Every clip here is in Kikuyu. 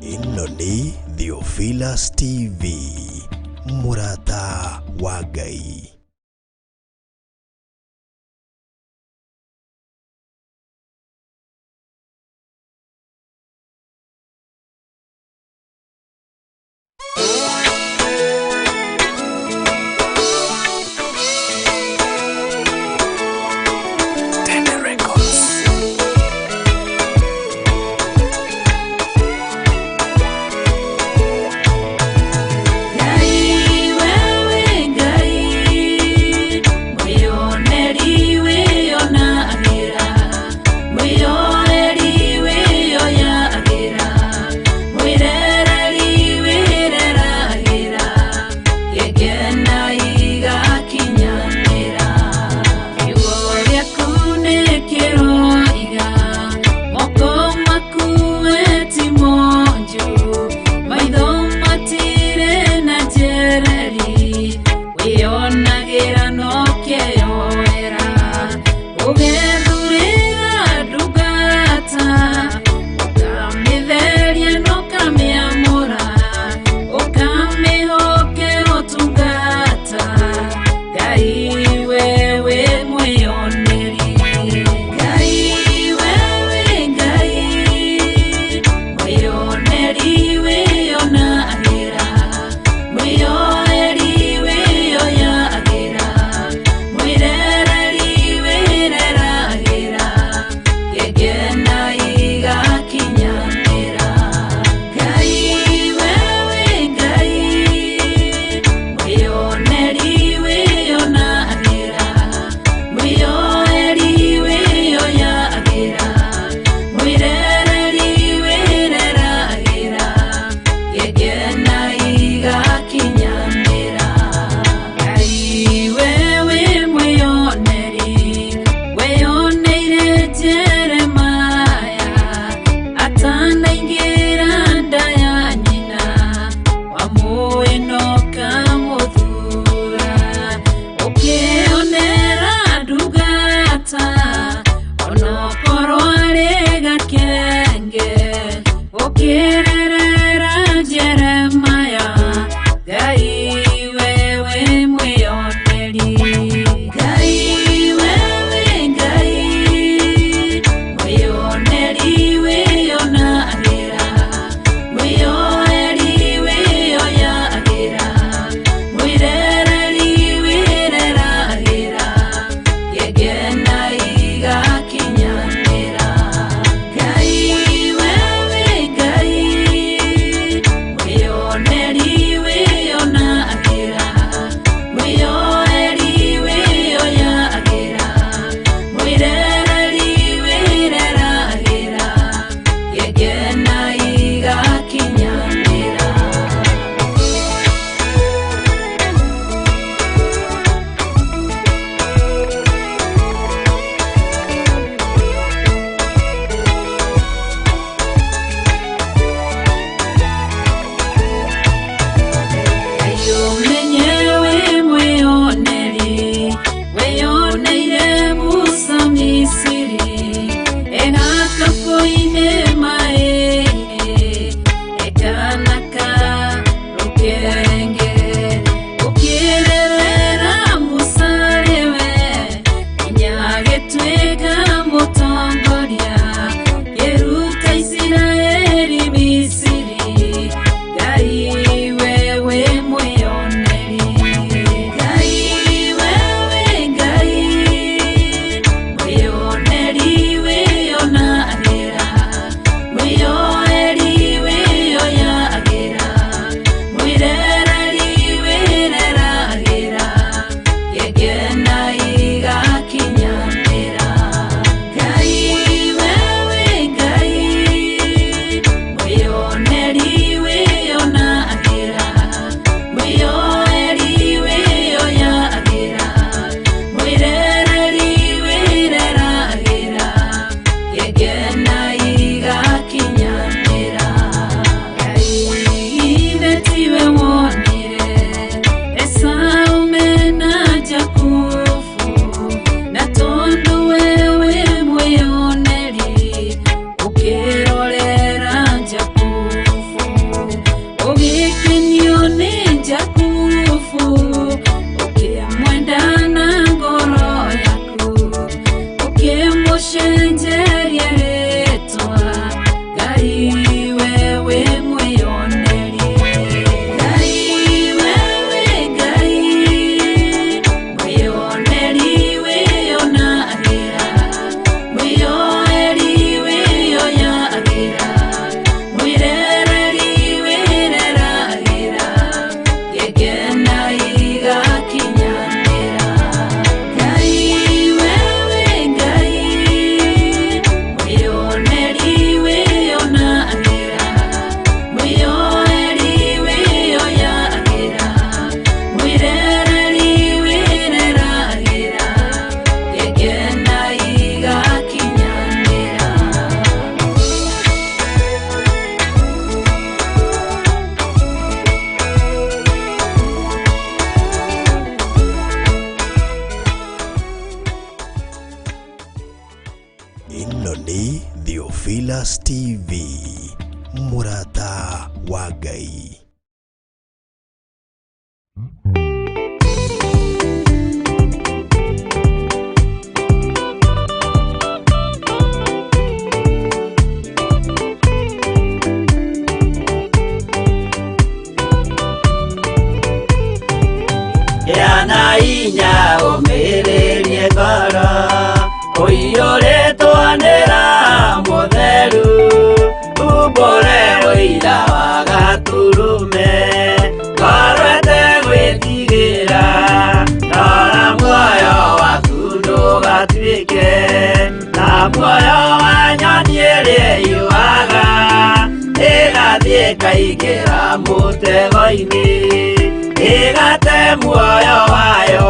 Ĩno nĩ Theophilus TV, mũrata wa Ngai. Ngai wewe Ngai. Ngũcenjerie rĩtwa Ngai wewe mwĩoneri. Ngai wewe Ngai mwĩoneri wĩonagĩra, mwĩyoeri wĩyoyagĩra, mwĩrereri wĩreragĩra, gĩkena igakinyanĩra. Ngai wewe Ngai mwĩoneri wĩonagĩra, mwĩyoeri wĩyoyagĩra, mwĩrereri wĩreragĩra, gĩkena igakinyanĩra. Ĩno nĩ Theophilus TV, mũrata wa Ngai. Gĩa inya ũmĩrĩrie ngoro ũiyũrĩtwo nĩ Roho Mũtheru, umbũre ũira wa Gatũrũme, ngoro ĩtegwĩtigĩra, rora muoyo waku ndũgatuĩke ta muoyo wa nyoni ĩrĩa ĩũaga, ĩgathiĩ ĩkaingĩra mũtego-inĩ, ĩgate muoyo wayo.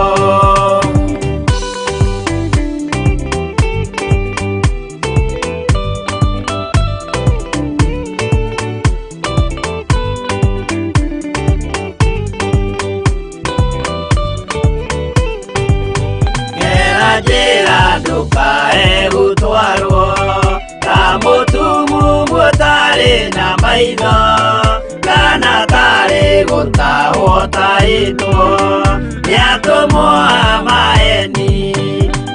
Gera njĩra ndũkae gũtwarwo ta mũtumumu ũtarĩ na maitho, kana tarĩ gũtahwo tahĩtwo nĩ atũmwo a maeni.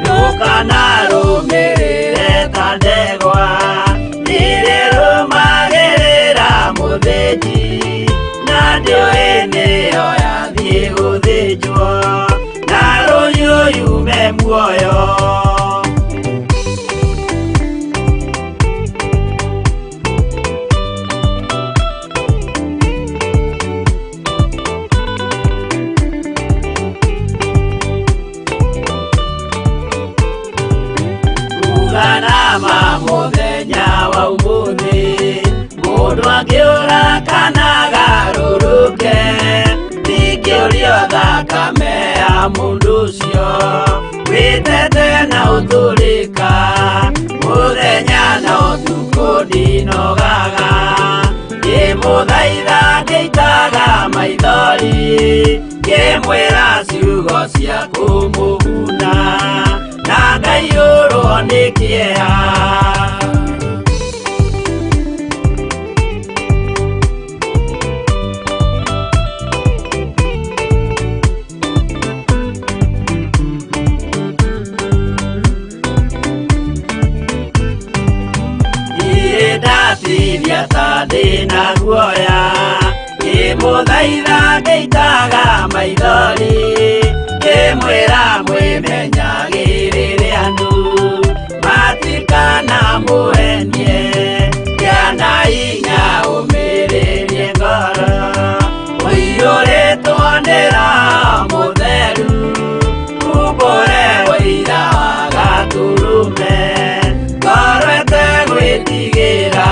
Ndũkanarũmĩrĩre ta ndegwa irĩrũmagĩrĩra mũthĩnji, na ndĩũĩ nĩyo yathiĩ gũthĩnjwo, na rũhiũ yume muoyo. Uganama mũthenya wa ũmũthĩ, mũndũ angĩũra kana agarũrũke, ndingĩũrio thakame ya mũndũ ũcio, wĩtete na ũtũrĩka, mũthenya na ũtukũ ndinogaga, ngĩmũthaitha ngĩitaga maithori, ngĩmwĩra ciugo cia kũmũguna, na ngaiyũrwo nĩ kĩeha. Ndirĩ ndatithia ta ndĩna guoya, ngĩmũthaitha ngĩitaga maithori, ngĩmwĩra mwĩmenyagĩrĩre andũ matikanamũhenie, gĩa na hinya ũmĩrĩrie ngoro, ũiyũrĩtwo nĩ Roho Mũtheru, umbũre ũira wa Gatũrũme, ngoro ĩtegwĩtigĩra.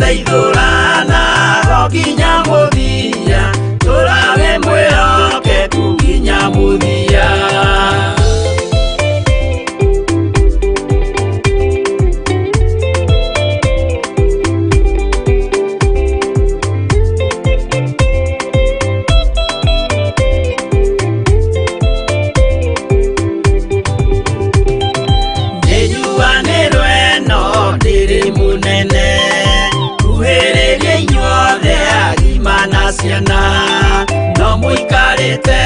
Tũrĩteithũranaga nginya mũthia, tũrawe mwĩhokeku nginya mũthia. Nĩnjuanĩrwo ĩno ndĩrĩ mũnene, kuhĩrĩria inyuothe agima na ciana, no mũikarĩte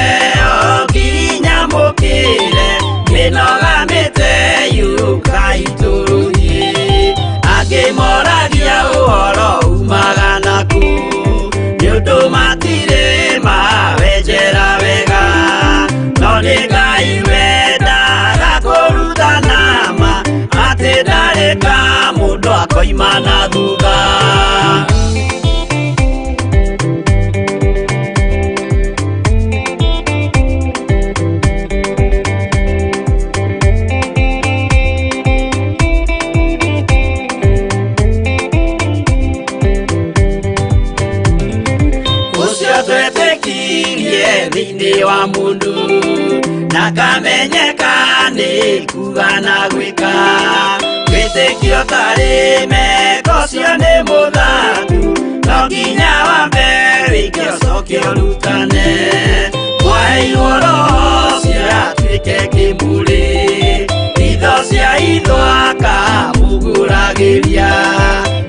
o nginya mũkĩre, mĩnoga mĩte yũkai tũrũthiĩ. Angĩ moragia ũhoro umaga nakũ, nĩ ũndũ matirĩ mawenjera wega, no nĩ Ngai wendaga kũrutana ma, atĩ ndarĩ ka mũndũ akoima na thutha. Ũcio twetĩkirie thĩinĩ wa mũndũ, na kamenyeka nĩ kuga na gwĩka, wĩtĩkio tarĩ meko ũcio nĩ mũthangu, no nginya wambe wĩke ũcoke ũrutane. Mwaheirwo roho ũcio atuĩke kĩmũrĩ, itho cia itho akamũgũragĩria,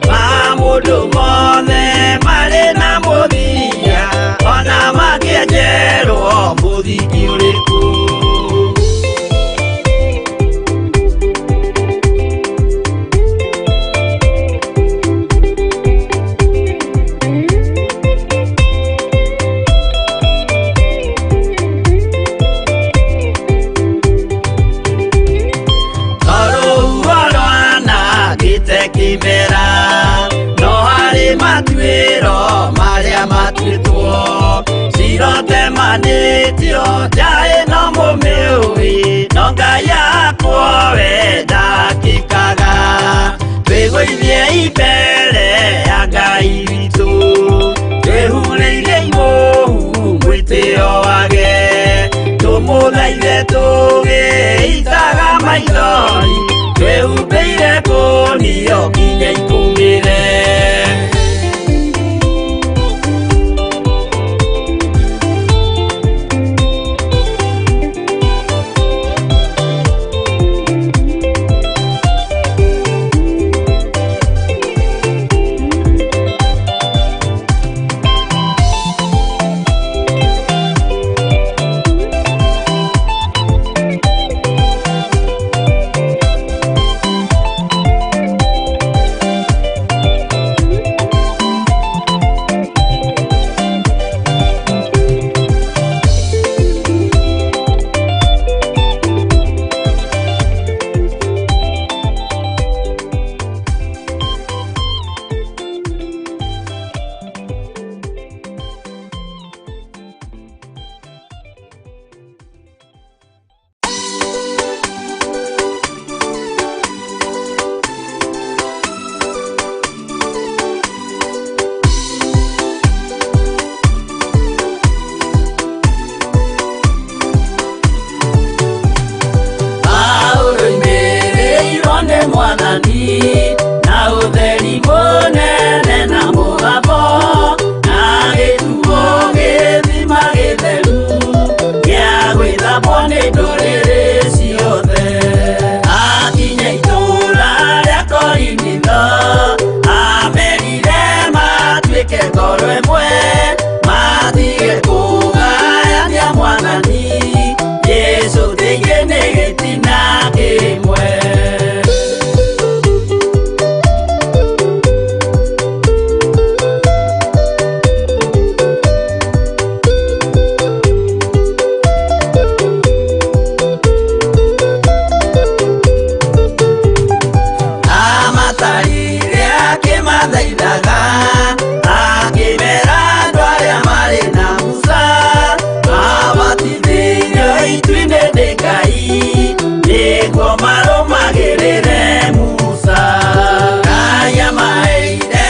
ma mũndũ mothe marĩ na mũthia, ona mangĩenjerwo mũthingi ũrĩkũ. Tondũ rwanangĩte kĩmera, no harĩ matuĩro marĩa matuĩtwo, cirotemanĩtio nja ĩno mũmĩũĩ, no Ngai akwo we ndakĩkaga. Twĩgũithie mbere ya Ngai witũ, twĩhurĩire imũhu mwĩtĩo wage, tũmũthaithe tũgĩitaga maithori, twĩhumbĩire kũnio nginya ikũmĩre. Paulo oimĩrĩirwo nĩ Mwathani na ũtheri mũnene na mũgambo, na gĩtuo gĩthima gĩtheru gĩa gwĩthambwo nĩ ndũrĩrĩ ciothe. Akinya itũũra rĩa Korinitho, amerire matuĩke ngoro ĩmwe, matige kũgayania Mwathani Jesũ thĩinĩ nĩ gĩtina kĩmwe. Amatarire akĩmathaithaga, akĩmera andũ arĩa marĩ na Musa, mabatithĩirio itu-inĩ nĩ Ngai, nĩguo marũmagĩrĩre Musa. Ngai amaheire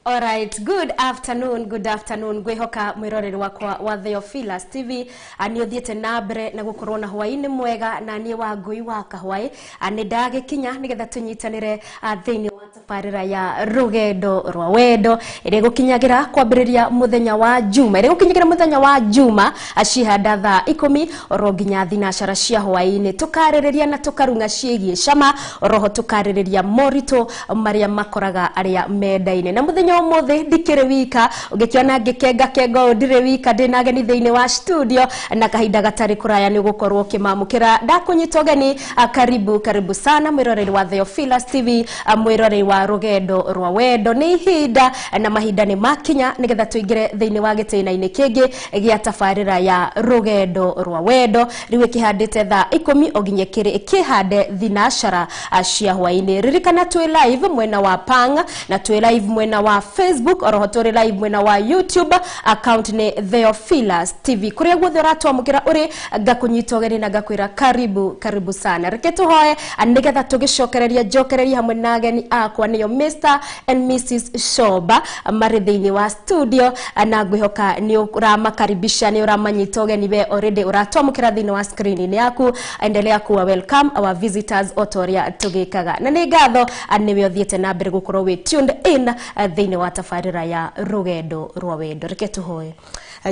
Alright, good afternoon, good afternoon. Ngwihoka mwiroreri wakwa wa Theophilus TV nĩ ũthiĩte na mbere na gũkorwo na hwaĩ-inĩ mwega na niĩ wa ngui wa kahwaĩ nĩ ndagĩkinya nĩgetha tũnyitanĩre thĩinĩ wa tabarĩra ya rũgendo rwa wendo ĩrĩa ĩgũkinyagĩra kwambĩrĩria mũthenya wa Juma, ĩrĩa ĩgũkinyagĩra mũthenya wa Juma cihanda thaa 10 oro nginya thinacara cia hwaĩ-inĩ, tũkarĩrĩria na tũkarung'a ciĩgiĩ cama oroho tũkarĩrĩria moritũ marĩa makoraga arĩa mendaine. Na mũthenya ũmũthĩ ndikĩrĩ wika, ũngĩkĩona ngĩkenga kenga ũũ ndirĩ wika, ndĩna ageni thĩinĩ wa studio na kahinda gatarĩ kũraya nĩ ũgũkorwo ũkĩmamũkĩra. Ndakũnyita ũgeni, karibu karibu sana mwĩroreri wa Theophilus TV, mwĩroreri wa rũgendo rwa wendo. Nĩ ihinda na mahinda nĩ makinya nĩgetha tũingĩre thĩinĩ wa gĩtĩna-inĩ kĩngĩ gĩa tabarĩra ya rũgendo rwa wendo rĩu ĩkĩhandĩte thaa 10 o nginya ĩkĩhande thinacara cia hwaĩ-inĩ. Ririkana twĩ live mwena wa Pang na twĩ live mwena wa Facebook oroho tũrĩ live mwena wa YouTube, account nĩ Theophilus TV. Kũrĩa guothe ũratwamũkĩra ũrĩ, ngakũnyita ũgeni na ngakwĩra karibu karibu sana. Reke tũhoe nĩgetha tũgĩcokereria njokereria hamwe na ageni akwa nĩo Mr and Mrs Shoba marĩ thĩinĩ wa studio, na ngwĩhoka nĩ ũramakaribisha, nĩ ũramanyita ũgeni we already ũratwamũkĩra thĩinĩ wa screen-inĩ yaku. Endelea kuwa welcome our visitors o ta ũrĩa tũgĩkaga, na nĩ ngatho nĩwe ũthiĩte na mbere gũkorwo wĩ tuned in thĩinĩ wa tabarĩra ya rũgendo rwa wendo. Reke tũhoe.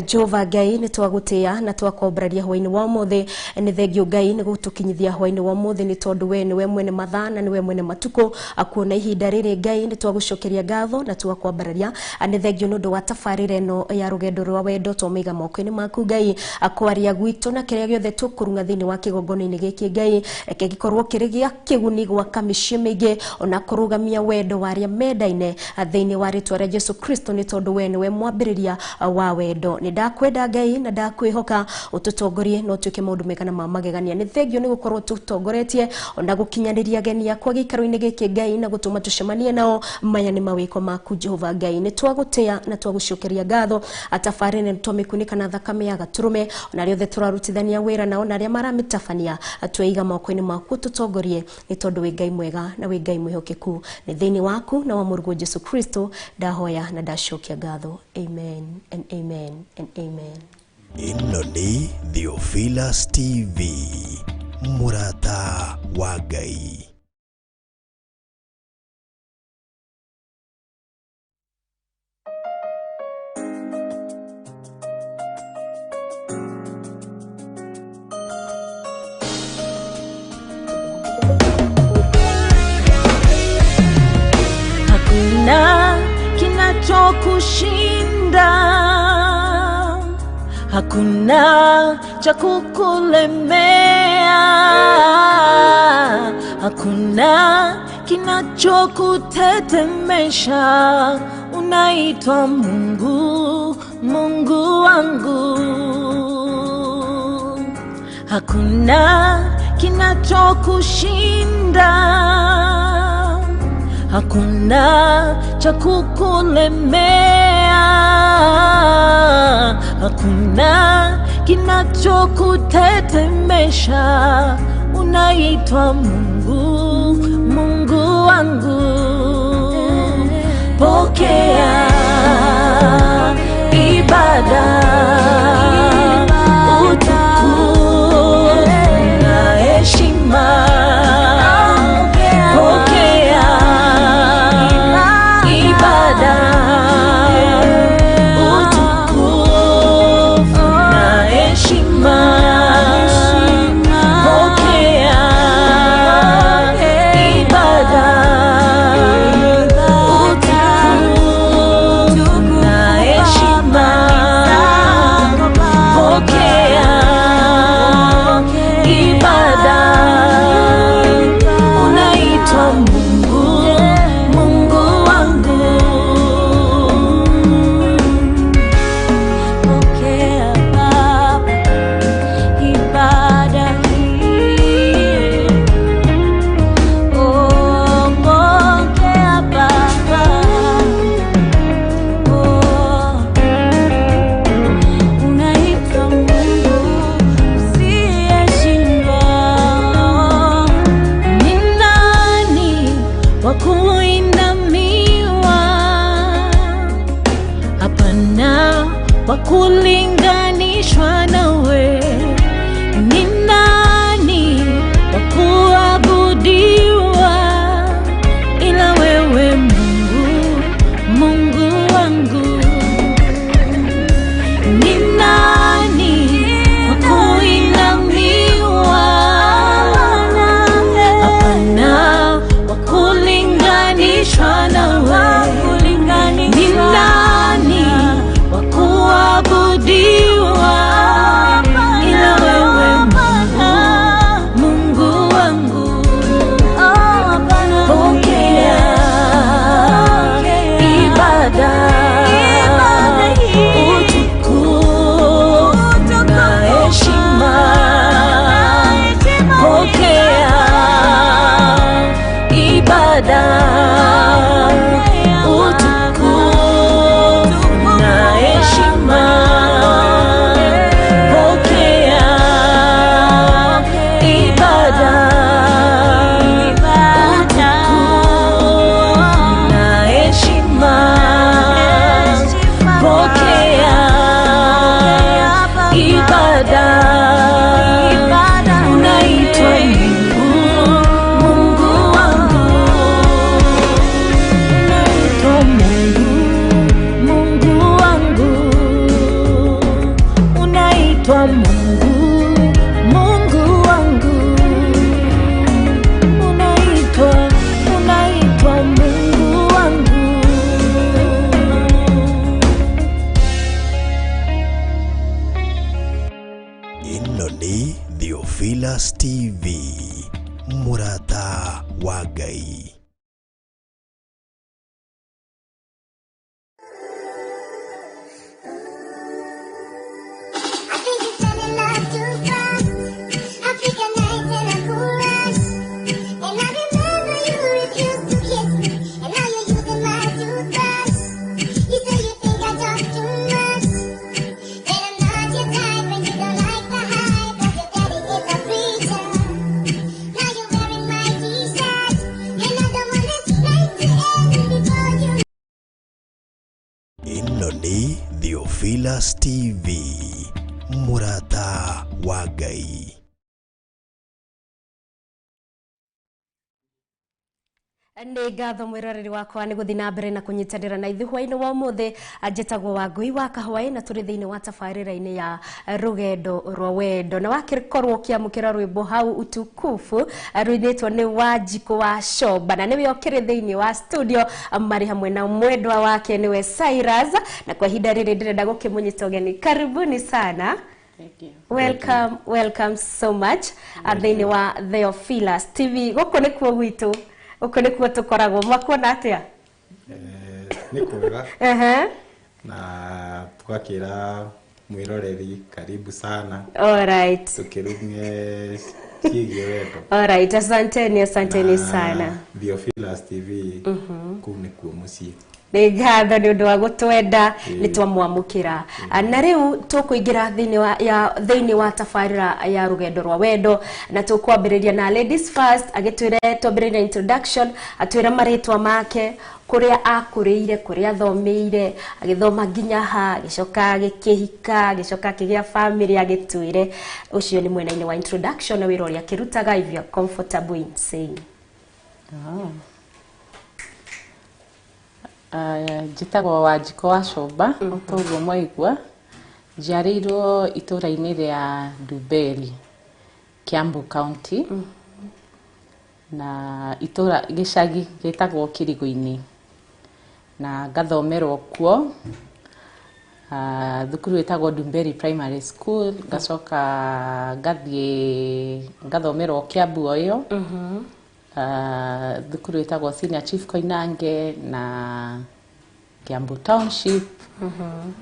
Jehova Ngai, nĩ twagũtĩĩa na twakwambararia hwaĩ-inĩ wa ũmũthĩ. Nĩ thengio Ngai nĩ gũtũkinyithia hwaĩ-inĩ wa ũmũthĩ, nĩ tondũ we nĩwe mwene mathaa na nĩwe mwene matukũ. Kuona ihinda rĩrĩ Ngai, nĩ twagũcokeria ngatho na twakwambararia. Nĩ thengio nĩ ũndũ wa tabarĩra ĩno ya rũgendo rwa wendo, twamĩiga moko-inĩ maku Ngai. Kwaria gwitũ na kĩrĩa gĩothe tũkũrung'a thĩinĩ wa kĩgongona-inĩ gĩkĩ Ngai, reke gĩkorwo kĩrĩ gĩa kĩguni gwaka mĩciĩ mĩingĩ ona kũrũgamia wendo wa arĩa mendaine thĩinĩ wa rĩtwa rĩa Jesu Kristo, nĩ tondũ we nĩwe mwambĩrĩria wa wendo. Nĩ ndakwenda Ngai na ndakwĩhoka ũtũtongorie na ũtuĩke maũndũ mega na ma magegania. Nĩ thengio nĩ gũkorwo tũtongoretie ona gũkinyanĩria ageni akwa gĩikaro-inĩ gĩkĩ Ngai, na gũtũma tũcemanie nao. Maya nĩ mawĩko maku Jehova Ngai, nĩ twagũtĩa na twagũcokeria ngatho. Tabarĩra nĩ twamĩkunĩka na thakame ya gatũrũme, ona arĩa othe tũrarutithania wĩra nao na arĩa maramĩtabania tweiga moko-inĩ maku, tũtongorie, nĩ tondũ wĩ Ngai mwega na wĩ Ngai mwĩhokeku. Nĩ thĩinĩ waku na wa mũrũguo Jesu Kristo ndahoya na ndacokia ngatho. Amen and amen and amen. Ĩno nĩ Theophilus TV, mũrata wa Ngai. Hakuna kinachokushinda, hakuna cha kukulemea, hakuna kinachokutetemesha. Unaitwa Mungu, Mungu wangu. Hakuna kinachokushinda, hakuna cha kukulemea, hakuna kinachokutetemesha. Unaitwa Mungu, Mungu wangu. Pokea ibada, utukufu na heshima. Pokea ibada, utukufu na heshima. Pokea ibada, utukufu na heshima. Pokea ibada, unaitwa Mungu, Mungu wangu. Pokea Baba, kulinganishwa nawe? Ni nani wa kuabudiwa ila wewe Mungu, Mungu wangu? Ni nani wa kuinamiwa? Hapana wa kulinganishwa nawe. Ni nani wa kuabudiwa ila wewe Mungu, Mungu wangu? Pokea ibada, utukufu na heshima. Pokea ibada, utukufu na heshima. Pokea ibada, utukufu na heshima. Pokea ibada, unaitwa Mungu, Mungu wangu. Unaitwa Mungu, Mungu wangu. Unaitwa Mungu, Mungu wangu. Unaitwa, unaitwa Mungu wangu. Ĩno nĩ Theophilus TV, mũrata wa Ngai. I think you fell in love too fast. I pick a night and a cool rush. And I remember you refused to kiss me. And now you're using my toothbrush. You say you think I talk too much. That I'm not your type and you don't like the hype. But your daddy is a preacher. Now you're wearing my t-shirt. And I don't want this night to end before you Ĩno nĩ Theophilus TV, mũrata wa Ngai. Nĩ ngatho mwĩroreri wakwa nĩ gũthiĩ na mbere na kũnyitanĩra na ithuĩ hwaĩ-inĩ wa ũmũthĩ. Njĩtagwo Wangũi wa Kahwaĩ na tũrĩ thĩinĩ wa tabarĩra-inĩ ya Rũgendo rwa Wendo, na wakĩkorwo ũkĩamũkĩra rwĩmbo hau utukufu rũinĩtwo nĩ Wanjikũ wa Shomba, na nĩwe ũkĩrĩ thĩinĩ wa studio marĩ hamwe na mwendwa wake nĩwe Cyrus, na kwa ihinda rĩrĩ ndĩrenda gũkĩmũnyita ũgeni. Karibuni sana. Thank you. Welcome, welcome so much thĩinĩ wa Theophilus TV. Gũkũ nĩkuo gwitũ, gũkũ nĩkuo tũkoragwo. Mwakuona atĩa? Nĩ kwega. Na tũgakĩra mwĩroreri karibu sana. Alright. Tũkĩrumie ciĩgiĩ wendo. Alright, asanteni, asanteni Na sana. Theophilus TV, kũu nĩkuo mũciĩ. Nĩ ngatho nĩ ũndũ wa gũtwenda, nĩ twamwamũkĩra. Na rĩu tũkũingĩra thĩinĩ wa ya thĩinĩ wa tabarĩra ya Rũgendo rwa Wendo, na tũkwambĩrĩria na ladies first, agĩtwĩre twambĩrĩrie na introduction, atwĩre marĩtwa make, kũrĩa akũrĩire, kũrĩa athomeire, agĩthoma nginya ha, agĩcoka agĩkĩhika, agĩcoka akĩgĩa family, agĩtwĩre ũcio nĩ mwena-inĩ wa introduction na wĩra ũrĩa akĩrutaga, if you are comfortable in saying. Oh. Njĩtagwo Wanjikũ wa Comba, o ta ũguo mwaigua. Njiarĩirwo itũũra-inĩ rĩa Ndumberi, Kiambu County, na itũũra gĩcagi gĩtagwo Kĩrigũ-inĩ, na ngathomerwo kuo thukuru ĩtagwo Ndumberi Primary School, ngacoka ngathiĩ ngathomerwo Kiambu o ĩyo, thukuru ĩtagwo Senior Chief Koinange na Kiambu Township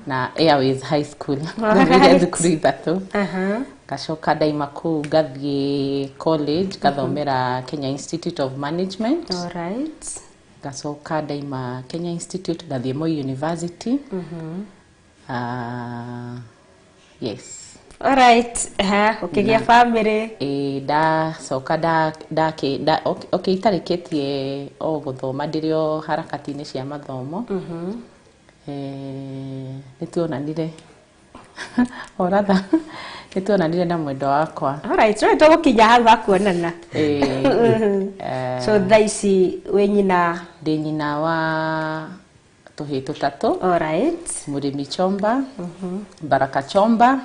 na Airways High School. Thomeire thukuru ithatũ. Ngacoka ndaima kũu ngathiĩ college, ngathomera Kenya Institute of Management. Ngacoka ndaima Kenya Institute ngathiĩ Moi University. Yes. Alright. Ha, ũkĩgĩa family. Ĩ, ndacoka nda ndakĩ nda okay, okay, itarĩkĩtie o gũthoma, ndĩrĩ o harakati-inĩ cia mathomo. Nĩ tuonanire. Oratha nĩ tuonanire na mwendwa wakwa. Alright, rĩu tũgũkinya hau hakuonana. Ĩĩ. So thaa ici wĩ nyina? Ndĩ nyina wa tũhĩĩ tũtatũ. Alright. Mũrĩmi Chomba, Baraka Chomba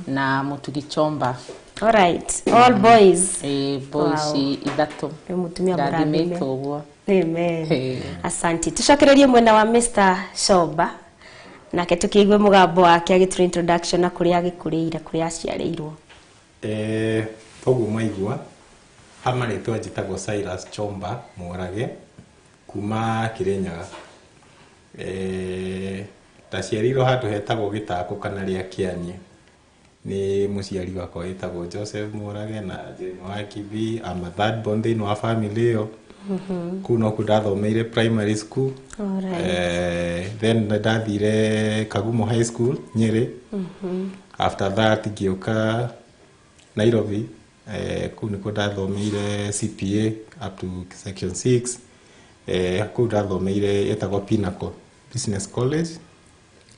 na Mũtugi Chomba. Alright, all boys. Ĩĩ, boys. Wow. Ithatũ. Nĩ mũtumia mũrathime. Ndathimĩtwo ũguo. Amen. Ĩĩ. Asante. Tucokererie mwena wa Mr. Shomba nake tukiigue mũgambo wake agĩtũra introduction na kũrĩa agĩkũrĩire, kũrĩa aciarĩirwo. Toguo mwaigua ha marĩtwa, njĩtagwo Cyrus Chomba Mũrage kuma Kĩrĩnyaga. Ndaciarĩirwo handũ hetagwo Gĩtakũ kana rĩa Kĩanie nĩ mũciari wakwa wĩtagwo Joseph Mũrage na Jane wa Kithi. I'm a third born thĩinĩ wa family ĩyo. Kũu nokuo ndathomeire primary school. Then ndathire Kagumo High School, Nyeri. After that ngĩũka Nairobi. Kũu nĩkuo ndathomeire CPA up to section 6. Kũu ndathomeire ĩtagwo Pinnacle Business College.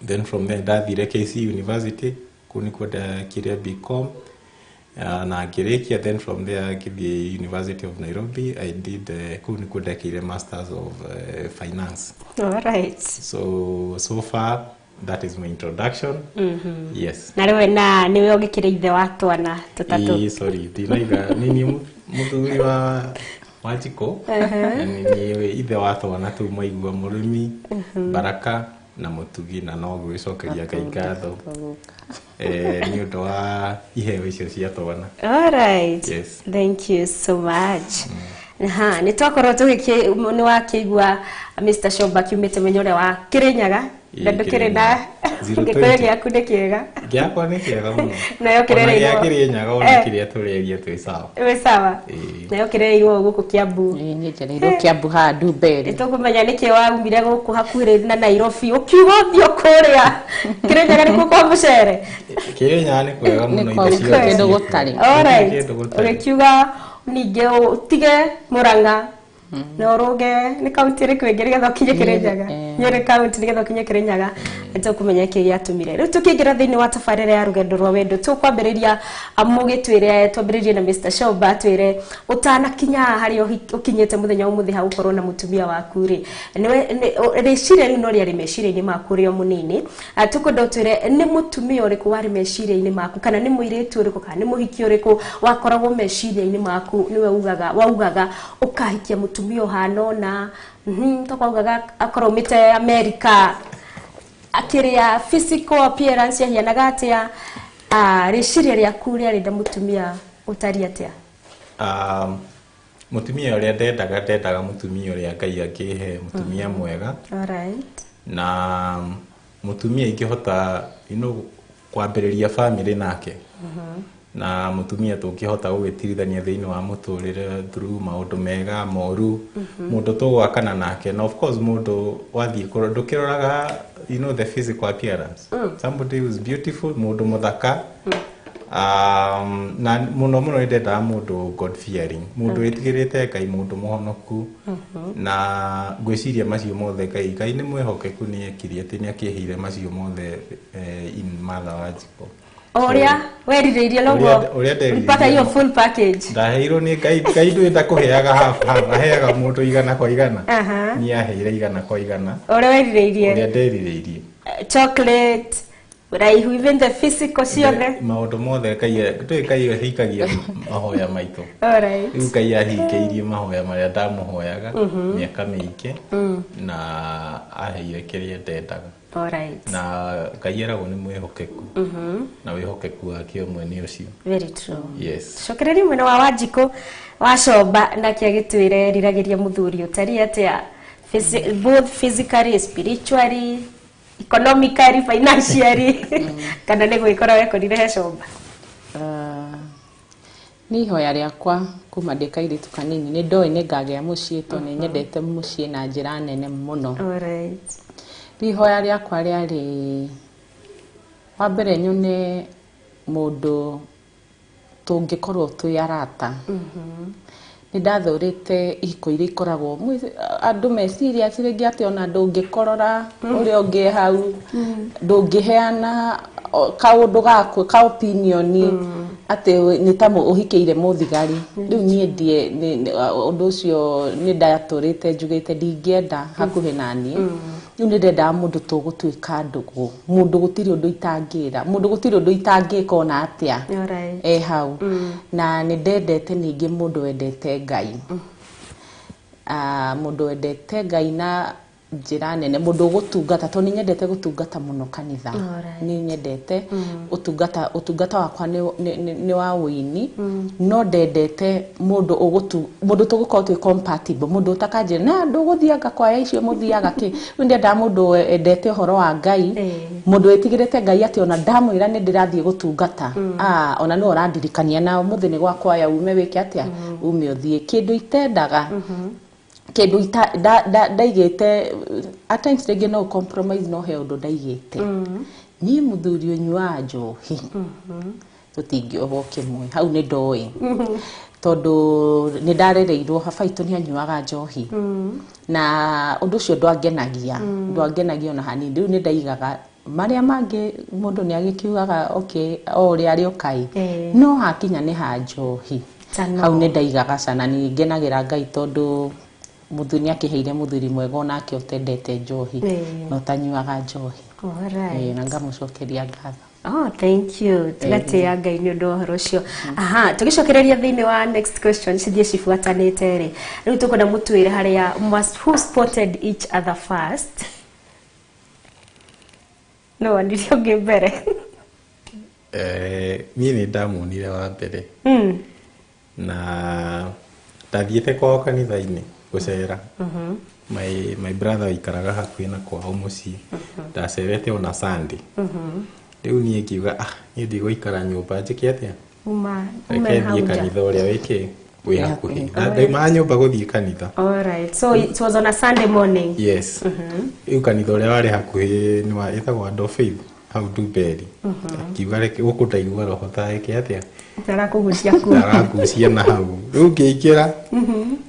Then from there ndathire KC University. Kũu nĩkuo ndekire BCom na ngĩrĩkia. Then from there ngĩthiĩ University of Nairobi. I did kũu nĩkuo ndekire Masters of Finance. So so far that is my introduction, yes. Na rĩu na nĩwe ũgĩkĩrĩ ithe wa twana tũtatũ? Ĩĩ, sorry, ndinaiga nĩ niĩ mũthuri wa Wanjikũ na nĩ niĩ ithe wa twana tũu mwaigua, Mũrĩmi, Baraka na Mũtugi, na no gwĩcokeria Ngai ngatho nĩ ũndũ wa iheo icio cia twana. Alright. Yes. Thank you so much. Ha, nĩ twakorwo tũgĩkĩ nĩ wakĩigua Mr. Shomba kiumĩte menya ũrĩa wa Kĩrĩnyaga na Ĩĩ, ndũkĩrĩ na Kĩrĩnyaga. gĩkũyũ gĩaku nĩ kĩega. Gĩakwa nĩ kĩega mũno. Nayo kĩrereirwo- Ona gĩa Kĩrĩnyaga ona kĩrĩa tũreria twĩ sawa. Wĩ sawa. Ĩĩ. Nayo kĩrereirwo gũkũ Kiambu. Ĩĩ, niĩ njereirwo Kiambu haha Ndumberi. Nĩtũkũmenya nĩkĩ waumire gũkũ hakuhĩ na Nairobi ũkiuga ũthiĩ kũrĩa Kĩrĩnyaga nĩkuo kwa mũcere. Kĩrĩnyaga nĩ kwega mũno. Nĩ kwa Indo ciothe kĩndũ ciĩkuo. gũtarĩ. Alright. Gũtirĩ kĩndũ gũtarĩ. Ũgĩkiuga ningĩ ũtige Murang'a na ũrũge nĩ kaunti ĩrĩkũ ĩngĩ nĩgetha ũkinye Kĩrĩnyaga? Eh. Nyĩrĩ kaunti nĩgetha ũkinye Kĩrĩnyaga. Nĩtũkũmenya kĩ gĩatũmire. Rĩu tũkĩingĩra thĩinĩ wa tabarĩra ya rũgendo rwa wendo, tũkwambĩrĩria mũgĩtwĩre, twambĩrĩrie na Mr. Shomba atwĩre ũtanakinya haha harĩa ũkinyĩte mũthenya wa ũmũthĩ ha gũkorwo na mũtumia waku rĩ, rĩciria rĩu no rĩarĩ meciria-inĩ maku ũrĩ o mũnini. Tũkwenda ũtwĩre nĩ mũtumia ũrĩkũ warĩ meciria-inĩ maku, kana nĩ mũirĩtu ũrĩkũ, kana nĩ mũhiki ũrĩkũ wakoragwo meciria-inĩ maku, nĩwe ugaga waugaga ũkahikia mũtumia ũhana ũna, tokwaugaga akorwo umĩte America, akĩrĩa physical appearance yahianaga atĩa, rĩciria rĩaku rĩarĩ na mũtumia ũtariĩ atĩa? Mũtumia ũrĩa ndendaga, ndendaga mũtumia ũrĩa Ngai angĩhe, mũtumia mwega na mũtumia ingĩhota kwambĩrĩria family nake, na mũtumia tũngĩhota gũgĩtirithania thĩinĩ wa mũtũrĩre through maũndũ mega, moru, mũndũ tũgwakana nake, na of course mũndũ wathiĩ kũrora ndũkĩroraga the physical appearance, somebody who is beautiful, mũndũ mũthaka, na mũno mũno nĩ ndendaga mũndũ God fearing, mũndũ wĩtigĩrĩte Ngai, mũndũ mũhonoku, na ngwĩciria macio mothe Ngai nĩ mwĩhokeku, nĩ ekire atĩ nĩ akĩheire macio mothe in Martha Wanjikũ. O ũrĩa werirĩirie noguo Ũrĩa nderirĩirie. Ulipata hiyo full package. Ndaheirwo nĩ Ngai. Ngai ndwĩ kũheaga half half, aheaga mũndũ igana kwa igana. Niĩ aheire igana kwa igana. Ũrĩa werirĩirie. Ũrĩa nderirĩirie. Chocolate, ũraihu, even the physical ciothe. Maũndũ mothe Ngai ndũĩ Ngai ahingagia mahoya maitũ. Rĩu Ngai ahingĩirie mahoya marĩa ndamũhoyaga mĩaka mĩingĩ na aheire kĩrĩa ndendaga. Na Ngai eragwo nĩ mwĩhokeku, na wĩhokeku wake ũmwe nĩ ũcio. Very true. Yes. Cokereria mwena wa Wanjikũ wa Comba nake agĩtwĩre riragĩria mũthuri ũtariĩ atĩa, both physically, spiritually, economically, financially, kana nĩ gwĩkora wekorire he Comba? Nĩ ihoya rĩakwa kuma ndĩ kairĩtu kanini, nĩ ndoĩ nĩ ngagĩa mũciĩ tondũ nĩ nyendete mũciĩ na njĩra nene mũno. Rĩu ihoya rĩakwa rĩarĩ wa mbere nyone mũndũ tũngĩkorwo twĩ arata. Nĩ Nĩ ndathũrĩte ihiko iria ikoragwo andũ meciria rĩngĩ atĩ ona ndũngĩkorora ũrĩa ũngĩ hau, ndũngĩheana kaũndũ gaku ka opinion, atĩ nĩ ta ũhikĩire mũthigari. Rĩu niĩ ndie ũndũ ũcio nĩ ndatũrĩte njugĩte ndingĩenda hakuhĩ na niĩ. Rĩu nĩ ndendaga mũndũ tũgũtuĩka ndũgũ, mũndũ gũtirĩ ũndũ itangĩra, mũndũ gũtirĩ ũndũ itangĩka ona atĩa e hau. Na nĩ ndendete ningĩ mũndũ wendete Ngai. Mũndũ wendete Ngai na njĩra nene, mũndũ ũgũtungata, tondũ nĩ nyendete gũtungata mũno kanitha. Nĩ nyendete ũtungata. Ũtungata wakwa nĩ wa ũini, no ndendete mũndũ ũgũtu mũndũ tũgũkorwo twĩ compatible, mũndũ ũtakanjĩra na ndũgũthianga kwaya icio mũthiaga kĩ. Rĩu ndendaga mũndũ endete ũhoro wa Ngai, mũndũ wĩtigĩrĩte Ngai, atĩ ona ndamwĩra nĩ ndĩrathiĩ gũtungata, ona nĩwe ũrandirikania na ũmũthĩ nĩ gwa kwaya, ume wĩke atĩa, ume ũthiĩ. Kĩndũ itendaga, kĩndũ ndaigĩte, at times rĩngĩ no compromise, no he ũndũ ndaigĩte niĩ: mũthuri ũnyuaga njohi tũtingĩohwo kĩmwe. Hau nĩ ndoĩ, tondũ nĩ ndarereirwo baba itũ nĩ anyuaga njohi, na ũndũ ũcio ndwangenagia, ndwangenagia ona hanini. Rĩu nĩ ndaigaga marĩa mangĩ mũndũ nĩ agĩkiugaga okay, o ũrĩa arĩũka ĩ, no hakinya nĩ ha njohi, Ta no. hau nĩ ndaigaga cana. Nĩ ngenagĩra Ngai tondũ mũthuri nĩ akĩheire mũthuri mwega onake ũtendete njohi na ũtanyuaga njohi. Na ngamũcokeria ngatho. Oh, thank you. Tũgatĩĩa Ngai nĩ ũndũ wa ũhoro ũcio. Aha, tũgĩcokereria thĩinĩ wa next question, cithiĩ cibuatanĩte rĩ. Rĩu tũkwenda mũtwĩre harĩa must who spotted each other first. No wonirie ũngĩ mbere? Niĩ nĩ ndamuonire wa mbere na ndathiĩte kwao kanitha-inĩ gũcera. My brother aikaraga hakuhĩ na kwao mũciĩ, ndacerete ona Sunday. Rĩu niĩ ngiuga, ah, niĩ ndigũikara nyũmba njĩke atĩa, Uma ume reke hau thiĩ nja. Kanitha ũrĩa wĩkĩ wĩ hakuhĩ, na ndaumaga nyũmba gũthiĩ kanitha. All right. So it was on a Sunday morning. Yes, rĩu kanitha ũrĩa warĩ hakuhĩ nĩ wa ĩtagwo Andũ of Faith hau Ndumberi. Ngiuga reke gũkũ ndaigua roho ta ĩke atĩa, Tarakũgucia kuo. Ndaragucia na hau. Rĩu ngĩingĩra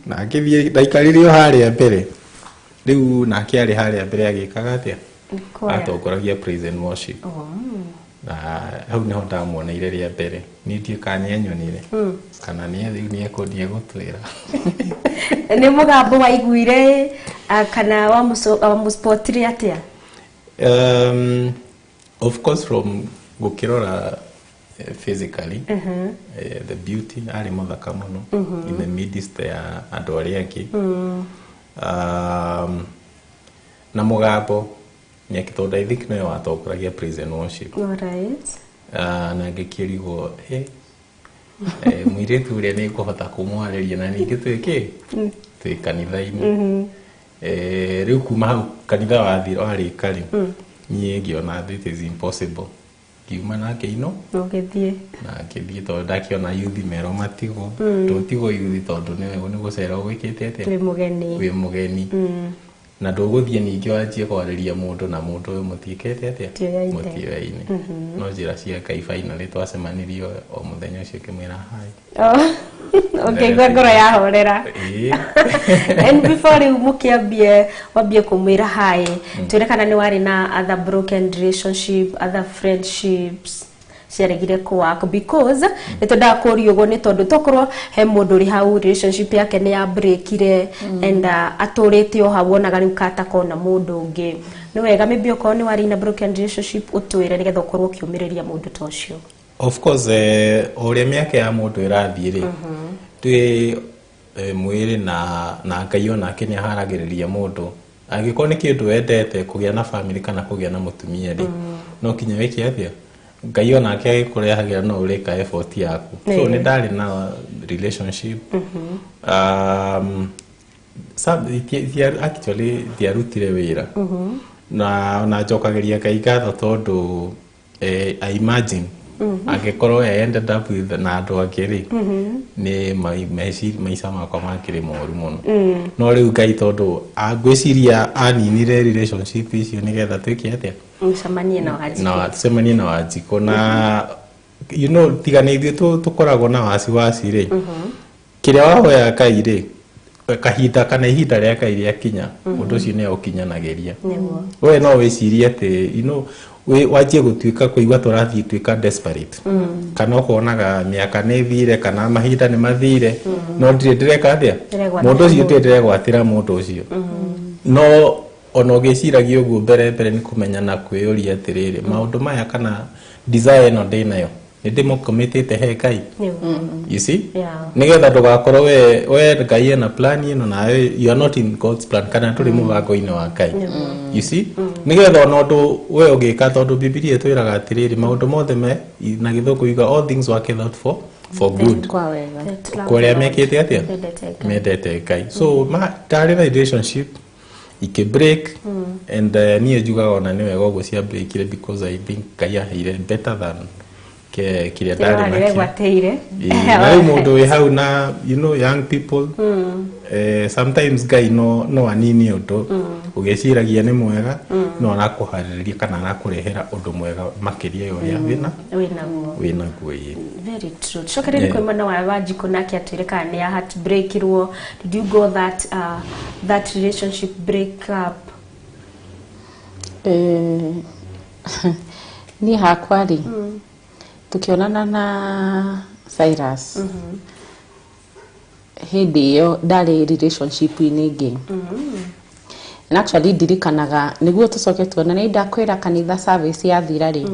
na ngĩthiĩ ndaikarire o harĩa mbere. Rĩu nake arĩ harĩa mbere agĩkaga atĩa? Kwaya. Atongoragia praise and worship. Na hau nĩho ndamuoneire rĩa mbere. Niĩ ndiũĩ kana nĩanyonire kana nĩ rĩu nĩegũtwĩra. Nĩ mũgambo waiguire, kana wamũspotire atĩa? Of course from gũkĩrora, physically, the beauty, arĩ mũthaka mũno in the midst ya andũ arĩa angĩ, na mũgambo nĩ tondũ I think nĩwe watongoragia praise and worship. Na ngĩkĩrigwo, hey, mũirĩtu ũrĩa nĩ ngũhota kũmwarĩria na ningĩ twĩ kĩ twĩ kanitha-inĩ. Rĩu kuma hau kanitha wathira warĩka rĩ, niĩ ngĩona it is impossible, ngiuma nake ino. Ũgĩthiĩ. Na ngĩthiĩ tondũ ndakĩona yuthi merwo matigwo, ndũtigwo yuthi tondũ nĩ gũcera ũgwĩkĩte atĩa? Wĩ mũgeni. Wĩ mũgeni na ndũgũthiĩ ningĩ wanjie kwarĩria mũndũ na mũndũ ũyũ mũtiĩkĩte atĩa? Mũtioyaine. Mũtioyaine. No njĩra cia Ngai, finally twacemanirie o mũthenya ũcio ngĩmwĩra hi. Oh, ũkĩigua ngoro yahorera. Ĩĩ. And before rĩu mũkĩambie wambie kũmwĩra hi, twĩre kana nĩ warĩ na other broken relationship, other friendships ciaregire kũwork, because nĩ twendaga kũria ũguo nĩ tondũ tokorwo he mũndũ ũrĩ hau relationship yake nĩ ya breakire and atũrĩte o hau onaga rĩu katakona mũndũ ũngĩ. Nĩ wega maybe okorwo nĩ warĩ na broken relationship ũtwĩre nĩgetha ũkorwo ũkĩũmĩrĩria mũndũ ta ũcio. Of course, o ũrĩa mĩaka ya mũndũ ĩrathiĩ rĩ, twĩ mwĩrĩ na Ngai onake nĩ aharagĩrĩria mũndũ. Angĩkorwo nĩ kĩndũ wendete kũgĩa na family kana kũgĩa na mũtumia rĩ, no kinya wĩke atĩa, Ngai onake agĩkũrehagĩra no ũrĩka effort yaku. So nĩ ndarĩ na relationship, actually ndiarutire wĩra, na njokagĩria Ngai ngatho tondũ I imagine angĩkorwo I ended up with na andũ angĩ rĩ, nĩ maica makwa makĩrĩ moru mũno. No rĩu Ngai tondũ ngwĩciria aninire relationship icio nĩgetha twĩke atĩa? Mũcemanie na Wanjikũ. Na tucemanie na Wanjikũ. Na tiga nĩ ithuĩ tũkoragwo na wasiwasi rĩ. Kĩrĩa wahoya Ngai rĩ, kahinda kana ihinda rĩa Ngai rĩakinya, ũndũ ũcio nĩ ũkinyanagĩria. Nĩguo. We no wĩcirie atĩ wanjie gũtuĩka kũigua tũrathiĩ tuĩka desperate, kana ũkonaga mĩaka nĩ ĩthire kana mahinda nĩ mathire, no ndirĩ ndĩreka atĩa, Ndĩregwatĩra mũndũ ũcio mũndũ. ndirĩ ndĩregwatĩra mũndũ ũcio. No ona ũgĩciragia ũguo, mbere mbere nĩ kũmenya na kwĩyũria atĩrĩrĩ, maũndũ maya kana desire ĩno ndĩnayo, nĩ ndĩmũkũmĩtĩte he Ngai? Nĩguo. You see? Yeah. Nigetha ndũgakorwo we Ngai ena plan ĩno nawe you are not in God's plan, kana tũrĩ mũbango-inĩ wa Ngai, you see? Nigetha ona ũndũ we ũgĩka, tondũ Bibilia ĩtwĩraga atĩrĩrĩ, maũndũ mothe me na gĩthũngũ yuga, "All things work out for good Kwa wega. That love kwa arĩa the Lord. mekĩte atĩa? Mendete Ngai. Mendete Ngai. So ma ndarĩ na relationship ikĩ break, and niĩ njugaga ona nĩ wega ũguo cia breakire, because I think Ngai aheire better than kĩrĩa ndarĩ nakĩo. Ndĩregwatĩire. Ĩĩ, na rĩu mũndũ wĩ hau na young people, sometimes Ngai no anini ũndũ ũgĩciragia nĩ mwega, no arakũharĩrĩria kana arakũrehera ũndũ mwega makĩria ya ũrĩa wĩna Wĩnaguo. Wĩnaguo, ĩĩ. Very true. Tucokererie kwĩ mwena wa Wanjikũ, nake atwĩre kana nĩ ya heartbreakirwo. Did you go that relationship break up? Niĩ hakwa rĩ, tukĩonana na Cyrus, hĩndĩ ĩyo ndarĩ relationship-inĩ ĩngĩ. And actually ndirikanaga nĩguo tũcoke tuonane, ndakwĩra kanitha service yathira rĩ,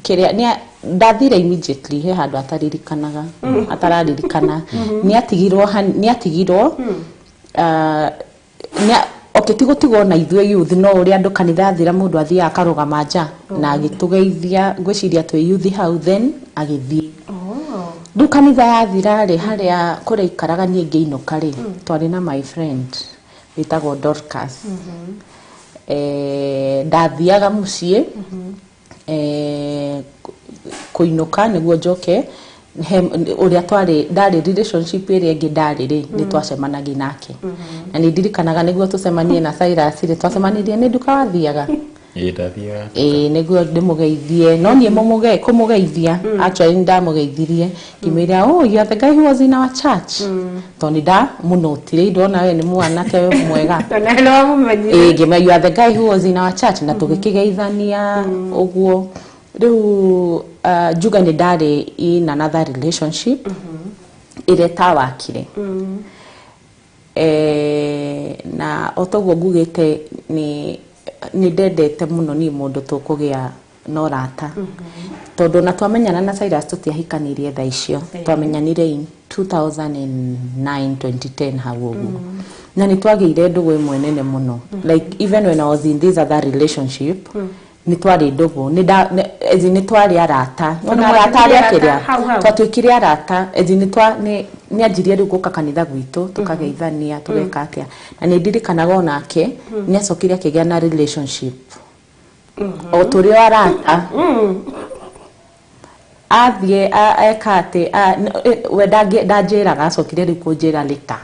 kĩrĩa ndathire immediately he handũ ataririkanaga, atararirikana nĩ atigirwo, nĩ atigirwo, okay, ti gũtigwo na ithuĩ youth, no ũrĩa andũ kanitha yathira mũndũ athiaga akarũgama nja, na agĩtũgeithia, ngwĩciria twĩ youth hau, then agĩthiĩ. Rĩu kanitha yathira rĩ, harĩa kũrĩa ikaraga niĩ ngĩinũka rĩ, twarĩ na my friend wĩtagwo Dorcas. Ndathiaga mũciĩ, kũinũka nĩguo njoke he ũrĩa twarĩ, ndarĩ relationship ĩrĩa ĩngĩ ndarĩ rĩ, nĩ twacemanagia nake. Na nĩ ndirikanaga nĩguo tũcemanie na Cyrus rĩ, twacemanirie nĩ nduka wathiaga. Ĩĩ, ndathiaga. Ĩĩ, nĩguo ndĩmũgeithie, no niĩ kũmũgeithia, actually nĩ ndamũgeithirie ngĩmwĩra, "Oh, you are the guy who was in our church," tondũ nĩ ndamũnotire, ndona we nĩ mwanake mwega. Tondũ nĩ wamũmenyire. Ĩĩ, ngĩmwĩra, "You are the guy who was in our church," na tũgĩkĩgeithania ũguo. Rĩu njuga nĩ ndarĩ in another relationship ĩrĩa ĩtawakire. Na o toguo ngugĩte, nĩ ndendete mũno niĩ mũndũ tũkũgĩa na ũrata, tondũ ona twamenyana na Cyrus tũtiahikanirie thaa icio. Twamenyanire in 2009 2010 hau ũguo, na nĩ twagĩire ndũgũ ĩmwe nene mũno. Like even when I was in this other relationship, nĩ twarĩ ndũgũ, as in nĩ twarĩ arata. Ona arata arĩa Mwatuĩkire kĩrĩa arata hau hau? Twatuĩkire arata, as in nĩ anjirie rĩu gũka kanitha gwitũ, tũkageithania, tũgeka atĩa. Na nĩ ndirikanaga onake nĩ acokire akĩgĩa na relationship o tũrĩ o arata. Athiĩ eka atĩ we ndanjĩraga, acokire rĩu kũnjĩra later.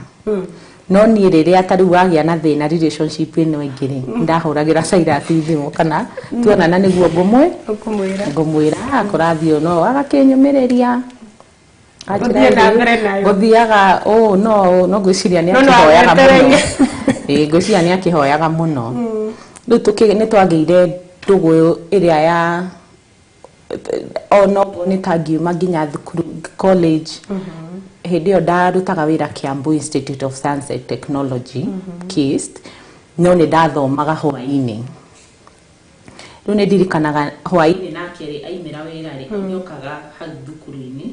No niĩ rĩrĩa ta rĩu wagĩa na thĩna relationship ĩno ĩngĩ rĩ, ndahũragĩra Cyrus thimũ kana tuonana nĩguo ngũmwĩ Ũkũmwĩra. Ngũmwĩra, "Ah, kũrathiĩ ũũ," no agakĩnyũmĩrĩria. Gũthiĩ na mbere nayo. Gũthiaga ũũ, no ngwĩciria nĩ No no akĩhoyaga mũno. wetereire. Ĩĩ, ngwĩciria nĩ akĩhoyaga mũno. Rĩu nĩ twagĩire ndũgũ ĩrĩa ya onoguo nĩ ta ngiuma nginya thukuru college. Hĩndĩ ĩyo ndarutaga wĩra Kiambu Institute of Science and Technology, KIST, no nĩ ndathomaga hwaĩ-inĩ. Rĩu nĩ ndirikanaga hwaĩ-inĩ nake rĩ, aimĩra wĩra rĩ, nĩokaga hau thukuru-inĩ.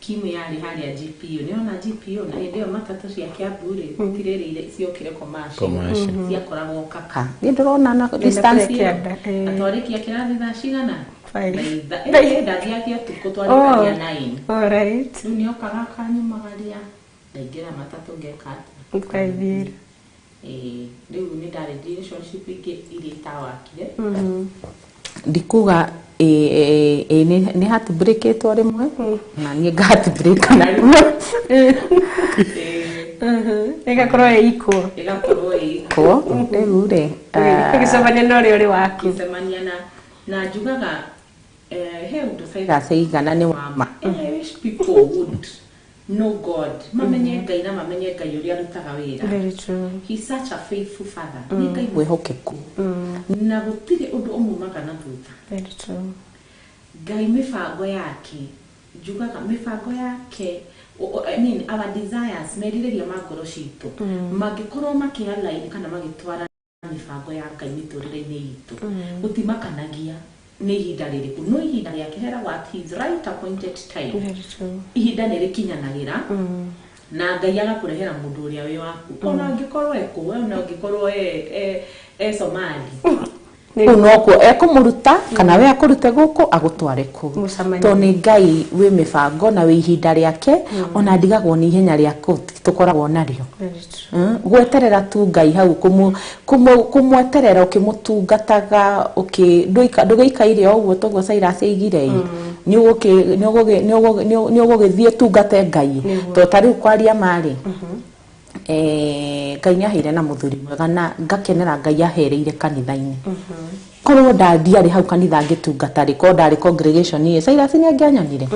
Kimu yarĩ harĩa GPU, nĩona GPU, na hĩndĩ ĩyo matatũ cia Kiambu rĩ, tirĩrĩ ciokire commercial. Commercial. Ciakoragwo kaka niĩ ndĩrona na distance kũrĩa ĩyo. kĩanda, ĩĩ. Na twarĩkia kĩrathi thaa cigana? Five. Thaa ndathiaga ũtukũ, twarĩkagia 9. Alright. Rĩu nĩokaga akanyumagaria, ndaingĩra matatũ, ngeka atĩa? Ũkaithiĩra. Ĩĩ, rĩu nĩ ndarĩ relationship ingĩ iria itawakire. Ndikuga ĩ ĩ nĩ heartbreakĩtwo rĩmwe, na niĩ nga heartbreak na rĩmwe. Ĩgakorwo ĩ equal. Ĩgakorwo ĩ equal rĩu rĩ. Ũgĩcemania na ũrĩa ũrĩ waku. Ngĩcemania na njugaga He ũndũ Cyrus aigana nĩ wa ma. And I wish people would know God, mamenye Ngai na mamenye Ngai ũrĩa arutaga wĩra. Very true. He's such a faithful father. Nĩ Ngai mwĩhokeku na gũtirĩ ũndũ ũmumaga na thutha. Very true. Ngai mĩbango yake, njugaga mĩbango yake, I mean, our desires, merirĩria ma ngoro citũ mangĩkorwo makĩalign kana magĩtwara mĩbango ya Ngai mĩtũrĩre-inĩ itũ, gũtimakanagia nĩ ihinda rĩrĩkũ, no ihinda rĩake heragwo at his right appointed time. Very true. Ihinda nĩ rĩkinyanagĩra na Ngai agakũrehera mũndũ ũrĩa wĩ waku, ona angĩkorwo ekũ, ona angĩkorwo e Somali kũu nokuo ekũmũruta kana we akũrute gũkũ agũtware kũu. Mũcemanio. Tondũ nĩ Ngai wĩ mĩbango na wĩ ihinda rĩake, ona ndigagwo nĩ ihenya rĩakũ tũkoragwo narĩo. Very true. Gweterera tu Ngai hau kũmweterera ũkĩmũtungataga ndũgĩikaire o ũguo toguo Cyrus aigire ĩ, nĩ ũgũgĩthiĩ tungate Ngai, tondũ ta rĩu kwaria marĩ, Ngai nĩ aheire na mũthuri mwega na ngakenera Ngai ahereire kanitha-inĩ. Korwo ndandiarĩ hau kanitha ngĩtungata rĩ, korwo ndarĩ congregation ĩ, Cyrus nĩ angĩanyonire,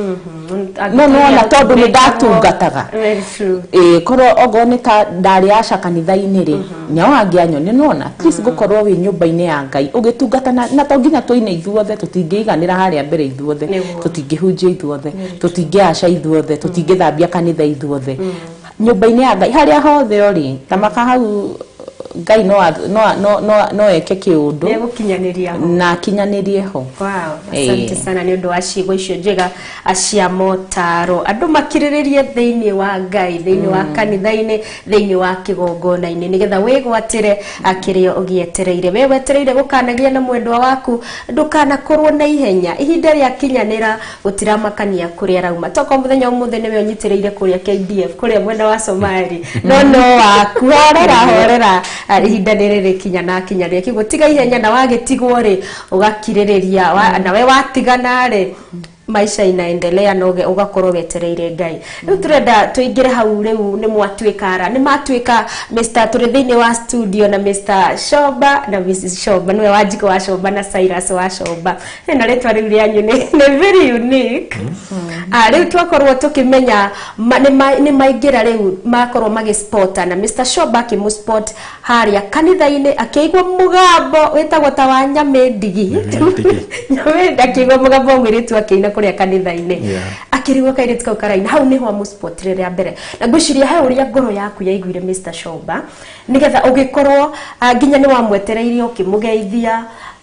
no nĩwona tondũ nĩ ndatungataga. Very true. Ĩ korwo okorwo nĩ ta ndarĩ aca kanitha-inĩ rĩ, nĩo angĩanyonire. Nĩwona at least gũkorwo wĩ nyũmba-inĩ ya Ngai ũgĩtungata na to nginya tũine ithuothe, tũtingĩiganĩra harĩa mbere ithuothe, tũtingĩhunjia ithuothe, tũtingĩaca ithuothe, tũtingĩthambia kanitha ithuothe. Nyũmba-inĩ ya Ngai harĩa hothe ũrĩ, tamaka hau Ngai no eke kĩũndũ Nĩegũkinyanĩria ho. Na akinyanĩrie ho. Wow, asante sana nĩ ũndũ wa ciugo icio njega cia motaro. Andũ makirĩrĩrie thĩinĩ wa Ngai, thĩinĩ wa kanitha-inĩ, thĩinĩ wa kĩgongona-inĩ, nĩgetha wĩgwatĩre kĩrĩa ũgĩetereire. We wetereire gũkanagia na mwendwa waku, ndũkanakorwo na ihenya. Ihinda rĩakinyanĩra gũtiramakania kũrĩa arauma. Tokorwo mũthenya ũmũthĩ nĩwe ũnyitĩrĩire kũrĩa KDF, kũrĩa mwena wa Somali, no waku, horera horera, ihinda nĩ rĩrĩkinya na akinyanĩre. Kĩguo tiga ihenya, na wagĩtigwo rĩ ũgakirĩrĩria, nawe watigana rĩ maisha inaendelea na ũgakorwo wetereire Ngai. Rĩu tũrenda tũingĩre hau rĩu nĩ mwatuĩka ara nĩ matuĩka Mr. tũrĩ thĩinĩ wa studio na Mr. Shoba na Mrs. Shoba, nĩwe Wanjikũ wa Shoba na Cyrus wa Shoba. Na rĩtwa rĩu rĩanyu nĩ very unique. Rĩu twakorwo tũkĩmenya nĩ maingĩra rĩu makorwo magĩspota na Mr. Shoba akĩmũspot harĩa kanitha-inĩ, akĩigua mũgambo wĩtagwo ta wa Nyamĩndigi. Nyamĩndigi, akĩigua mũgambo wa mũirĩtu akĩina kũrĩa kanitha-inĩ, akĩrigwo kairĩtu kau karaina. Hau nĩho amũspotire rĩa mbere, na ngwĩciria he ũrĩa ngoro yaku yaiguire, Mr. Shoba, nĩgetha ũgĩkorwo nginya nĩ wamwetereire ũkĩmũgeithia.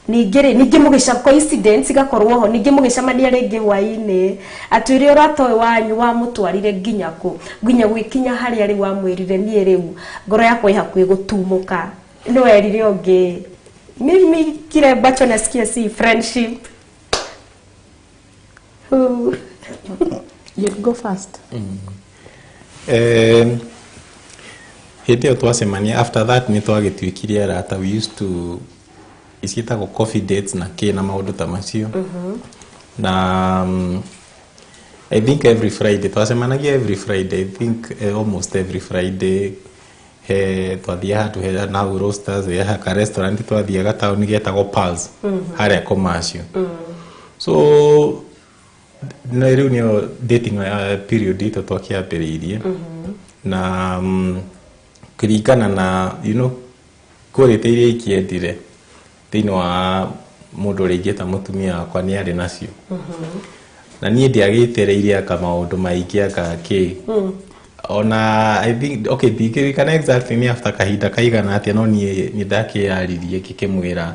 Ningĩ rĩ, ningĩ mũgĩca coincidence igakorwo ho, ningĩ mũgĩcemania rĩngĩ hwaĩ-inĩ, atwĩre ũrata ũyũ wanyu wamũtwarire nginya kũ, nginya gwĩkinya harĩa rĩu wamwĩrire niĩ rĩu ngoro yakwa ĩ hakuhĩ gũtumũka, nĩ werire ũngĩ mimi kile ambacho nasikia si friendship. Who? You go first. Hĩndĩ ĩyo twacemania, after that nĩ twagĩtuĩkire arata. We used to iciĩtagwo coffee dates na kĩ na maũndũ ta macio, na I think every Friday twacemanagia, every Friday, I think, almost every Friday he twathiaga handũ he na hau Roasters, he ka restaurant twathiaga taũni getagwo Pulse harĩa commercial. So na rĩu nĩyo dating period itũ twakĩambĩrĩirie na kũringana na quality iria ikĩendire thĩinĩ wa mũndũ ũrĩa ingĩta mũtumia wakwa nĩ arĩ nacio, na niĩ ndiagĩtereirie aka maũndũ maingĩ aka kĩ ona I think, okay, ndingĩririkana exactly nĩ after kahinda kaigana atĩa, no niĩ nĩ ndakĩyaririe ngĩkĩmwĩra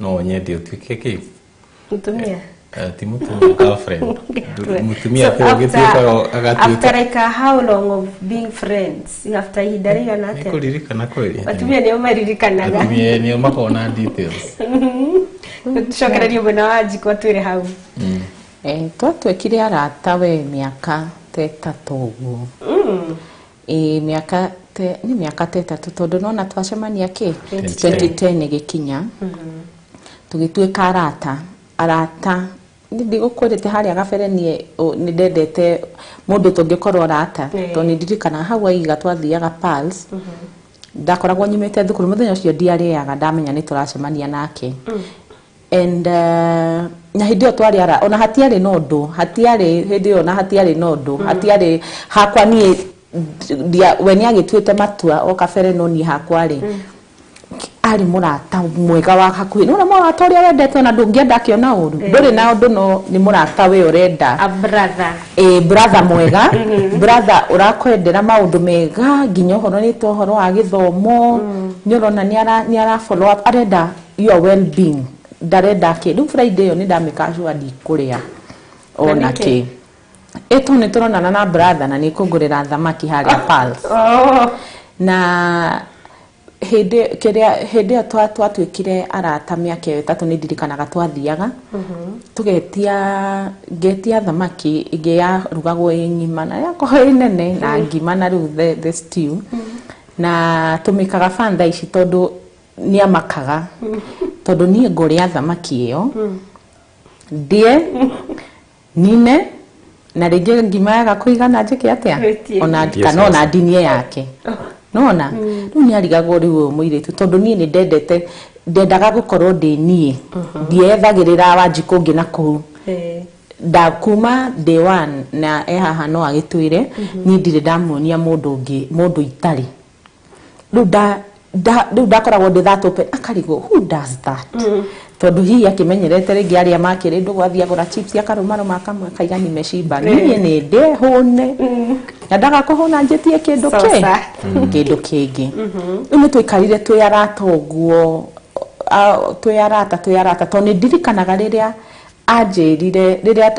no nyende ũtuĩke kĩ Mũtumia. Ti mũtumia, girlfriend. Mũtumia So kũu agĩtuĩkaga agatuĩka after like how long of being friends, after ihinda rĩigana nĩ atĩa? Kũririkana kweli. Atumia nĩo maririkanaga. Atumia nĩo makoragwo na details. Tũcokererie mwena wa Njiko atwĩre hau. Twatuĩkire arata we mĩaka ta ĩtatũ ũguo. Ĩ mĩaka nĩ mĩaka ta ĩtatũ, tondũ nona twacemania kĩ 2010 ĩgĩkinya tũgĩtuĩka arata. Ndigũkwĩrĩte harĩa gabere niĩ nĩ ndendete mũndũ tũngĩkorwo arata, tondũ nĩ ndirikanaga hau aiga twathiaga Pulse, ndakoragwo nyumĩte thukuru mũthenya ũcio, ndiarĩaga ndamenya nĩ tũracemania nake and Na hĩndĩ ĩyo twarĩ ara ona hatiarĩ na ũndũ, hatiarĩ hĩndĩ ĩyo na hatiarĩ na ũndũ, hatiarĩ hakwa niĩ we nĩ agĩtuĩte matua o kabere, no niĩ hakwa rĩ arĩ mũrata mwega wa hakuhĩ. Nĩ mũrata ũrĩa wendete ona ndũngĩenda akĩona ũru, ndũrĩ na ũndũ, no nĩ mũrata we ũrenda. A brother. Ĩ, brother mwega, brother ũrakwendera maũndũ mega, nginya ũhoro nĩ ta ũhoro wa gĩthomo, nĩ ũrona nĩ ara follow up, arenda your well being, ndarenda kĩ. Rĩu Friday ĩyo nĩ ndamĩka sure ndikũrĩa ona Na nĩkĩ? Kĩ ĩtũ nĩ tũronana na brother na nĩ kũngũrĩra thamaki harĩa Pals. Oh. Na hĩndĩ kĩrĩa hĩndĩ ĩyo twatuĩkire arata mĩaka ĩyo 3, nĩ ndirikanaga twathiaga tũgetia, ngetia thamaki ĩngĩ yarugagwo ĩ ng'ima na yakorwo ĩ nene na ngima na rĩu the stew, na tũmĩkaga fan thaa ici tondũ nĩ amakaga, tondũ niĩ ngũrĩa thamaki ĩyo ndĩe nine na rĩngĩ ngima yaga kũigana njĩke atĩa? Wĩtie. Ona Ndiĩ kana ona coca. ndinie yake nona. Rĩu nĩ arigagwo rĩu ũyũ mũirĩtu, tondũ niĩ nĩ ndendete, ndendaga gũkorwo ndĩ niĩ, ndiethagĩrĩra Wanjikũ ũngĩ na kũu. Nda kuma day one na e haha no agĩtwĩre niĩ ndirĩ ndamuonia mũndũ ũngĩ, mũndũ itarĩ. Rĩu rĩu ndakoragwo ndĩ that open, akarigwo who does that, tondũ hihi akĩmenyerete rĩngĩ arĩa makĩrĩ ndũgũ athiĩ agũra chips akarũmarũma akamwe akaiga nimeshiba. Niĩ nĩ ndĩ hũne na ndaga kũhũna njĩtie kĩndũ kĩ Coca. Kĩndũ kĩngĩ. Rĩu nĩ tũikarire twĩ arata ũguo, twĩ arata, tondũ nĩ ndirikanaga rĩrĩa anjĩrire rĩrĩa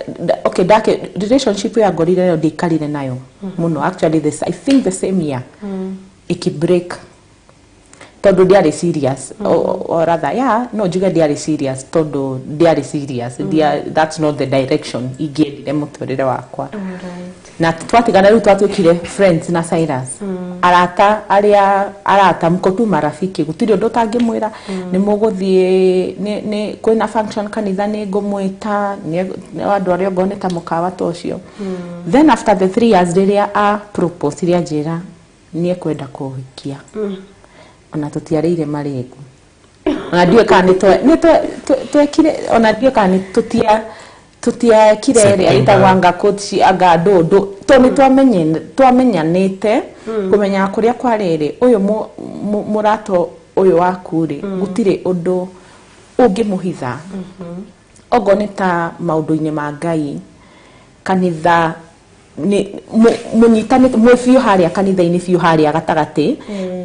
okay ndake relationship ya ngorire nayo, ndiikarire nayo mũno. Actually this, I think the same year ĩkĩ break, tondũ ndiarĩ serious, or rather, yeah, no njuge ndiarĩ serious, tondũ ndiarĩ serious. That's not the direction ingĩendire mũtũrĩre wakwa. Na twatigana rĩu twatuĩkire friends na Cyrus, arata arĩa arata mko tu marafiki, gũtirĩ ũndũ ũtangĩmwĩra, nĩ mũgũthiĩ nĩ kwĩna function kanitha nĩ ngũmwĩta, nĩ andũ arĩa ongoo nĩ ta mũkawa ta ũcio. Then after the 3 years rĩrĩa a propose rĩa njĩra nĩ ekwenda kũhikia, ona tũtiarĩire marĩngũ, ona ndiũĩ kana nĩ twekire, ona ndiũĩ kana nĩ tũtiekire ĩrĩa September. ĩtagwo anga kũci anga ndũndũ, tondũ nĩ twamenyanĩte kũmenya kũrĩa kwarĩrĩ ũyũ mũrata ũyũ waku rĩ, gũtirĩ ũndũ ũngĩmũhitha, okorwo nĩ ta maũndũ-inĩ ma Ngai, kanitha nĩ mũnyitanĩte mwĩ biũ harĩa kanitha-inĩ, biũ harĩa gatagatĩ,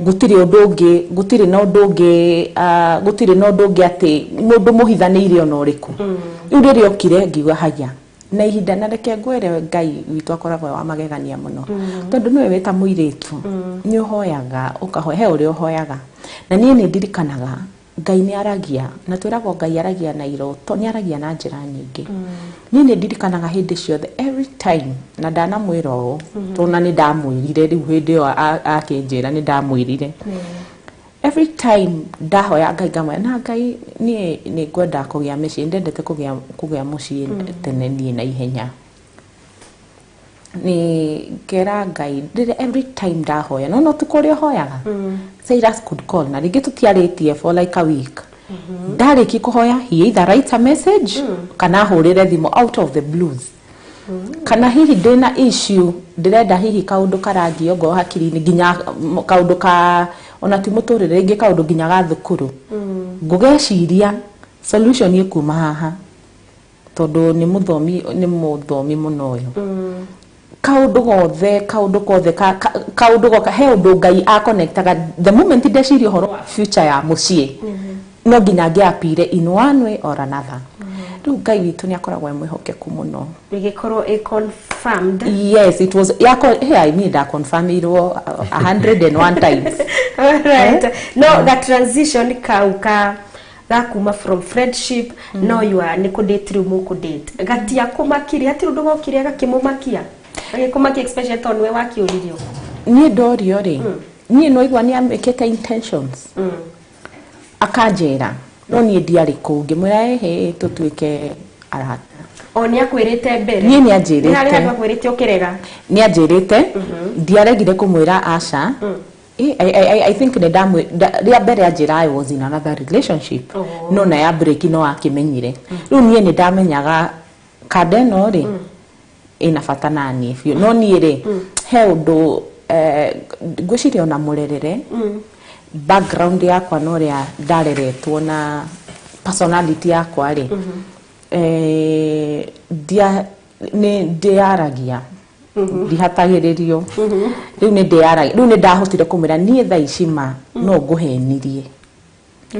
gũtirĩ ũndũ ũngĩ, gũtirĩ na ũndũ ũngĩ, gũtirĩ na ũndũ ũngĩ atĩ mũndũ mũhithanĩire ona ũrĩkũ. Rĩu rĩrĩa okire ngiuga haya na ihinda, na reke ngwĩre Ngai witũ akoragwo wa magegania mũno, tondũ nĩwe wĩta mũirĩtu nĩ ũhoyaga ũkahoya he ũrĩa ũhoyaga, na niĩ nĩ ndirikanaga Ngai nĩ aragia, na twĩragwo Ngai aragia na iroto, nĩ aragia na njĩra nyingĩ. Niĩ nĩ ndirikanaga hĩndĩ ciothe, every time, na ndanamwĩra ũũ, tondũ nĩ ndamwĩrire rĩu hĩndĩ ĩyo akĩnjĩra, nĩ ndamwĩrire every time ndahoya Ngai ngamwĩra na Ngai niĩ nĩ ngwenda kũgĩa mĩciĩ, ndendete kũgĩa mũciĩ tene niĩ na ihenya, nĩ ngera Ngai rĩrĩa every time ndahoya, no ũtukũ ũrĩa ũhoyaga, Cyrus could call na rĩngĩ tũtiarĩtie for like a week, ndarĩki kũhoya he either writes a message kana ahũrĩre thimũ out of the blues, kana hihi ndĩna issue ndĩrenda hihi kaũndũ karangio ngoro hakiri-inĩ, nginya kaũndũ ka ona ti mũtũrĩre, rĩngĩ kaũndũ nginya ga thukuru, ngũgeciria solution ĩkuma haha, tondũ nĩ mũthomi mũno ũyũ. Kaũndũ gothe, kaũndũ gothe kaũndũ goka he ũndũ Ngai aconnectaga the moment ndeciria ũhoro wa future ya mũciĩ, no nginya ngĩapire in one way or another. Rĩu Ngai witũ nĩ akoragwo e mwĩhokeku mũno. Ĩgĩkorwo ĩ confirmed. Yes, it was yako. Hey, I mean, ndaconfirmirwo 101 times. Alright. No that transition kau ka gakuma from friendship, no you are nĩ kũ-date, rĩu mũkũ-date, gatiakũmakirie, hatirĩ ũndũ wokire agakĩmũmakia, agĩkũmakia, especially tondũ nĩwe wakĩũririo? Niĩ ndorio rĩ, niĩ no igua nĩ amĩkĩte intentions, akanjĩra, no niĩ ndiarĩ kũu, ngĩmwĩra ĩhĩ tũtuĩke arata. O nĩ akwĩrĩte mbere? Niĩ nĩ anjĩrĩte. Nĩ harĩ handũ akwĩrĩte ũkĩrega? Nĩ anjĩrĩte, ndiaregire kũmwĩra aca. I think nĩ ndamwĩ rĩa mbere anjĩra I was in another relationship. Oh. No na ya break no akĩmenyire. Rĩu niĩ nĩ ndamenyaga kanda ĩno rĩ ĩna bata na niĩ biũ, no niĩ rĩ he ũndũ ngwĩciria ona mũrerere, background yakwa na ũrĩa ndareretwo na personality yakwa rĩ, ndia nĩ ndĩyaragia, ndihatagĩrĩrio. Rĩu nĩ ndĩyaragia, rĩu nĩ ndahotire kũmwĩra niĩ thaa ici ma no ngũhenirie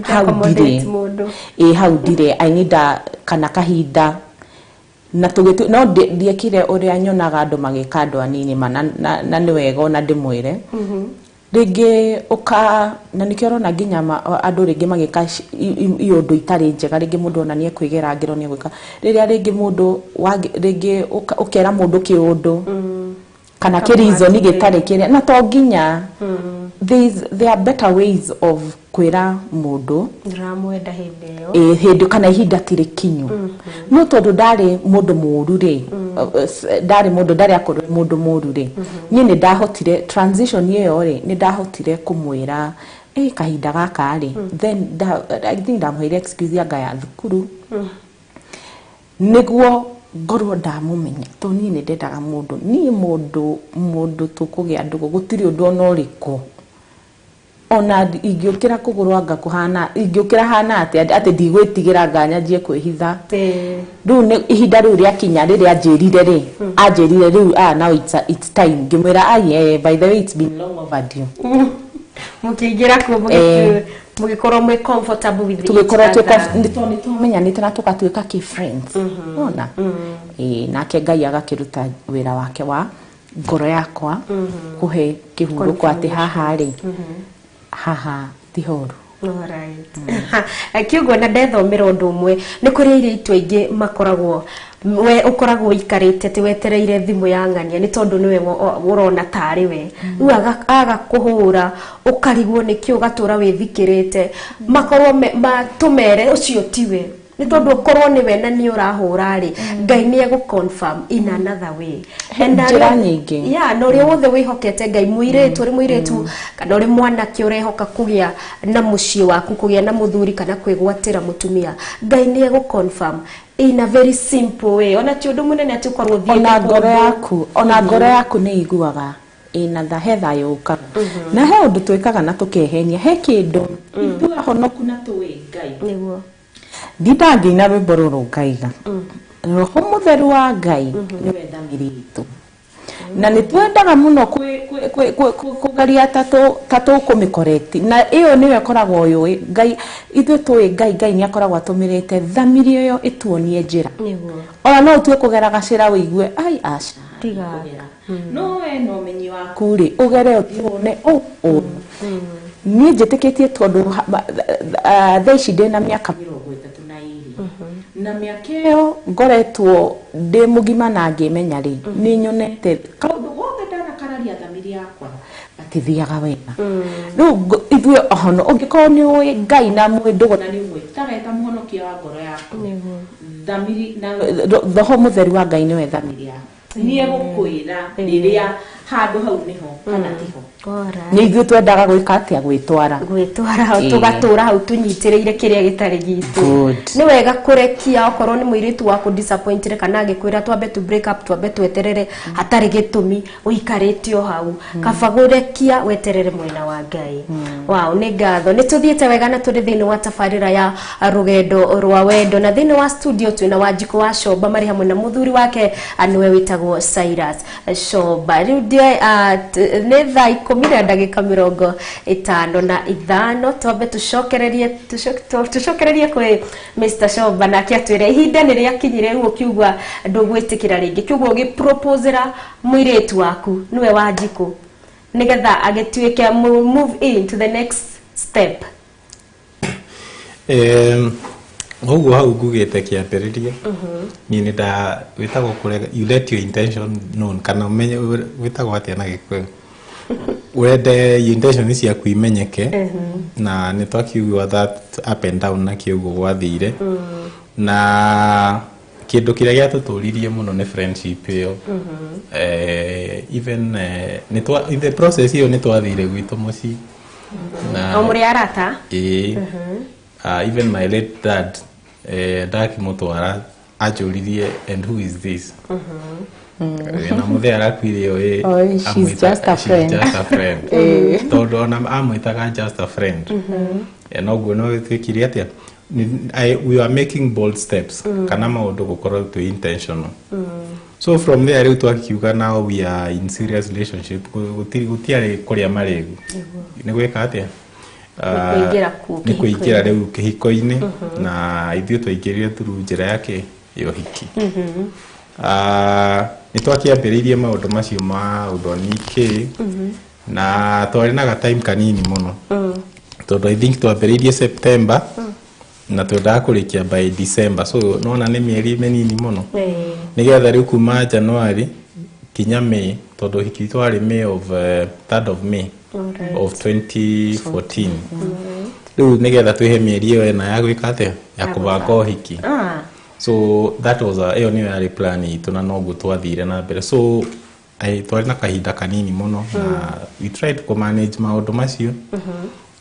hau ndirĩ. Accommodate mũndũ. Ĩ, hau ndirĩ, I need a, kana kahinda na tũgĩtu no ndiekire ũrĩa nyonaga andũ magĩka andũ anini ma na nĩ wega ona ndĩmwĩre rĩngĩ ũka na nĩkĩo ũrona nginya andũ rĩngĩ magĩka iũndũ itarĩ njega. Rĩngĩ mũndũ ona nĩ ekwĩgera ngero, nĩ egwĩka rĩrĩa rĩngĩ mũndũ rĩngĩ ũkera mũndũ kĩũndũ kana kĩreason gĩtarĩ kĩrĩa, na to nginya there are better ways of kwĩra mũndũ. Ndĩramwenda hĩndĩ ĩyo. Ĩ, hĩndĩ kana ihinda tirĩ kinyu, no tondũ ndarĩ mũndũ mũru rĩ, ndarĩ mũndũ ndarĩ akorwo mũndũ mũru rĩ, niĩ nĩ ndahotire transition ĩyo rĩ, nĩ ndahotire kũmwĩra ĩ kahinda gaka rĩ, then I think ndamũheire excuse anga ya thukuru nĩguo ngorwo ndamũmenya, tondũ niĩ nĩ ndendaga mũndũ, niĩ mũndũ tũkũgĩa ndũgũ, gũtirĩ ũndũ ona ũrĩkũ ona ingĩũkĩra kũgũrũ anga kũhana, ingĩũkĩra hana atĩa atĩ ndigwĩtigĩra nganyanjie kwĩhitha. Rĩu nĩ ihinda rĩu rĩakinya rĩrĩa anjĩrire rĩ, anjĩrire rĩu, ah, now it's time, ngĩmwĩra, ah, yeah, by the way, it's been long overdue. Mũkĩingĩra kuo, mũgĩkorwo mwĩ comfortable with each tũgĩkorwo other. Nĩ twamenyanĩte na tũgatuĩka kĩ friends ona. Ĩĩ, nake Ngai agakĩruta wĩra wake wa ngoro yakwa kũhe kĩhurũko atĩ haha rĩ, haha ti horu. Alright. Kiugo na ndethomera ũndũ ũmwe, nĩ kũrĩ airĩtu aingĩ makoragwo, we ũkoragwo ũikarĩte atĩ wetereire thimũ ya ng'ania nĩ tondũ nĩwe ũrona tarĩ we, rĩu agakũhũra ũkarigwo nĩkĩ, ũgatũra wĩthikĩrĩte, makorwo tũmere ũcio tiwe, nĩ tondũ ũkorwo nĩwe na nĩ ũrahũra rĩ, Ngai nĩ egũ confirm in another way. And Njĩra nyingĩ. Ya, na ũrĩa wothe wĩhokete Ngai, mũirĩtu, ũrĩ mũirĩtu kana ũrĩ mwanake ũrehoka kũgĩa na mũciĩ waku, kũgĩa na mũthuri kana kwĩgwatĩra mũtumia, Ngai nĩ egũ confirm in a very simple way, ona ti ũndũ mũnene atĩ ũkorwo ũthiĩte Ona ngoro kũndũ. yaku, ona ngoro yaku nĩ iguaga ĩna tha, he thayũ ũkaga, na he ũndũ twĩkaga na tũkehenia, he kĩndũ ithuĩ ahonoku na tũĩ Ngai. Ndinda ngĩina rwĩmbo rũrũ ngaiga Roho Mũtheru wa Ngai nĩwe thamiri itũ, na nĩ twendaga mũno kũgeria ta tũkũmĩcorrect, na ĩyo nĩyo ĩkoragwo yũĩ Ngai. Ithuĩ tũĩ Ngai, Ngai nĩ akoragwo atũmĩrĩte thamiri ĩyo ĩtuonie njĩra. Ona no ũtue kũgera gacĩra ũigue ai aca, Tiga. kũgera. No we na ũmenyi waku rĩ, ũgere ũthiĩ wone ũ niĩ njĩtĩkĩtie, tondũ thaa ici ndĩna mĩaka 32, na mĩaka ĩyo ngoretwo ndĩ mũgima na ngĩmenya rĩ, nĩ nyonete kaũndũ gothe ndanakararia thamiri yakwa gatithiaga wega. Rĩu ithuĩ ohono, ũngĩkorwo nĩ ũĩ Ngai na mwĩ ndũgũ na nĩ ũmwĩtaga ta mũhonokia wa ngoro yaku, thamiri na Roho Mũtheru wa Ngai nĩwe thamiri yaku, nĩ egũkwĩra rĩrĩa handũ hau nĩho kana tiho. Nĩ ithuĩ twendaga gwĩka atĩa? Gwĩtwara. Gwĩtwara hau, tũgatũra hau tũnyitĩrĩire kĩrĩa gĩtarĩ gitũ. Good. Nĩ wega kũrekia okorwo nĩ mũirĩtu waku disappointed kana agĩkwĩra twambe tu break up, twambe tweterere, hatarĩ gĩtũmi ũikarĩte o hau, kaba gũrekia weterere mwena wa Ngai. Wow, nĩ ngatho, nĩ tũthiĩte wega na tũrĩ thĩinĩ wa tabarĩra ya Rũgendo rwa Wendo, na thĩinĩ wa studio twĩna Wanjikũ wa Comba marĩ hamwe na mũthuri wake, nĩwe wĩtagwo Cyrus Comba. Rĩu nĩ thaa 10:55, twambe tũcokererie tũcokererie kwĩ Mr. Comba nake atwĩre ihinda nĩ rĩakinyire rĩu ũkiuga ndũgwĩtĩkĩra rĩngĩ, kiugo ũgĩproposera mũirĩtu waku nĩwe Wanjikũ nĩgetha agĩtuĩke move in to the next step. Ũguo hau ngugĩte kĩambĩrĩria, niĩ nĩ nda wĩtagwo kũrega, you let your intention known, kana ũmenye wĩtagwo atĩa na Gĩkũyũ, wende intention ciaku imenyeke, na nĩ twakiugua that up and down na kĩũguo gwathire na Kĩndũ kĩrĩa gĩatũtũririe mũno nĩ friendship ĩyo. Even in the process ĩyo nĩ twathire gwitũ mũciĩ na O mũrĩ arata? Ĩĩ. Even my late dad, ndakĩmũtwara anjũririe, "And who is this?" Na mũthee arakuire ĩ. Oh, she's just a She's friend. just a friend, tondũ ona amwĩtaga just a friend. Noguo no twĩkire atĩa? We are making bold steps kana maũndũ gũkorwo twĩ intentional. So from there rĩu twakiuga now we are in serious relationship. Gũtiarĩ kũrĩa marĩgu, nĩ gwĩka atĩa? Nĩ kũingĩra ku Nĩ kũingĩra kĩhiko-inĩ. Rĩu kĩhiko-inĩ, na ithuĩ twaingĩrire through njĩra yake ya ũhiki. Nĩ twakĩambĩrĩirie maũndũ macio ma ũthoni kĩ, na twarĩ na ga time kanini mũno, tondũ I think twambĩrĩirie September na twendaga kũrĩkia by December, so nona nĩ mĩeri mĩnini mũno, nĩgetha rĩu kuma January kinya May, tondũ hiki twarĩ May of 3rd of May of 2014. Rĩu nĩgetha twĩhe mĩeri ĩyo ĩna ya gwĩka atĩa, ya kũbanga ũhiki. So that was ĩyo nĩyo yarĩ plan itũ, na noguo twathire na mbere. So twarĩ na kahinda kanini mũno, na we tried to manage maũndũ macio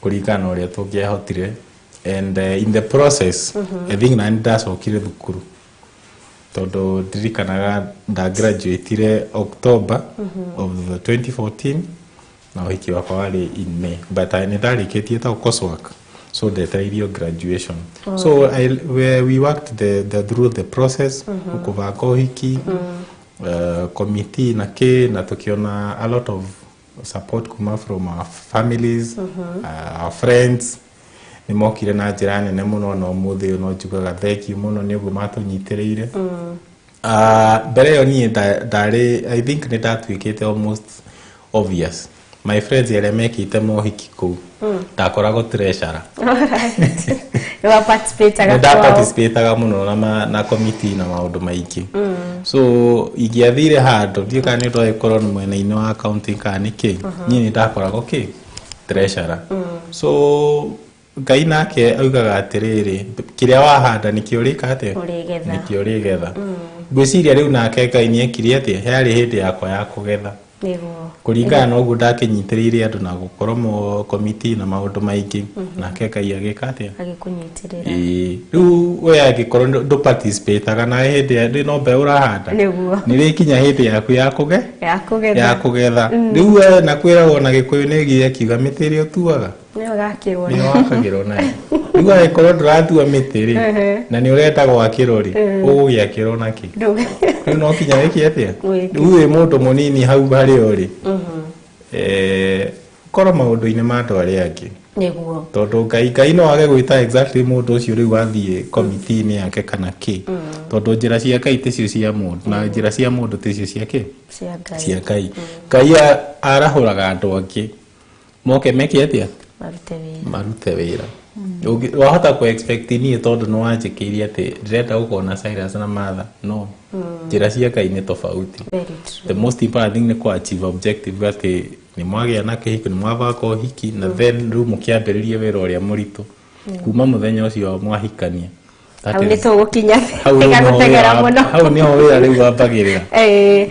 kũringana na ũrĩa tũngĩahotire. And in the process, I think nani ndacokire thukuru, tondũ ndirikanaga ndagraduatire October of 2014 na ũhiki wakwa warĩ in May, but nĩ ndarĩkĩtie ta coursework, so ndetereirio graduation. So we worked the through the process kũbanga ũhiki, committee na kĩ, na tukiona a lot of support kuma from our families, our friends nĩ mokire na njĩra nene mũno, na ũmũthĩ ũyũ no njugaga thank you mũno nĩ ũguo matũnyitĩrĩire. Mbere ĩyo niĩ ndarĩ, I think nĩ ndatuĩkĩte almost obvious, my friends arĩa mekĩte mohiki kũu, ndakoragwo treasurer. Nĩ wa participate-aga Nĩ kwao. ndaparticipataga mũno na committee na maũndũ maingĩ. So ingĩathire handũ, ndiũ kana nĩ ũndũ wa gũkorwo mwena-inĩ wa accounting kana nĩ kĩ, niĩ nĩ ndakoragwo kĩ treasurer. So Ngai nake augaga atĩrĩrĩ, kĩrĩa wahanda nĩkĩo ũrĩka atĩa? Ũrĩgetha. Nĩkĩo ũrĩgetha. Ngwĩciria rĩu nake Ngai nĩ ekire atĩa, yarĩ hĩndĩ yakwa ya kũgetha kũringana na ũguo ndakĩnyitĩrĩire andũ na gũkorwo mo committee na maũndũ maingĩ, nake Ngai agĩka atĩa? Agĩkũnyitĩrĩra. Ĩĩ. Rĩu we angĩkorwo ndũ participate-aga na hĩndĩ ya no mbeũ ũrahanda, nĩ rĩkinya hĩndĩ yaku ya kũge ya kũgetha. Ya kũgetha. Rĩu we na kwĩragwo na Gĩkũyũ nĩ gĩe kiuga mĩtĩ ĩrĩa ũtuaga nĩyo gakĩrwo. Nĩyo wakagĩrwo nayo. Rĩu angĩkorwo ndũratua mĩtĩ rĩ, na nĩ ũrenda gwakĩrwo rĩ, ũgũgĩakĩrwo na kĩ? Rĩu no kinya wĩke atĩa? Wĩke. Rĩu wĩ mũndũ mũnini hau harĩa ũrĩ, korwo maũndũ-inĩ ma andũ arĩa angĩ, tondũ Ngai no age gwĩta exactly mũndũ ũcio rĩu athiĩ committee-inĩ yake kana kĩ, tondũ njĩra cia Ngai ticio cia mũndũ, na njĩra cia mũndũ ticio cia kĩ? Cia Ngai. Cia Ngai. Ngai arahũraga andũ angĩ moke meke atĩa? Marute wĩra. Marute wĩra. Wahota kũ expect niĩ, tondũ nĩ wanjĩkĩire atĩ ndĩrenda gũkorwo na Cyrus na Martha, no njĩra cia Ngai nĩ tofauti. Very true. The most important thing nĩ kũ achieve objective atĩ nĩ mwagĩa na kĩhiko, nĩ mwabanga ũhiki, na then rĩu mũkĩambĩrĩrie wĩra ũrĩa mũritũ kuma mũthenya ũcio mwahikania. That Hau nĩ tũgũkinya. Hau rĩu nĩho Tigagũteng'era wĩra mũno. Hau nĩho wĩra rĩu wambagĩrĩra.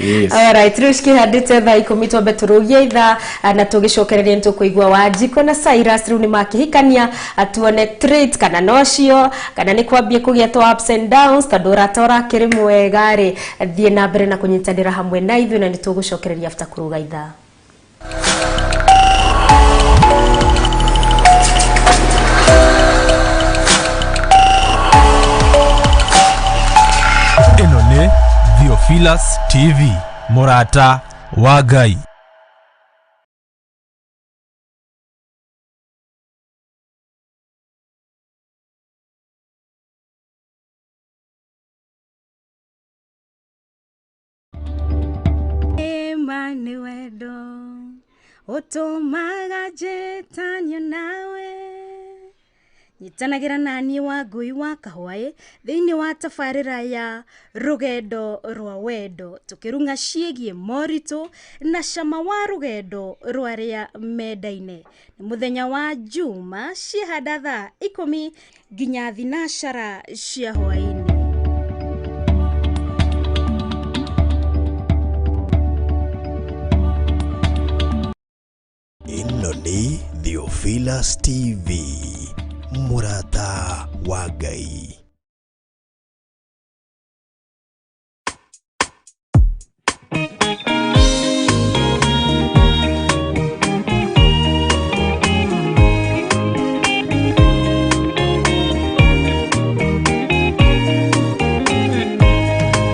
Yes. Alright, rĩu cikĩhandĩte thaa 10, twambe tũrũgie ithaa, na tũgĩcokereria nĩ tũkũigua Wanjikũ na Cyrus rĩu nĩ makĩhikania, tuone traits kana nocio kana nĩ kwambie kũgĩa twa ups and downs, tondũ ũrata ũrakĩrĩ mwega rĩ. Thiĩ na mbere na kũnyitanĩra hamwe na ithuĩ, na nĩ tũgũcokereria after kũrũga ithaa. Ĩno nĩ Theophilus TV, mũrata wa Ngai. Ma nĩ wendo ũtũmaga njĩtanio nawe, nyitanagĩra na niĩ wa Ngũi wa Kahwaĩ thĩinĩ wa tabarĩra ya Rũgendo rwa Wendo, tũkĩrung'a ciĩgiĩ moritũ na cama wa rũgendo rwa arĩa mendaine. Nĩ mũthenya wa Juma ciĩhanda thaa 10 nginya 6:30 cia hwaĩ-inĩ. Theophilus TV, mũrata wa Ngai.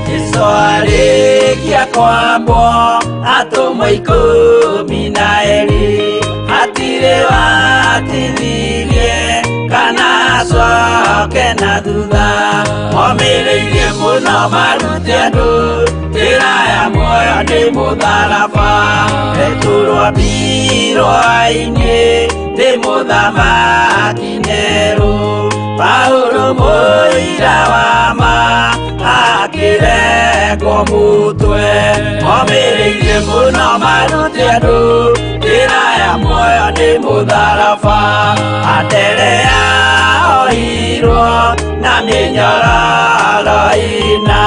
Jesu arĩkia kwambwo atũmwo 12 hatirĩ watithirie kana acoke na thutha momĩrĩirie mũno marute andũ njĩra ya muoyo nĩ mũtharaba Petero ambirwo-inĩ nĩ mũthamaki Nero Paulo mũira wa ma akĩrengwo mũtwe momĩrĩirie mũno marute andũ njĩra ya muoyo nĩ mũtharaba Anderea oirwo na mĩnyororo ĩna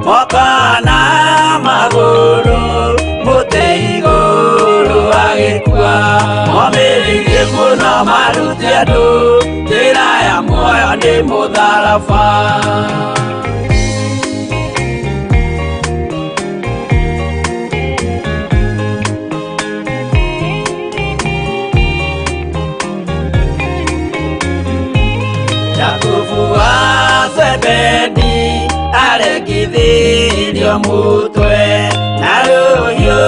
moko na magũrũ mũtĩ igũrũ agĩkua momĩrĩirie mũno marute andũ njĩra ya muoyo nĩ mũtharaba. Jakubu wa Zebedi arekithirio mũtwe na rũhiũ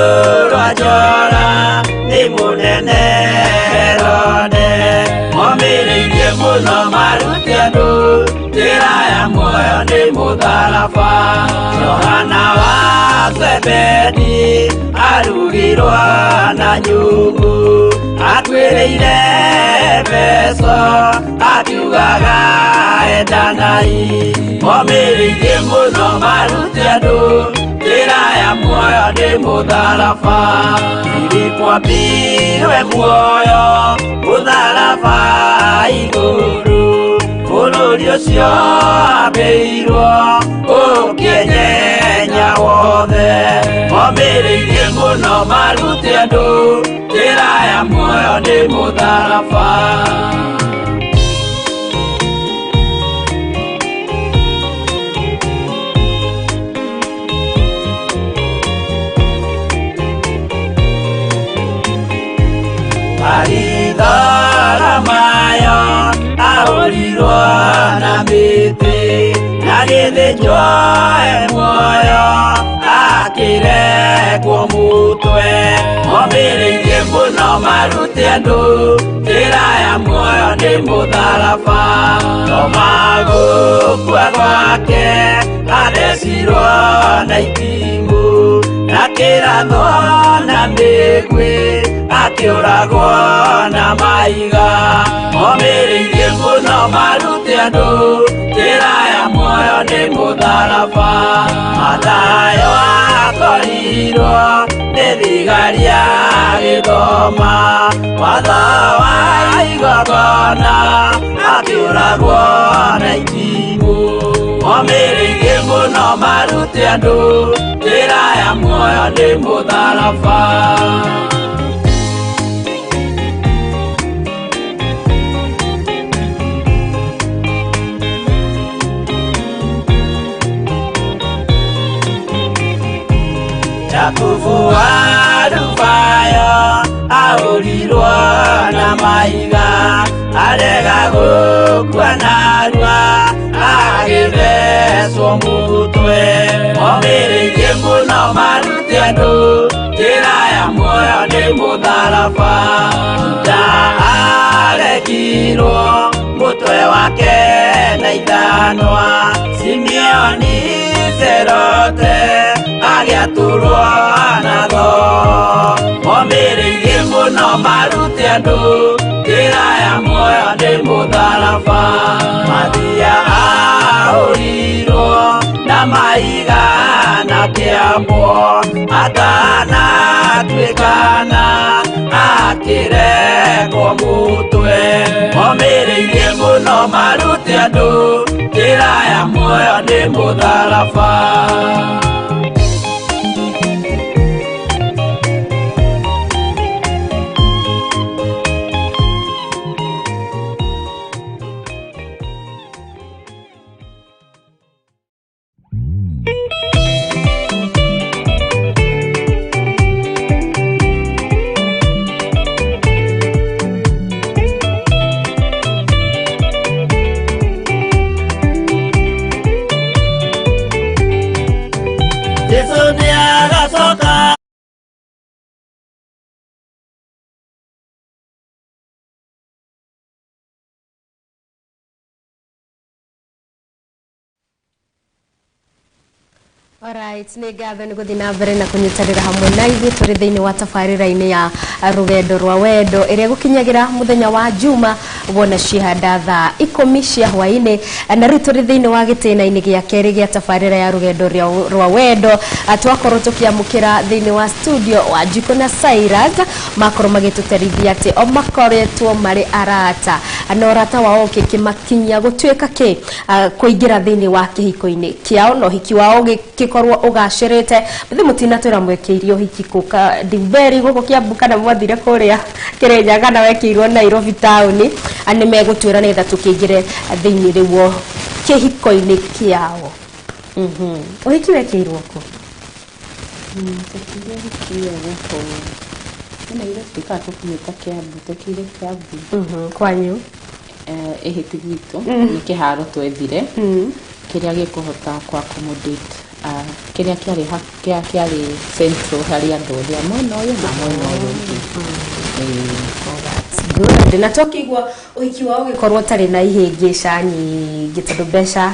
rwa njora nĩ mũnene Herode momĩrĩirie mũno marute andũ njĩra ya muoyo nĩ mũtharaba Johana wa Zebedi arugirwo na nyũngũ akuĩrĩire Efeso akiugaga endanai momĩrĩirie mũno marute andũ njĩra ya muoyo nĩ mũtharaba Filipo ambirwe muoyo mũtharaba igũrũ bũrũri ũcio ambĩirwo ũkĩenyenya wothe momĩrĩirie mũno marute andũ njĩra ya muoyo nĩ mũtharaba. Baritholomayo ahũrirwo na mĩtĩ na gĩthĩnjwo e muoyo akĩrengwo mũtwe momĩrĩirie mũno marute andũ njĩra ya muoyo nĩ mũtharaba Toma gũkua gwake athecirwo na itimũ na kĩrathwo na mĩguĩ akĩũragwo na mahiga momĩrĩirie mũno marute andũ njĩra ya muoyo nĩ mũtharaba Mathayo akorirwo nĩ thigari agĩthoma watho wa igongona akĩũragwo na itimũ momĩrĩirie mũno marute andũ njĩra ya muoyo nĩ mũtharaba. Jakubu wa Alufayo ahũrirwo na mahiga arega gũkua narua agĩthecwo mũtwe momĩrĩirie mũno marute andũ njĩra ya muoyo nĩ mũtharaba Juda arekirwo mũtwe wake na ithanwa Simeoni Zerote agĩatũrwo na thoo momĩrĩirie mũno marute andũ njĩra ya muoyo nĩ mũtharaba Mathia ahũrirwo na mahiga na kĩambwo atanatuĩkana akĩrengwo mũtwe momĩrĩirie mũno marute andũ njĩra ya muoyo nĩ mũtharaba. Jesu nĩ agacoka. Alright, nĩ ngatho nĩ gũthiĩ na mbere na kũnyitanĩra hamwe na ithuĩ tũrĩ thĩinĩ wa tabarĩra-inĩ ya rũgendo rwa wendo ĩrĩa ĩgũkinyagĩra mũthenya wa Juma wona cihanda thaa 10 cia hwaĩ-inĩ. Na rĩu tũrĩ thĩinĩ wa gĩtĩna-inĩ gĩa kerĩ gĩa tabarĩra ya rũgendo rwa wendo. Twakorwo tũkĩamũkĩra thĩinĩ wa studio Wanjikũ na Cyrus, makorwo magĩtũtarithia atĩ o makoretwo marĩ arata na ũrata wao ũkĩmakinyia gũtuĩka kĩ kũingĩra thĩinĩ wa kĩhiko-inĩ kĩao na ũhiki wao ũgĩkorwo ũgacĩrĩte. Mũthĩ mũtinatwĩra mwekĩire ũhiki kũ ka Ndiberi gũkũ Kiambu kana mwathire kũrĩa Kĩrĩnyaga kana wekĩirwo Nairobi taũni. Nĩ megũtwĩra nĩgetha tũkĩingĩre thĩinĩ rĩu kĩhiko-inĩ kĩao. Ũhiki wekĩirwo kũ? Twekĩire ũhiki ũyũ gũkũ nĩ Nairobi kana tũkiumĩte Kiambu, twekĩire Kiambu. Kwanyu? Ĩhĩ ti gwitũ, nĩ kĩharo twethire kĩrĩa gĩkũhota kũ accommodate kĩrĩa kĩarĩ kĩarĩ central harĩ andũ othe a mwena ũyũ na mwena ũyũ ũngĩ. That's good. Na twakĩigua ũhiki wao ũgĩkorwo ũtarĩ na ihĩngĩca nyingĩ tondũ mbeca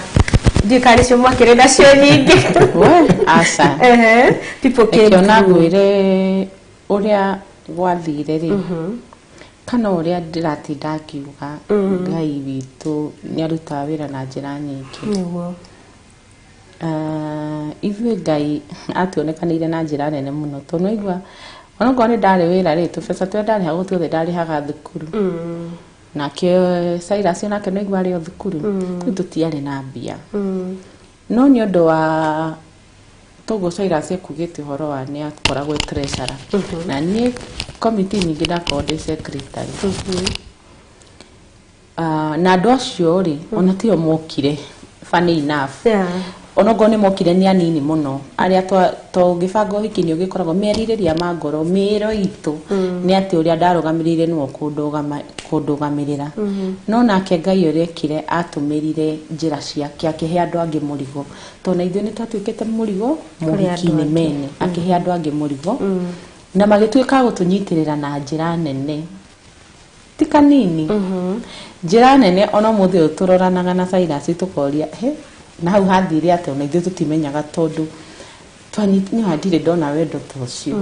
ndiũĩ kana nĩcio mwakĩrĩ nacio nyingĩ. We, aca. Ehe, people came Reke ona through. Ngwĩre ũrĩa gwathire rĩ, kana ũrĩa ndĩratinda ngiuga, Ngai witũ nĩ arutaga wĩra na njĩra nyingĩ. Nĩguo. Ithuĩ Ngai atuonekanĩire na njĩra nene mũno tondũ nĩwaigua onokorwo nĩ ndarĩ wĩra rĩ, tũbeca tũrĩa ndarĩhagwo tuothe ndarĩhaga thukuru, nake Cyrus onake nĩwaigua arĩ o thukuru. Rĩu tũtiarĩ na mbia, no nĩ ũndũ wa toguo Cyrus ekugĩte ũhoro wa nĩ akoragwo e treasurer, na niĩ committee nyingĩ ndakoragwo ndĩ secretary. Na andũ acio rĩ, ona tio mokire, funny enough, onokorwo nĩ mokire nĩ anini mũno arĩa tũngĩbanga ũhiki nĩ ũgĩkoragwo merirĩria ma ngoro mĩĩro itũ nĩ atĩ ũrĩa ndarũgamĩrĩire nĩwe kũndũgamĩrĩra, no nake Ngai ũrĩa ekire atũmĩrire njĩra ciake akĩhe andũ angĩ mũrigo, tondũ na ithuĩ nĩ twatuĩkĩte mũrigo mũhiki-inĩ mene, akĩhe andũ angĩ mũrigo na magĩtuĩka a gũtũnyitĩrĩra na njĩra nene, ti kanini, njĩra nene. Ona ũmũthĩ ũyũ tũroranaga na Cyrus tũkoria he na hau hathire atĩa, ona ithuĩ tũtimenyaga tondũ nĩ ndirĩ ndona wendo ta ũcio,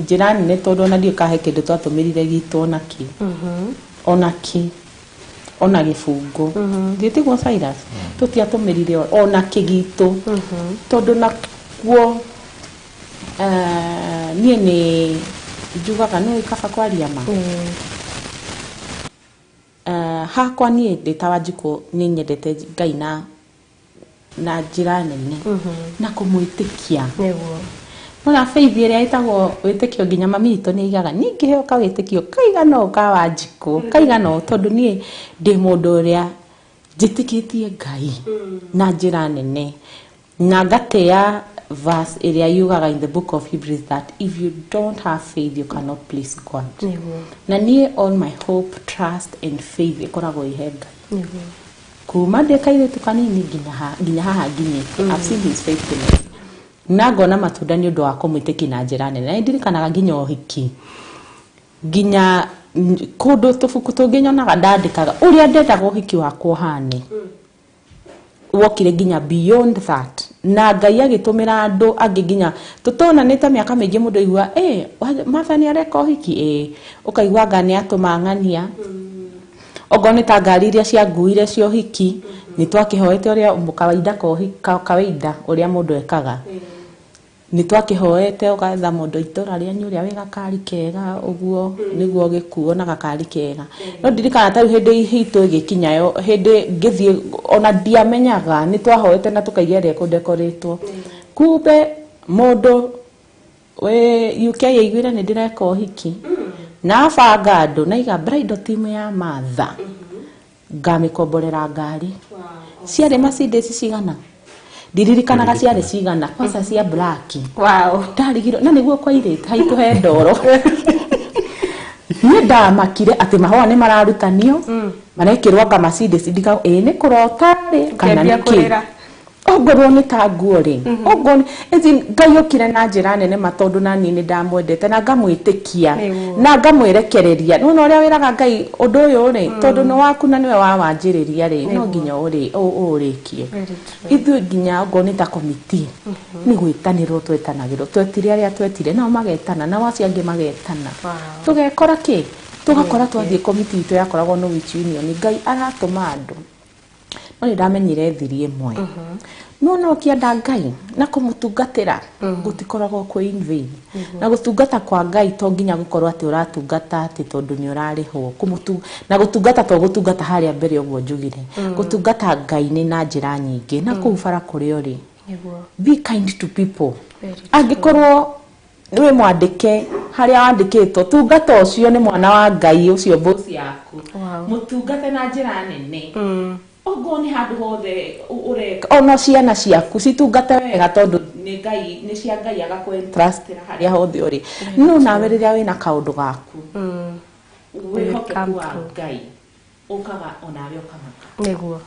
njĩra nene, tondũ ona ndiũĩ kana he kĩndũ twatũmĩrire gitũ ona kĩ, ona kĩ, ona gĩbungo thiĩ tiguo Cyrus, tũtiatũmĩrire ona kĩ gitũ, tondũ nakuo niĩ nĩ njugaga nĩ kaba kwaria ma. Hakwa niĩ ndĩ ta Wanjikũ nĩ nyendete Ngai na njĩra nene na kũmwĩtĩkia. Nĩguo. Nona faith ĩrĩa ĩtagwo wĩtĩkio, nginya mami witũ nĩ aigaga niĩ ngĩheo kawĩtĩkio kaigana ũũ ka Wanjikũ kaigana ũũ, tondũ niĩ ndĩ mũndũ ũrĩa njĩtĩkĩtie Ngai na njĩra nene na ngatĩa verse ĩrĩa yugaga in the book of Hebrews that if you don't have faith you cannot please God. Nĩguo. Na niĩ all my hope, trust and faith ĩkoragwo ihe Ngai. Nĩguo. Kuma ndĩ kairĩtu kanini nginya haha nginyĩte, I've seen his faithfulness na ngona matunda nĩ ũndũ wa kũmwĩtĩkia na njĩra nene. Na nĩ ndirikanaga nginya ũhiki, nginya kũndũ tũbuku tũngĩ nyonaga ndandĩkaga ũrĩa ndendaga ũhiki wakwa ũhane, wokire nginya beyond that, na Ngai agĩtũmĩra andũ angĩ nginya tũtonanĩte mĩaka mĩingĩ. Mũndũ aigua Martha nĩ areka ũhiki, ũkaigua anga nĩ atũma ng'ania, okorwo nĩ ta ngari iria cianguire cia ũhiki, nĩ twakĩhoete ũrĩa kawaida kawaida ũrĩa mũndũ ekaga, nĩ twakĩhoete ũgatha mũndũ itũra rĩanyu ũrĩa wĩ gakari kega ũguo nĩguo gĩkuo na gakari kega. No ndirikana ta rĩu hĩndĩ itũ ĩgĩkinya yo hĩndĩ ngĩthiĩ, ona ndiamenyaga nĩ twahoete na tũkaiga ĩrĩa ĩkũndekoretwo, kumbe mũndũ wĩ UK aiguire nĩ ndĩreka ũhiki na abanga andũ na iga bridal team ya Martha ngamĩkomborera ngari ciarĩ Mercedes cigana. Ndiririkanaga ciarĩ cigana kwanza cia black. Wow. Ndarigirwo na nĩguo kwa irĩtu haikuhe ndoro. Niĩ ndamakire atĩ mahũa nĩ mararutanio marekĩrwo anga Mercedes ndika ĩ nĩ kũrota rĩ kana Ũkĩambia nĩ kĩ kũrĩra. Ongorwo nĩ ta nguo rĩ, ongorwo nĩ Ngai okire na njĩra nene ma tondũ na niĩ nĩ ndamwendete na ngamwĩtĩkia Nĩguo. na ngamwĩrekereria. Nĩwona ũrĩa wĩraga Ngai ũndũ ũyũ rĩ, tondũ nĩ waku na nĩwe wawanjĩrĩria rĩ, no nginya ũũrĩkie. Very true. Ithuĩ nginya ongorwo nĩ ta komiti nĩ gwĩtanĩrwo twetanagĩrwo, twetire arĩa twetire nao magetana nao acio angĩ magetana. Wow. Tũgekora kĩ? Tũgakora twathiĩ komiti itũ yakoragwo Norwich Union, Ngai aratũma andũ. No nĩ ndamenyire thiri ĩmwe. No no ũkĩenda Ngai na kũmũtungatĩra gũtikoragwo kwĩ in vain. Na gũtungata kwa Ngai to nginya gũkorwo atĩ ũratungata atĩ tondũ nĩ ũrarĩhwo. Na gũtungata to gũtungata harĩa mbere ũguo njugire. Gũtungata Ngai nĩ na njĩra nyingĩ. Na kũu bara kũrĩa ũrĩ. Be kind to people. Angĩkorwo wĩ mwandĩke harĩa wandĩkĩtwo, tungata ũcio nĩ mwana wa Ngai ũcio boss yaku. Mũtungate na njĩra nene. Oguo nĩ handũ hothe ũreka. Ona ciana ciaku citungate wega tondũ nĩ Ngai, nĩ cia Ngai agakwentrustĩra harĩa hothe ũrĩ. No nawe rĩrĩa wĩna kaũndũ gaku, wĩhokeku wa Ngai ũkaga onawe ũkamaka. Nĩguo.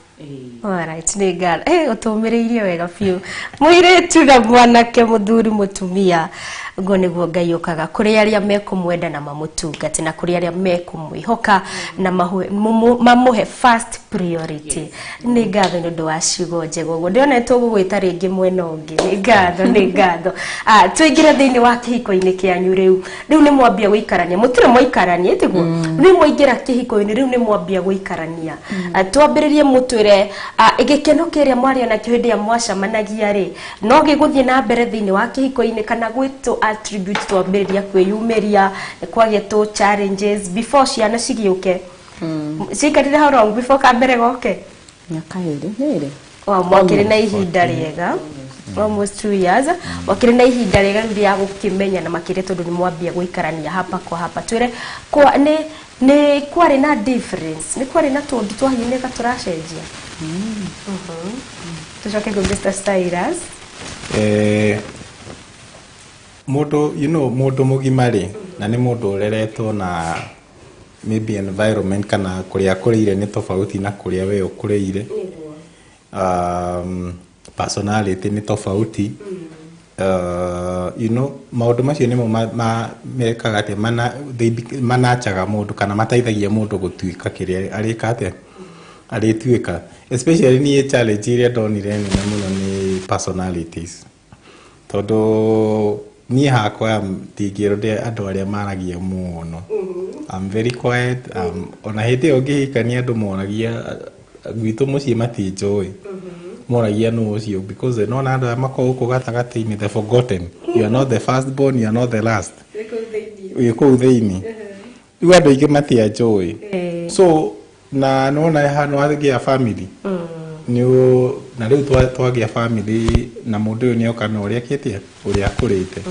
Alright, nĩ ngatho. Ũtũmĩrĩirie wega biũ. Mũirĩtu na mwanake, mũthuri, mũtumia, ũguo nĩguo Ngai ũkaga kũrĩ arĩa mekũmwenda na mamũtungate na kũrĩ arĩa mekũmwĩhoka na mamũhe first priority. Nĩ ngatho nĩ ũndũ wa ciugo njega ũguo. Ndĩrona tũgũgwĩta rĩngĩ mwena ũngĩ. Nĩ ngatho, nĩ ngatho. Tũingĩre thĩinĩ wa kĩhiko-inĩ kĩanyu rĩu. Rĩu nĩ mwambia gũikarania. Mũtirĩ mwaikarania, tiguo? Rĩu mwaingĩra kĩhiko-inĩ, rĩu nĩ mwambia gũikarania. Twambĩrĩrie mũtwĩre gĩkeno kĩrĩa mwarĩ nakĩo hĩndĩ ĩrĩa mwacemanagia rĩ, no gĩgũthiĩ na mbere thĩinĩ wa kĩhiko-inĩ kana gwĩtũ attribute twambĩrĩria kwĩyumĩria, kwagĩa tũ challenges before ciana cigĩũke. Ciaikarire how long before kambere goke? Mĩaka ĩrĩ, nĩ ĩrĩ. Wow, mwakĩrĩ na ihinda rĩega. Almost 2 years. Mwakĩrĩ na ihinda rĩega rĩu rĩa gũkĩmenya na makĩria tondũ nĩ mwambia gũikarania hapa kwa hapa. Twĩre kwa nĩ kwarĩ na difference, nĩ kwarĩ na tũndũ twahianĩka tũracenjia. Tũcoke kwĩ Mr. Cyrus. Mũndũ, you know, mũndũ mũgima rĩ, na nĩ mũndũ ũreretwo na maybe environment kana kũrĩa akũrĩire nĩ tofauti na kũrĩa we ũkũrĩire. Personality nĩ tofauti. You know, maũndũ macio nĩmo mekaga atĩa, manachaga mũndũ kana mateithagia mũndũ gũtuĩka kĩrĩa arĩka atĩa, arĩtuĩka. Especially niĩ challenge ĩrĩa ndonire nene mũno nĩ personalities. Tondũ niĩ hakwa ndingĩrwo ndĩ andũ arĩa maragia mũno. I'm very quiet. Ona hĩndĩ ĩyo ngĩhikania andũ moragia gwitũ mũciĩ matinjũĩ. Moragia nũ ũcio because nona andũ aya makoragwo gũkũ gatagatĩ-inĩ, the forgotten. You are not the first born, you are not the last. Wĩ kũu thĩinĩ. Rĩu andũ aingĩ matianjũĩ. So na nona hano wagĩa family. Na rĩu twagĩa family na mũndũ ũyũ nĩoka na ũrĩa akĩtie, ũrĩa akũrĩte.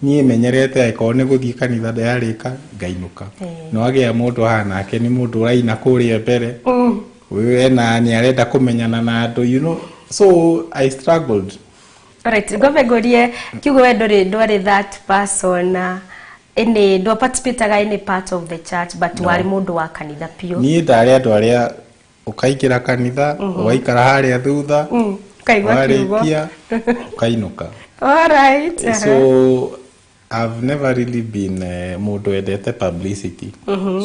Niĩ menyerete angĩkorwo nĩ gũthiĩ kanitha ndayarĩka ngainũka. No agĩa mũndũ haha nake nĩ mũndũ ũraina kũrĩa mbere. Ũyũ ena nĩ arenda kũmenyana na andũ, you know. So I struggled. Alright, ngombe ngũrie kiugo we ndwarĩ that person ĩnĩ ndwa participataga any part of the church but warĩ mũndũ wa kanitha biũ. Niĩ ndarĩ andũ arĩa ũkaingĩra kanitha, ũgaikara harĩa thutha, Ũkaigua kiugo. warĩkia ũkainũka. Alright. So I've never really been mũndũ wendete publicity.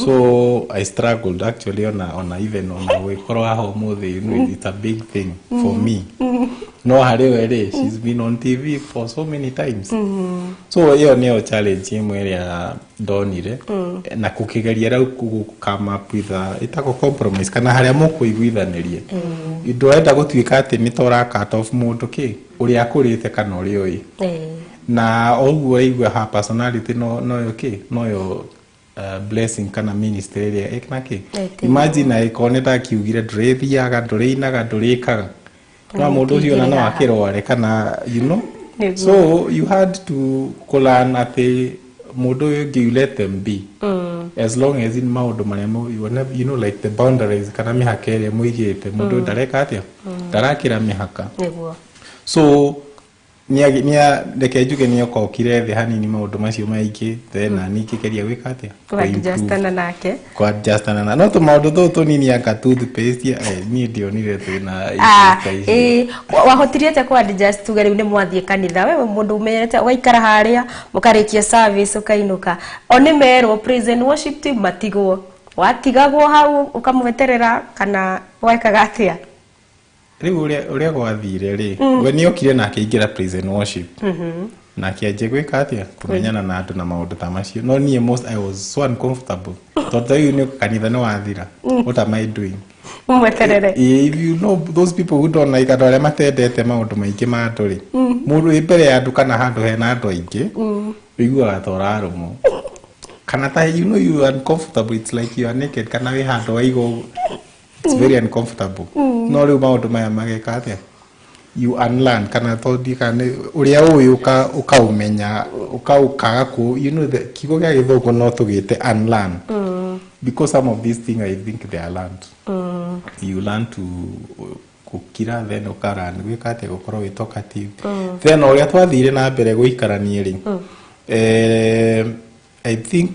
So I struggled actually ona even ona gwĩkorwo haha ũmũthĩ, you know, it's a big thing for me. No harĩ we rĩ, she's been on TV for so many times. So ĩyo nĩyo challenge ĩmwe ĩrĩa ndonire na kũkĩgeria rĩu come up with a ĩtagwo compromise kana harĩa mũkũiguithanĩria. Ndũrenda gũtuĩka atĩ nĩ ta ũra cut off mũndũ kĩ ũrĩa akũrĩte kana ũrĩa ũĩ. Na ũguo ũraigua ha personality no noyo kĩ noyo blessing kana ministry ĩrĩa ĩna kĩ. Imagine angĩkorwo nĩ ndakiugire ndũrĩthiaga, ndũrĩinaga, ndũrĩkaga, no mũndũ ũcio ona no akĩrware kana you know. So you had to kũlearn atĩ mũndũ ũyũ ũngĩ you let them be as long as in maũndũ marĩa you know, like the boundaries kana mĩhaka ĩrĩa mũigĩte mũndũ ndareka atĩa, ndarakĩra mĩhaka. So reke njuge nĩokokire thĩ hanini maũndũ macio maingĩ, then na niĩ ngĩgeria gwĩka atĩa? Kũadjustana nake. Kũadjustana na no tũmaũndũ tũũ tũnini anga toothpaste, niĩ ndionire twĩna Ah, issues ta icio. Ĩĩ, wahotirie atĩa kũ adjust? Tuge rĩu nĩ mwathiĩ kanitha, wewe mũndũ ũmenyerete ũgaikara harĩa mũkarĩkia service ũkainũka, o nĩ merwo praise and worship team matigwo, watigagwo hau ũkamweterera kana wekaga atĩa? Rĩu ũrĩa gwathire rĩ, we nĩokire na akĩingĩra praise and worship na akĩanjia gwĩka atĩa, kũmenyana na andũ na maũndũ ta macio, no niĩ most I was so uncomfortable tondũ ta rĩu nĩ kanitha nĩ wathira, what am I doing? Ũmweterere. If you know those people who don't like andũ arĩa matendete maũndũ maingĩ ma andũ rĩ, mũndũ wĩ mbere ya andũ kana handũ hena andũ aingĩ, ũiguaga ta ũrarũmwo kana ta you know you are uncomfortable, it's like you are naked kana wĩ handũ waigwo ũguo. It's very uncomfortable. No rĩu maũndũ maya mageka atĩa, you unlearn kana tondi kana ũrĩa ũĩ ũkaũmenya ũkaga kũ you know the kiugo gĩa gĩthũngũ no tũgĩte unlearn, because some of these things I think they are learned. You learn to gũkira, then ũkalearn gwĩka atĩa, gũkorwo wĩ talkative. Then ũrĩa twathire na mbere gũikarania rĩ, I think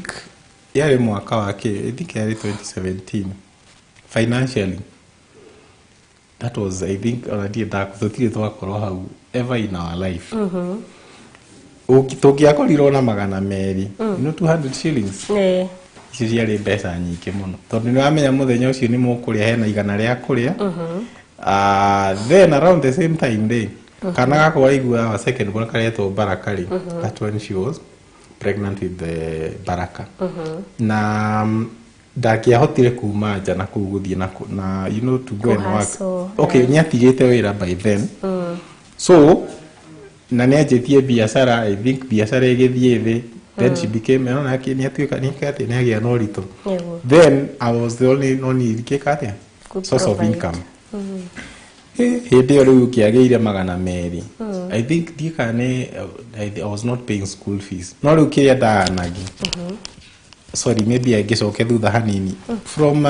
yarĩ mwaka wa kĩ, I think yarĩ 2017. Financially that was, I think, ona ndirĩ tũtirĩ twakorwo hau ever in our life. Tũngĩakorirwo na 200, you know 200 shillings, icio ciarĩ mbeca nyingĩ mũno tondũ nĩ wamenya mũthenya ũcio nĩ mũkũrĩa hena 100 rĩa kũrĩa. Ah, then around the same time rĩ, kana gakwa waigua our second born karetwo Baraka rĩ, that when she was pregnant with the Baraka na ndangĩahotire kuma nja na kũu gũthiĩ na you know to go and work. Kũhustle, okay, nĩ atigĩte wĩra by then, so na nĩ anjĩtie biacara, I think biacara ĩgĩthiĩ thĩ, then she became ona nĩ atuĩka nĩ atĩ nĩ agĩa na ũritũ. Then I was the only ngĩka atĩa, source of Provide. income. Hĩndĩ ĩyo rĩu ngĩagĩire 200, I think ndika nĩ I was not paying school fees, no rĩu kĩrĩa ndaanagi, sorry, maybe angĩcoke thutha hanini from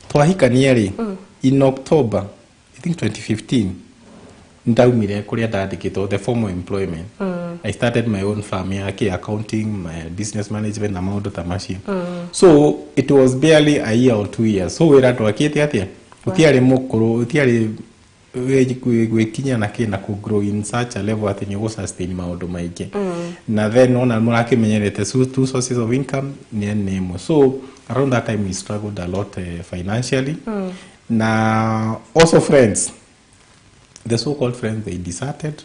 twahikania rĩ, in October I think 2015 ndaumire kũrĩa ndandĩkĩtwo the formal employment. I started my own firm ya kĩ accounting, my business management na maũndũ ta macio. So it was barely a year or 2 years, so wĩra ndwakĩte atĩa, ũtiarĩ mũkũrũ, ũtiarĩ gwĩkinya na kĩ na kũ grow in such a level atĩ nĩ ũgũ sustain maũndũ maingĩ. Na then ona mũrakĩmenyerete two sources of income nĩ ĩmwe. So around that time we struggled a lot financially. Na also friends, the so called friends, they deserted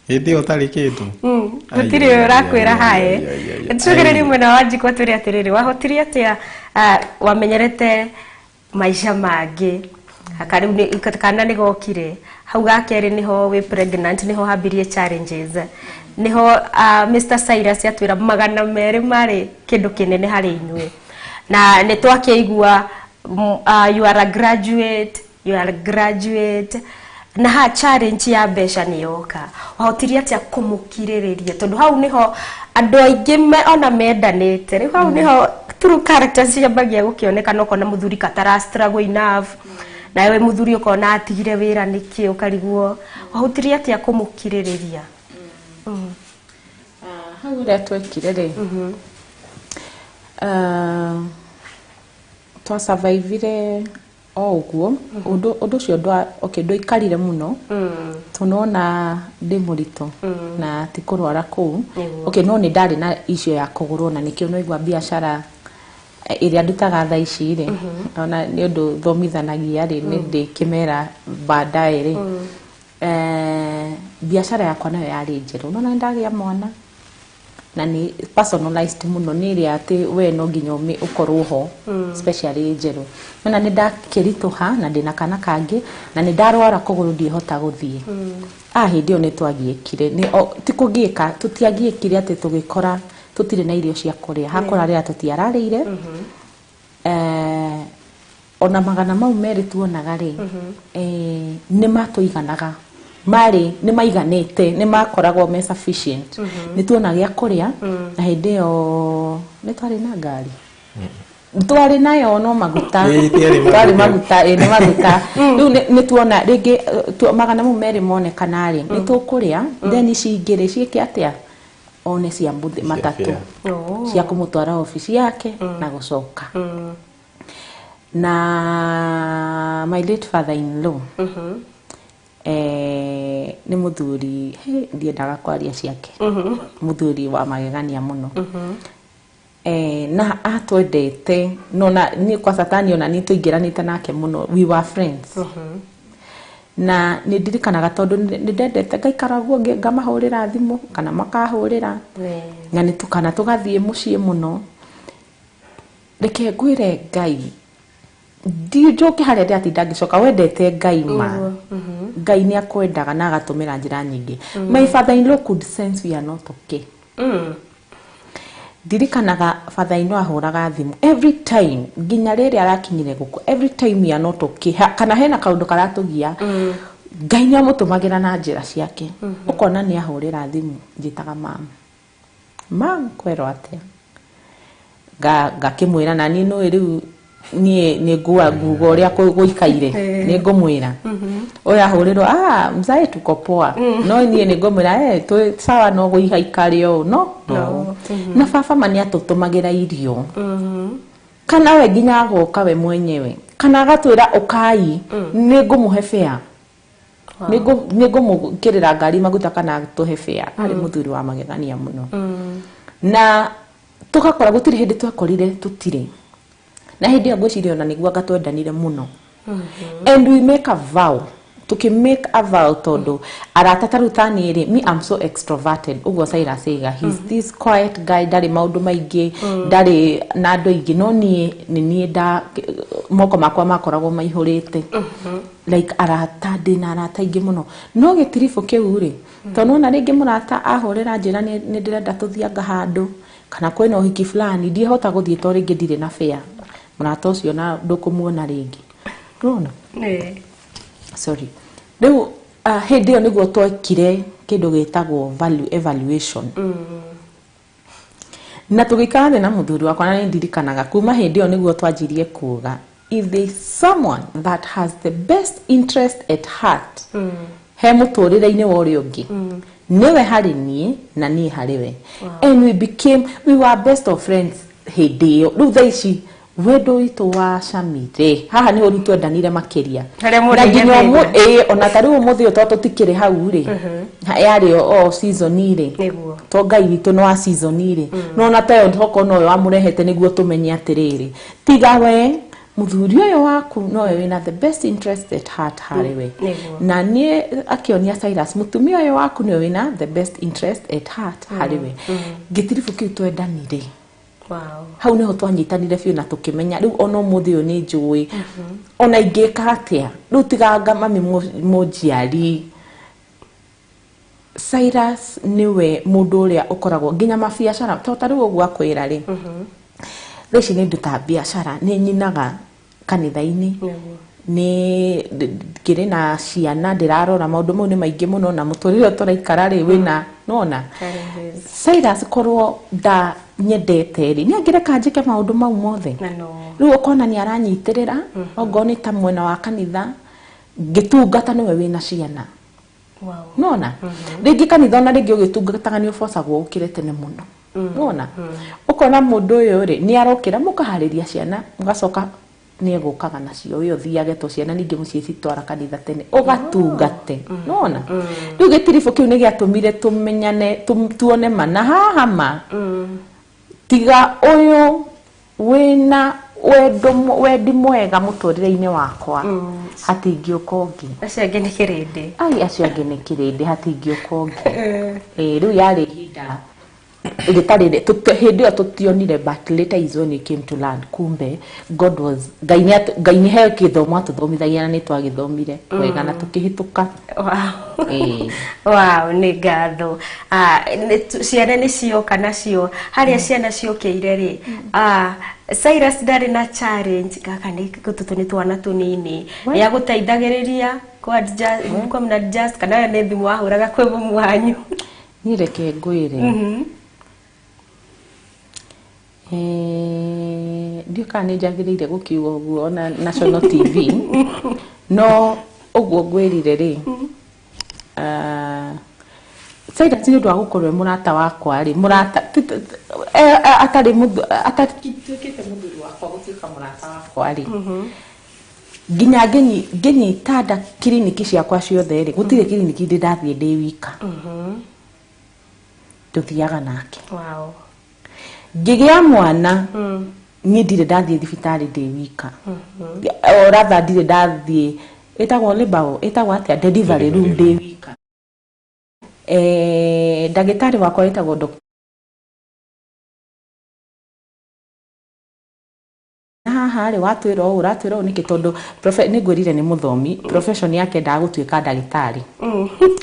hĩndĩ ĩyo ũtarĩ kĩndũ. Ai, Gũtirĩ ai, ũrakwĩra ai, hae. ai, ai, ai, ai. Tugererie mwena wa njikwa twĩre atĩrĩrĩ, wahotirie atĩa? Wamenyerete maica mangĩ, akarĩu kana nĩ gokire hau ga kerĩ nĩho wĩ pregnant, nĩho hambirie challenges, nĩho Mr Cyrus atwĩra 200 marĩ kĩndũ kĩnene harĩ inyuĩ, na nĩ twakĩigua you are a graduate, you are a graduate, na ha challenge ya mbeca nĩ yoka, wahotirie atĩa kũmũkirĩrĩria? Tondũ hau nĩho andũ aingĩ ona mendanĩte, rĩu hau nĩho true characters ciambagia gũkĩonekana, ũkona mũthuri katara struggle enough, nawe mũthuri ũkona atigire wĩra nĩkĩ, ũkarigwo wahotirie atĩa kũmũkirĩrĩria? Ah, hau ũrĩa twekire rĩ, twasurvivire o ũguo. Ũndũ ũcio okay, ndũikarire mũno tondũ nona ndĩ mũritũ na ti kũrwara kũu. Okay, no nĩ ndarĩ na issue ya kũgũrwo na nĩkĩo naigua biacara ĩrĩa ndutaga thaa ici rĩ, ona nĩ ũndũ thomithanagia rĩ, nĩ ndĩkĩmera baadaye rĩ. Biacara yakwa nayo yarĩ njerũ, nona nĩ ndagĩa mwana na nĩ personalized mũno, nĩ ĩrĩa atĩ we no nginya ũkorwo ho, especially njerũ. Nona nĩ ndakĩritũha na ndĩna kana kangĩ na nĩ ndarwara kũgũrũ, ndiĩhota gũthiĩ. Hĩndĩ ĩyo nĩ twagiĩkire, ti kũgiĩka, tũtiagiĩkire atĩ tũgĩkora tũtirĩ na irio cia kũrĩa, hakũrarĩra tũtiararĩire. Ona magana mau merĩ tuonaga rĩ, nĩ matũiganaga, marĩ nĩ maiganĩte, nĩ makoragwo me sufficient, nĩ tuona gĩa kũrĩa. Na hĩndĩ ĩyo nĩ twarĩ na ngari. Twarĩ nayo no maguta. Ĩĩ, tiarĩ maguta. Twarĩ maguta, ĩĩ, nĩ maguta. Rĩu nĩ tuona rĩngĩ magana mau merĩ monekana rĩ, nĩ tũkũrĩa, then ici ingĩ rĩ ciĩke atĩa? One cia matatũ cia kũmũtwara obici yake na gũcoka. Na my late father in law nĩ mũthuri, ndiendaga kwaria ciake, mũthuri wa magegania mũno. Na atwendete no na niĩ kwa satani ona niĩ tũingĩranĩte nake mũno, we were friends. Na nĩ ndirikanaga tondũ nĩ ndendete ngaikara guo ngamahũrĩra thimũ kana makahũrĩra na nĩ kana tũgathiĩ mũciĩ mũno. Reke ngwĩre Ngai, njoke harĩa ndĩratinda ngĩcoka, wendete Ngai ma Ngai nĩ akwendaga na agatũmĩra njĩra nyingĩ. My father in law could sense we are not okay. Ndirikanaga father in law ahũraga thimũ every time nginya rĩrĩa arakinyire gũkũ, every time we are not okay, kana hena kaũndũ karatũgia, Ngai nĩ amũtũmagĩra na njĩra ciake. Ũkona nĩ ahũrĩra thimũ, njĩtaga mam, mam kwerwo atĩa, ngakĩmwĩra na niĩ nũĩ rĩu niĩ nĩ nguga ũrĩa gũikaire, nĩ ngũmwĩra ũyũ ahũrĩrwo, mzae tuko poa, no niĩ nĩ ngũmwĩra twĩ sawa, no gũikaikare ũũ no no. Na baba ma nĩ atũtũmagĩra irio, kana we nginya agoka we mwenyewe, kana agatwĩra ũkai nĩ ngũmũhe fare, nĩ ngũmũkĩrĩra ngari maguta kana tũhe fare. Arĩ mũthuri wa magegania mũno. Na tũgakora gũtirĩ hĩndĩ twakorire tũtirĩ. Na hĩndĩ ĩyo ngwĩciria ona nĩguo anga twendanire mũno. And we make a vow. Tuki make a vow tondũ arata ta rĩu ta niĩ rĩ, me I'm so extroverted. Ũguo Cyrus aiga, he's this quiet guy, ndarĩ maũndũ maingĩ, ndarĩ na andũ aingĩ, no niĩ nĩ niĩ nda moko makwa makoragwo maihũrĩte. Like arata, ndĩna arata aingĩ mũno. No gĩtiribũ kĩu rĩ, tondũ nĩwona rĩngĩ mũrata ahũrĩra njĩra nĩ ndĩrenda tũthianga handũ, kana kwĩna ũhiki fulani, ndiĩhota gũthiĩ tondũ rĩngĩ ndirĩ na fare. Mũrata ũcio na ndũkũmuona rĩngĩ. Nĩwona? Sorry. Rĩu hĩndĩ ĩyo nĩguo twekire kĩndũ gĩtagwo value evaluation. Na tũgĩikara thĩ na mũthuri wakwa, na nĩ ndirikanaga kuma hĩndĩ ĩyo nĩguo twanjirie kuga, if there is someone that has the best interest at heart he mũtũrĩre-inĩ wa ũrĩa ũngĩ, nĩwe harĩ niĩ na niĩ harĩ we. And we were best of friends hĩndĩ ĩyo. Rĩu thaa ici wendo witũ wacamire haha nĩho rĩu twendanire makĩria. Harĩa mũndũ Na nginya aigĩrĩire. Ĩĩ, ona ta rĩu ũmũthĩ ũyũ tondũ tũtikĩrĩ hau rĩ, yarĩ o season rĩ. To Ngai witũ nĩ wa season rĩ. No ona ta ĩyo tokorwo noyo wamũrehete nĩguo tũmenye atĩrĩrĩ, tiga we mũthuri ũyũ waku nowe wĩna the best interest at heart harĩ we. Na niĩ akĩonia Cyrus, mũtumia ũyũ waku nĩwe wĩna the best interest at heart harĩ we. Gĩtiribũ kĩu twendanire. Hau niho twanyitanire biũ na tũkĩmenya rĩu ona ũmũthĩ ũyũ nĩ njũĩ ona ingĩka atĩa rĩu tiganga mami mũnjiari. Cyrus nĩwe mũndũ ũrĩa ũkoragwo nginya mabiacara to ta rĩu ũguo akwĩra rĩ, thaa ici nĩ nduta biacara, nĩ nyinaga kanitha-inĩ, nĩ ngĩrĩ na ciana ndĩrarora, maũndũ mau nĩ maingĩ mũno na mũtũrĩre ũyũ tũraikara rĩ wĩna nona Cyrus korwo nda nyendete rĩ, nĩ angĩreka njĩke maũndũ mau mothe. Rĩu ũkona nĩ aranyitĩrĩra, ongorwo nĩ ta mwena wa kanitha ngĩtungata nĩwe wĩna ciana. Nona rĩngĩ kanitha ona rĩngĩ ũgĩtungataga nĩ ũbocagwo ũkĩre tene mũno. Nona ũkona mũndũ ũyũ rĩ nĩ arokĩra mũkaharĩria ciana mũgacoka nĩ egũkaga nacio we ũthiage to ciana ningĩ mũciĩ citwara kanitha tene ũgatungate. Nona rĩu gĩtiribũ kĩu nĩ gĩatũmire tũmenyane, tuone ma na haha ma tiga ũyũ wĩna wendi mwega mũtũrĩre-inĩ wakwa hatingĩũka ũngĩ. Acio angĩ nĩ kĩrĩndĩ. Ai, acio angĩ nĩ kĩrĩndĩ, hatingĩũka ũngĩ. Rĩu yarĩ ihinda rĩtarĩ hĩndĩ ĩyo tũtionire, but later is when we came to learn kumbe God was Ngai nĩ he gĩthomo atũthomithagia na nĩ twagĩthomire wega na tũkĩhĩtũka. Wow, nĩ ngatho. Ciana nĩ cioka nacio, harĩa ciana ciokĩire rĩ, Cyrus ndarĩ na challenge, gaka nĩ tũtũ nĩ twana tũnini, nĩ agũteithagĩrĩria kwa adjust kana nĩ thimũ wahũraga kwĩ mũmũ wanyu? Niĩ reke ngwĩre. Ndiũĩ kana nĩ njagĩrĩire gũkiuga ũguo ona national TV, no ũguo ngwĩrire rĩ, Cyrus nĩ ũndũ wa gũkorwo e mũrata wakwa rĩ, mũrata atarĩ atatuĩkĩte mũthuri wakwa, gũtuĩka mũrata wakwa rĩ, nginya ngĩnyita nda, kiriniki ciakwa ciothe rĩ, gũtirĩ kiriniki ndĩ ndathiĩ ndĩ wika, tũthiaga nake. Ngĩgĩa mwana, niĩ ndirĩ ndathiĩ thibitarĩ ndĩ wika, or rather ndirĩ ndathiĩ, ĩtagwo labour, ĩtagwo atĩa, delivery room ndĩ wika. Ndagĩtarĩ wakwa wĩtagwo Dr. Haha rĩ, watwĩra ũũ, ũratwĩra ũũ nĩkĩ? Tondũ nĩ ngwĩrire nĩ mũthomi, profession yake endaga gũtuĩka ndagĩtarĩ,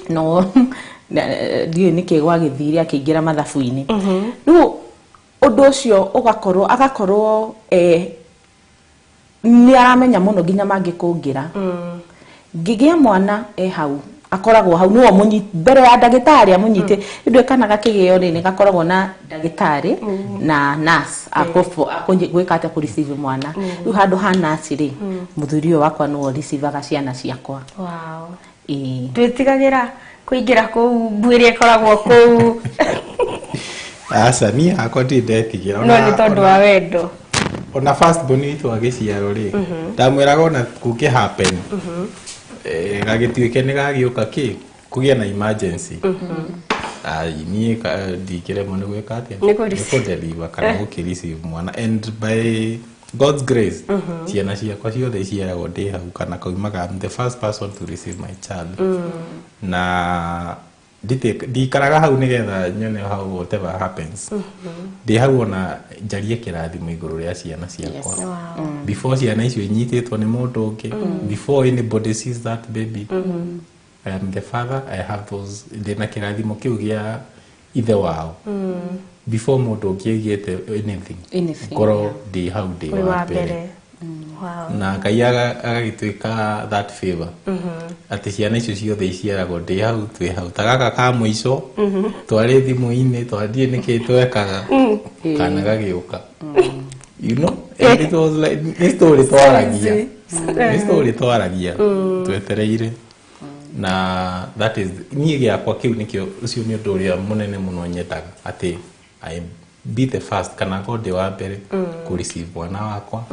no ndiũĩ nĩkĩ gwagĩthire akĩingĩra mathabu-inĩ. Rĩu ũndũ ũcio ũgakorwo agakorwo nĩ aramenya mũno nginya mangĩkũngĩra. Ngĩgĩa mwana, e hau, akoragwo hau, nĩwe mbere ya ndagĩtarĩ amũnyite. Rĩu kana gakĩgĩo rĩ, nĩ gakoragwo na ndagĩtarĩ na nurse gwĩka atĩa, kũ receive mwana. Rĩu handũ ha nurse rĩ, mũthuri ũyũ wakwa nĩwe receivaga ciana ciakwa. Ĩĩ. Twĩtigagĩra kũingĩra kũu mbu ĩrĩa ĩkoragwo kũu? Aca, niĩ hakwa ndirĩ ndetigĩra. No nĩ tondũ wa wendo. Ona first born witũ agĩciarwo rĩ, ndamwĩraga ona kũngĩ happen, gagĩtuĩke nĩ gagĩũka kĩ kũgĩe na emergency, ai, niĩ ndingĩremwo nĩ gwĩka atĩa? Nĩ kũ-receive. Nĩ kũ-deliver kana gũkĩ-receive mwana. And by God's grace, ciana ciakwa ciothe iciaragwo ndĩ hau kana kaumaga. I'm the first person to receive my child, na ndikaraga hau nigetha nyone how whatever happens. Ndĩ hau ona njarie kĩrathimo igũrũ rĩa ciana ciakwa before ciana icio inyitĩtwo nĩ mũndũ ũngĩ, before anybody sees that baby. I am the father, I have those, ndĩna kĩrathimo kĩu gĩa ithe wao before mũndũ ũngĩ aigĩte anything. Anything, ngorwo ndĩ hau ndĩ wĩ wa wa mbere. Mbere. Na Ngai agagĩtuĩka that favor atĩ ciana icio ciothe iciaragwo ndĩ hau, twĩ hau, ta gaka ka mũico twarĩ thimũ-inĩ, twathiĩ nĩkĩ twekaga, kana gagĩũka, and it was like nĩ story twaragia, nĩ story twaragia twetereire. Na that is niĩ gĩakwa kĩu nĩkĩo, ũcio nĩ ũndũ ũrĩa mũnene mũno nyendaga, atĩ I be the first kana ngorwo ndĩ wa mbere kũ receive mwana wakwa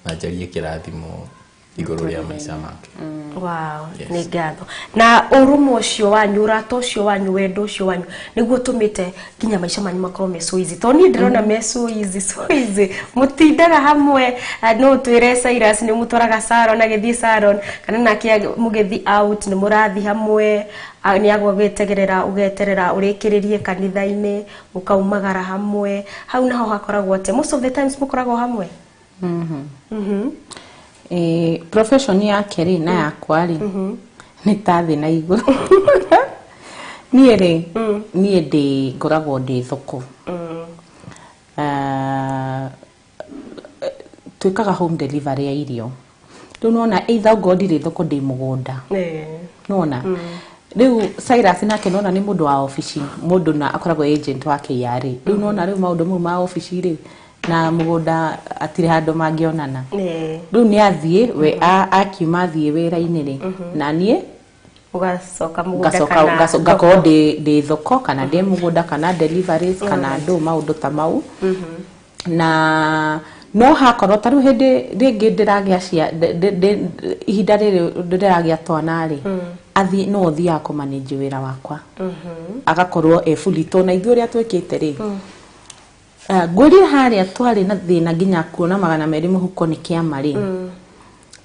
na njarie kĩrathimo igũrũ rĩa maica make. Yes. Nĩ ngatho. Na ũrũmwe ũcio wanyu, ũrata ũcio wanyu, wendo ũcio wanyu nĩguo ũtũmĩte nginya maica manyu makorwo me so easy, tondũ niĩ ndĩrona me so easy, so easy, mũtindaga hamwe. No ũtwĩre Cyrus nĩ ũmũtwaraga salon, agĩthiĩ salon, kana nake mũgĩthiĩ out nĩ mũrathiĩ hamwe, nĩ agũgĩtegerera, ũgeterera ũrĩkĩrĩrie kanitha-inĩ, mũkaumagara hamwe. Hau naho hakoragwo atĩa? Most of the times mũkoragwo hamwe? Profession yake rĩ na yakwa rĩ nĩ ta thĩ na igũrũ. Niĩ rĩ, niĩ ndĩ ngoragwo ndĩ thoko. Twĩkaga home delivery ya irio. Rĩu nona either ongorwo ndirĩ thoko, ndĩ mũgũnda. Nona rĩu Cyrus nake nona nĩ mũndũ wa obici, mũndũ na akoragwo agent wa KRA. Rĩu nona rĩu maũndũ mau ma obici rĩ na mũgũnda atirĩ handũ mangĩonana. Rĩu nĩ athiĩ we akiuma athiĩ wĩra-inĩ rĩ, na niĩ ũgacoka mũgũnda ngacoka kana ngakorwo ndĩ thoko kana ndĩ mũgũnda kana deliveries kana ndũ maũndũ ta mau. Na no hakorwo ta rĩu hĩndĩ rĩngĩ ndĩragĩa cia ihinda rĩrĩ ndĩragĩa twana rĩ, athiĩ no ũthiaga kũmanage wĩra wakwa, agakorwo e fully, tondũ na ithuĩ ũrĩa twĩkĩte rĩ, ngwĩrire harĩa twarĩ na thĩna nginya kuona 200 mũhuko nĩ kĩama rĩ,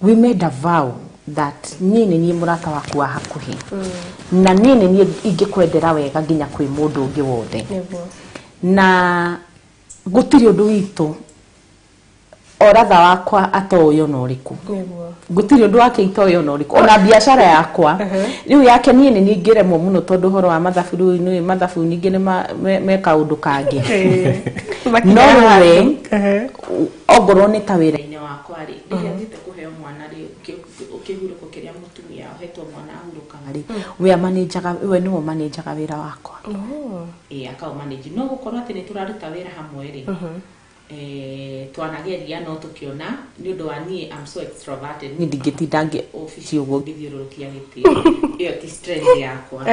we made a vow that niĩ nĩ niĩ mũrata waku wa hakuhĩ, na niĩ nĩ niĩ ingĩkwendera wega nginya kwĩ mũndũ ũngĩ wothe. Na gũtirĩ ũndũ witũ oratha wakwa atoĩ ona ũrĩkũ. Gũtirĩ ũndũ wake itoĩ ona ũrĩkũ, ona biacara yakwa rĩu yake. Niĩ nĩ ningĩremwo mũno tondũ ũhoro wa mathabu, rĩu nĩ mathabu ningĩ nĩ me kaũndũ kangĩ, no we ongorwo nĩ ta wĩra-inĩ wakwa rĩ, rĩrĩa thiĩte kũheo mwana rĩ, kĩhurũko kĩrĩa mũtumia ũhetwo mwana ahurũkaga rĩ, we amanĩnjaga, we nĩwe ũmanĩnjaga wĩra wakwa. Ĩĩ, akaũmanĩnji, no gũkorwo atĩ nĩ tũraruta wĩra hamwe rĩ. Twanageria no tũkĩona nĩ ũndũ wa niĩ, I'm so extroverted, niĩ ndingĩtinda ngĩ obici ũguo ngĩthiũrũrũkia gĩtĩ, ĩyo ti strength yakwa.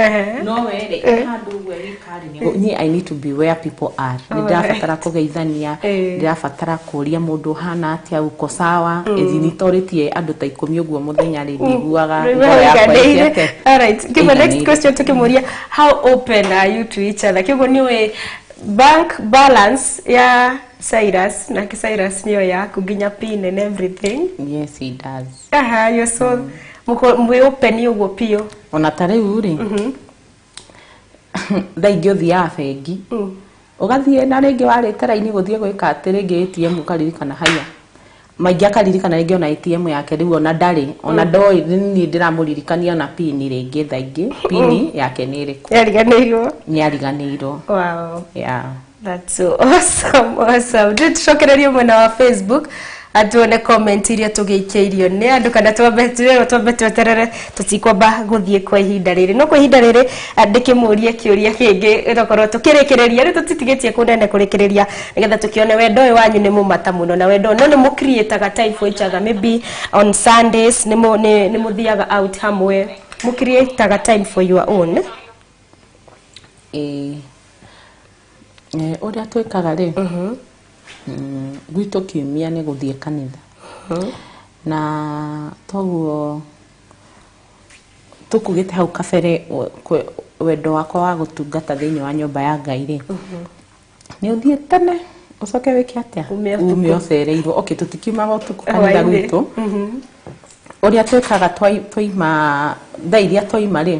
No we rĩ, handũ ũguo gĩkarĩ, niĩ I need to be where people are. Nĩ ndĩrabatara kũgeithania, ndĩrabatara kũria mũndũ ũhana atĩa, uko sawa. Ĩthi nitorĩtie andũ ta 10 ũguo mũthenya rĩ, ndiguaga ngoro yakwa ĩkĩ atĩa. All right. Kiugo next Ĩiganĩire. question tukimuria, how open are you to each other? Kiugo niwe bank balance ya Cyrus na Cyrus niyo yaku nginya pin and everything. Yes, he does. Aha, you're so muko mwi open uguo piũ. Ona ta rĩu rĩ, thaa ingĩ ũthiaga bengi, ũgathiĩ na rĩngĩ warĩte raini gũthiĩ gwĩka atĩ rĩngĩ ATM, ũkaririkana haya maingĩ, akaririkana rĩngĩ ona ATM yake rĩu ona ndarĩ ona ndoĩ, niĩ ndĩramũririkania ona pini rĩngĩ, thaa ingĩ pini yake nĩ ĩrĩkũ. Yariganĩirwo. Nĩ ariganĩirwo. Yeah. That's so awesome, awesome. Rĩu tũcokererie mwena wa Facebook atuone comment iria tũgĩikĩirio nĩ andũ, kana twambe twambe tweterere, tũtikwamba gũthiĩ kwa ihinda rĩrĩ, no kwa ihinda rĩrĩ ndĩkĩmũrie kĩũria kĩngĩ tokorwo tũkĩrĩkĩrĩria. Rĩu tũtitigĩtie kũnene kũrĩkĩrĩria nĩgetha tũkĩone wendo ũyũ wanyu nĩ mũmata mũno na wendo no nĩ mũcreataga time for each other. Maybe on Sundays nĩ mũthiaga out hamwe, mũcreataga time for your own? Ĩĩ. Ũrĩa twĩkaga rĩ, gwitũ kiumia nĩ gũthiĩ kanitha, na toguo tũkugĩte hau kabere, wendo wakwa wa gũtungata thĩinĩ wa nyũmba ya Ngai rĩ, nĩ ũthiĩ tene ũcoke wĩke atĩa? Ume ũtukũ. Ume ũcereirwo. Okay, tũtikiumaga ũtukũ kanitha. Hwaĩ-inĩ. Gwitũ ũrĩa twĩkaga, twaima thaa iria twaima rĩ,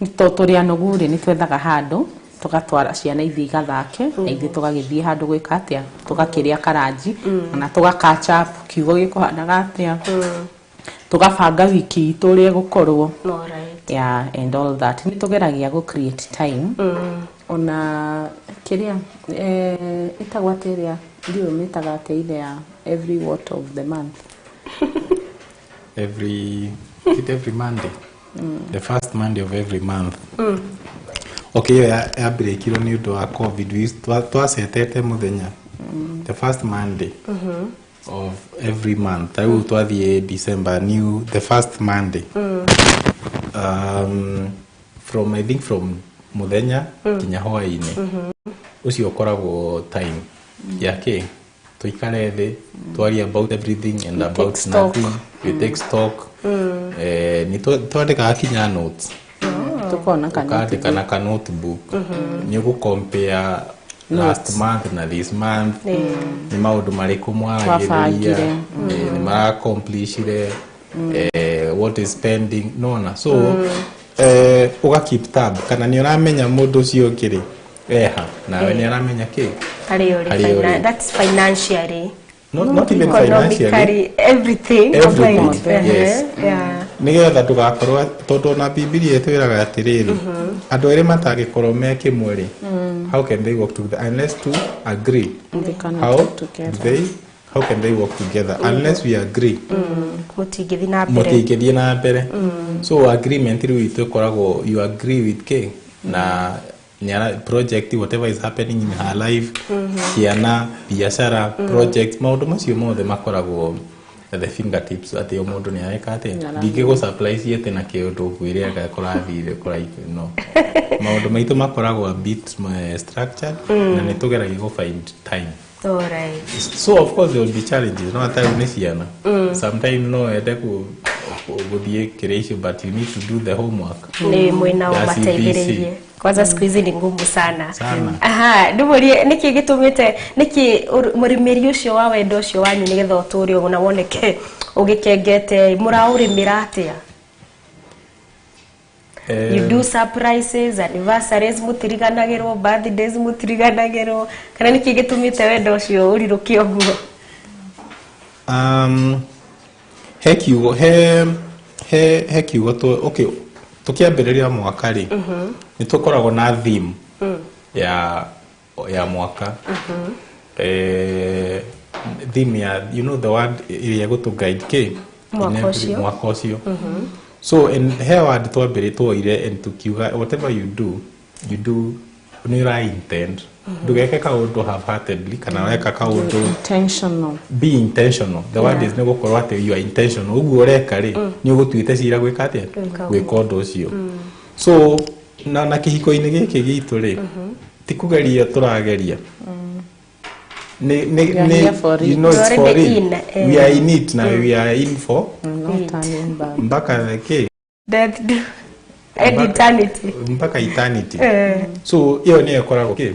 nĩ to tũrĩ anogu rĩ, nĩ twethaga handũ tũgatwara ciana ithiĩ igathake, na ithuĩ tũgagĩthiĩ handũ gwĩka atĩa, tũgakĩrĩa karanji na tũga catch up kiugo gĩkũhanaga atĩa, tũgabanga wiki itũ ũrĩa ĩgũkorwo. Yeah, and all that. Nĩ tũgeragia gũ create time. Ona kĩrĩa ĩtagwo atĩa, ĩrĩa ndiũĩ mĩtaga atĩa, ile ya every what of the month? Every, is it every Monday? The first Monday of every month. Okay, ĩyo yambĩrĩkirwo nĩ ũndũ wa COVID. Twacetete mũthenya the first Monday of every month. Ta rĩu twathiĩ December, new the first Monday, from, I think, from mũthenya nginya hwaĩ-inĩ, ũcio ũkoragwo time ya kĩ tuikare thĩ twarie about everything and We about take stock. nothing. We take stock. Nĩ twandĩkaga kinya notes. Tukona kana Ũkandĩka na ka notebook, nĩ ũgũ compare last month na this month, nĩ maũndũ marĩkũ mwaragĩrĩria, Twabangire. Nĩ maraccomplishire, what is pending, nona. So ũga keep tab kana nĩ ũramenya mũndũ ũcio ũngĩ rĩ eha, nawe nĩ aramenya kĩ harĩ ũrĩ. Harĩ ũrĩ. That's financially? Not even financially. Economically, everything. Everything, Right. yes. Nigetha ndũgakorwo, tondũ ona Bibilia ĩtwĩraga atĩrĩrĩ, andũ erĩ matangĩkorwo me kĩmwe rĩ, how can they work together unless to agree? They cannot How work together. they, how can they work together unless we agree? Mũtingĩthiĩ na mbere. Mũtingĩthiĩ na mbere. So agreement rĩu itũ ĩkoragwo you agree with k na nyara project, whatever is happening in her life, ciana, biacara, project, maũndũ macio mothe makoragwo at the fingertips, atĩ o mũndũ nĩ areka atĩa. Ndingĩgũ surprise atĩ na kĩũndũ ngwĩre anga kũrathire kũraihu, no maũndũ maitũ makoragwo a bit structured, na nĩ tũgeragia gũ find time. So of course there will be challenges, no ata nĩ ciana, sometimes no ende gũthiĩ kĩrĩa icio, but you need to do the homework Nĩ mwĩnao ya CBC. mateithĩrĩirie, kwanza siku hizi ni ngumu sana. Sana. Aha, ndĩmũrie nĩkĩ gĩtũmĩte, nĩkĩ mũrĩmĩri ũcio wa wendo ũcio wanyu nĩgetha ũtũre ũguo na woneke ũgĩkengete, mũraũrĩmĩra atĩa? You do surprises, anniversaries, mũtiriganagĩrwo, birthdays mũtiriganagĩrwo, kana nĩkĩ gĩtũmĩte wendo ũcio ũrirũke ũguo? He kiugo he kiugo tu, okay, tukiambĩrĩria mwaka rĩ, nĩ tũkoragwo na theme ya mwaka, theme ya, you know, the word ĩrĩa ĩgũtũ guide kĩ Mwaka in every- ũcio. Mwaka ũcio. So and he word twambĩrĩ twoire and tukiuga, whatever you do, you do Nĩ ũra intend. Ndũgeke kaũndũ half-heartedly kana weka kaũndũ. Intentional. Be intentional, the word is nĩ gũkorwo atĩ you are intentional. Ũguo ũreka rĩ, nĩ ũgũtuĩte cira gwĩka atĩa, gwĩka ũndũ ũcio. So na kĩhiko-inĩ gĩkĩ gitũ rĩ, ti kũgeria tũrageria. We are here for You it. know it's We're for already real. in, eh. We are in it na we are in for Not turning back. mpaka kĩ? Death do and eternity. Mpaka eternity. Eh. So ĩyo nĩyo ĩkoragwo kĩ,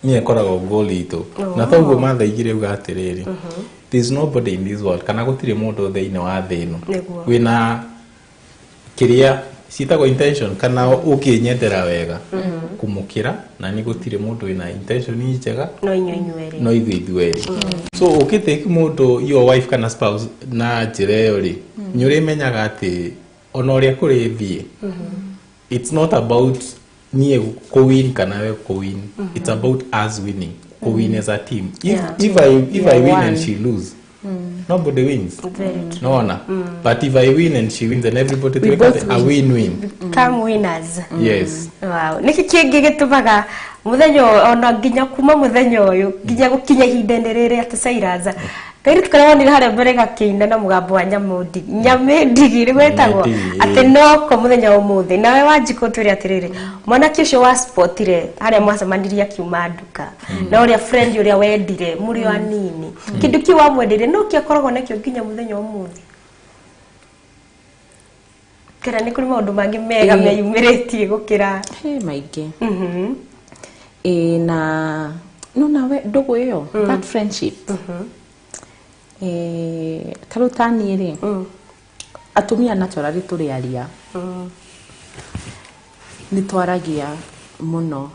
nĩyo ĩkoragwo goal itũ. Na toguo mathaigire uga atĩrĩrĩ, there is nobody in this world, kana gũtirĩ mũndũ thĩinĩ wa thĩ ĩno Nĩguo. wĩna kĩrĩa ciĩtagwo intention kana ũkĩnyendera wega kũmũkĩra, na nĩ gũtirĩ mũndũ wĩna intention njega. No inyuĩ inyuerĩ. No ithuĩ ithuerĩ. So ũkĩtake mũndũ, your wife kana spouse, na njĩra ĩyo rĩ, nĩ ũrĩmenyaga atĩ ona ũrĩa kũrĩthiĩ, it's not about niĩ kũwin kana we kũwin, it's about us winning, kũwin as a team. If, if I win and she lose, nobody wins. Very true. Nona, but if I win and she wins and everybody, We twĩka both atĩ a win-win. Come winners. Yes. Wow. Nĩkĩ kĩngĩ gĩtũmaga mũthenya ũyũ, ona nginya kuma mũthenya ũyũ nginya gũkinya ihinda-inĩ rĩrĩ, atĩ Cyrus, kairĩtu karĩa wonire harĩa mbere gakĩina na mũgambo wa nyamũndi nyamĩndigi nĩguo ĩtagwo, Nyamĩndigi, atĩ noko mũthenya wa ũmũthĩ nawe Wanjikũ twĩre atĩrĩrĩ, mwanake ũcio wa spotire harĩa mwacemanirie akiuma nduka na ũrĩa friend ũrĩa wendire mũrĩ o anini, kĩndũ kĩu wamwendeire no kĩakoragwo nakĩo nginya mũthenya wa ũmũthĩ, kana nĩ kũrĩ maũndũ mangĩ mega meyumĩrĩtie gũkĩra? He maingĩ. Ĩ, na no nawe ndũgũ ĩyo, that friendship, ta rĩu ta niĩ rĩ, atumia naturally tũrĩ aria, nĩ twaragia mũno,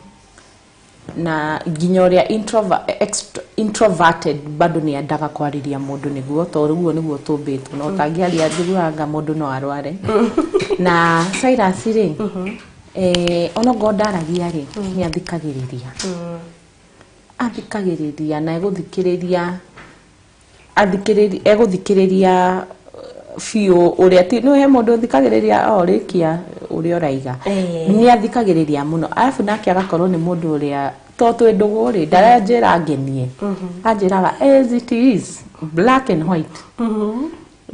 na nginya ũrĩa introverted bado nĩ endaga kwarĩria mũndũ, nĩguo tondũ ũguo nĩguo tũmbĩtwo, na ũtangĩaria njiguaga mũndũ no arware. Na Cyrus rĩ, onokorwo ndaragia rĩ, nĩ athikagĩrĩria, athikagĩrĩria na egũthikĩrĩria, athikĩrĩria, egũthikĩrĩria biũ ũrĩa ti nĩ he mũndũ ũthikagĩrĩria o rĩkia ũrĩa ũraiga. Nĩ athikagĩrĩria mũno, arabu nake agakorwo nĩ mũndũ ũrĩa to twĩ ndũgũ rĩ, ndaranjĩra ngenie, anjĩraga as it is, black and white.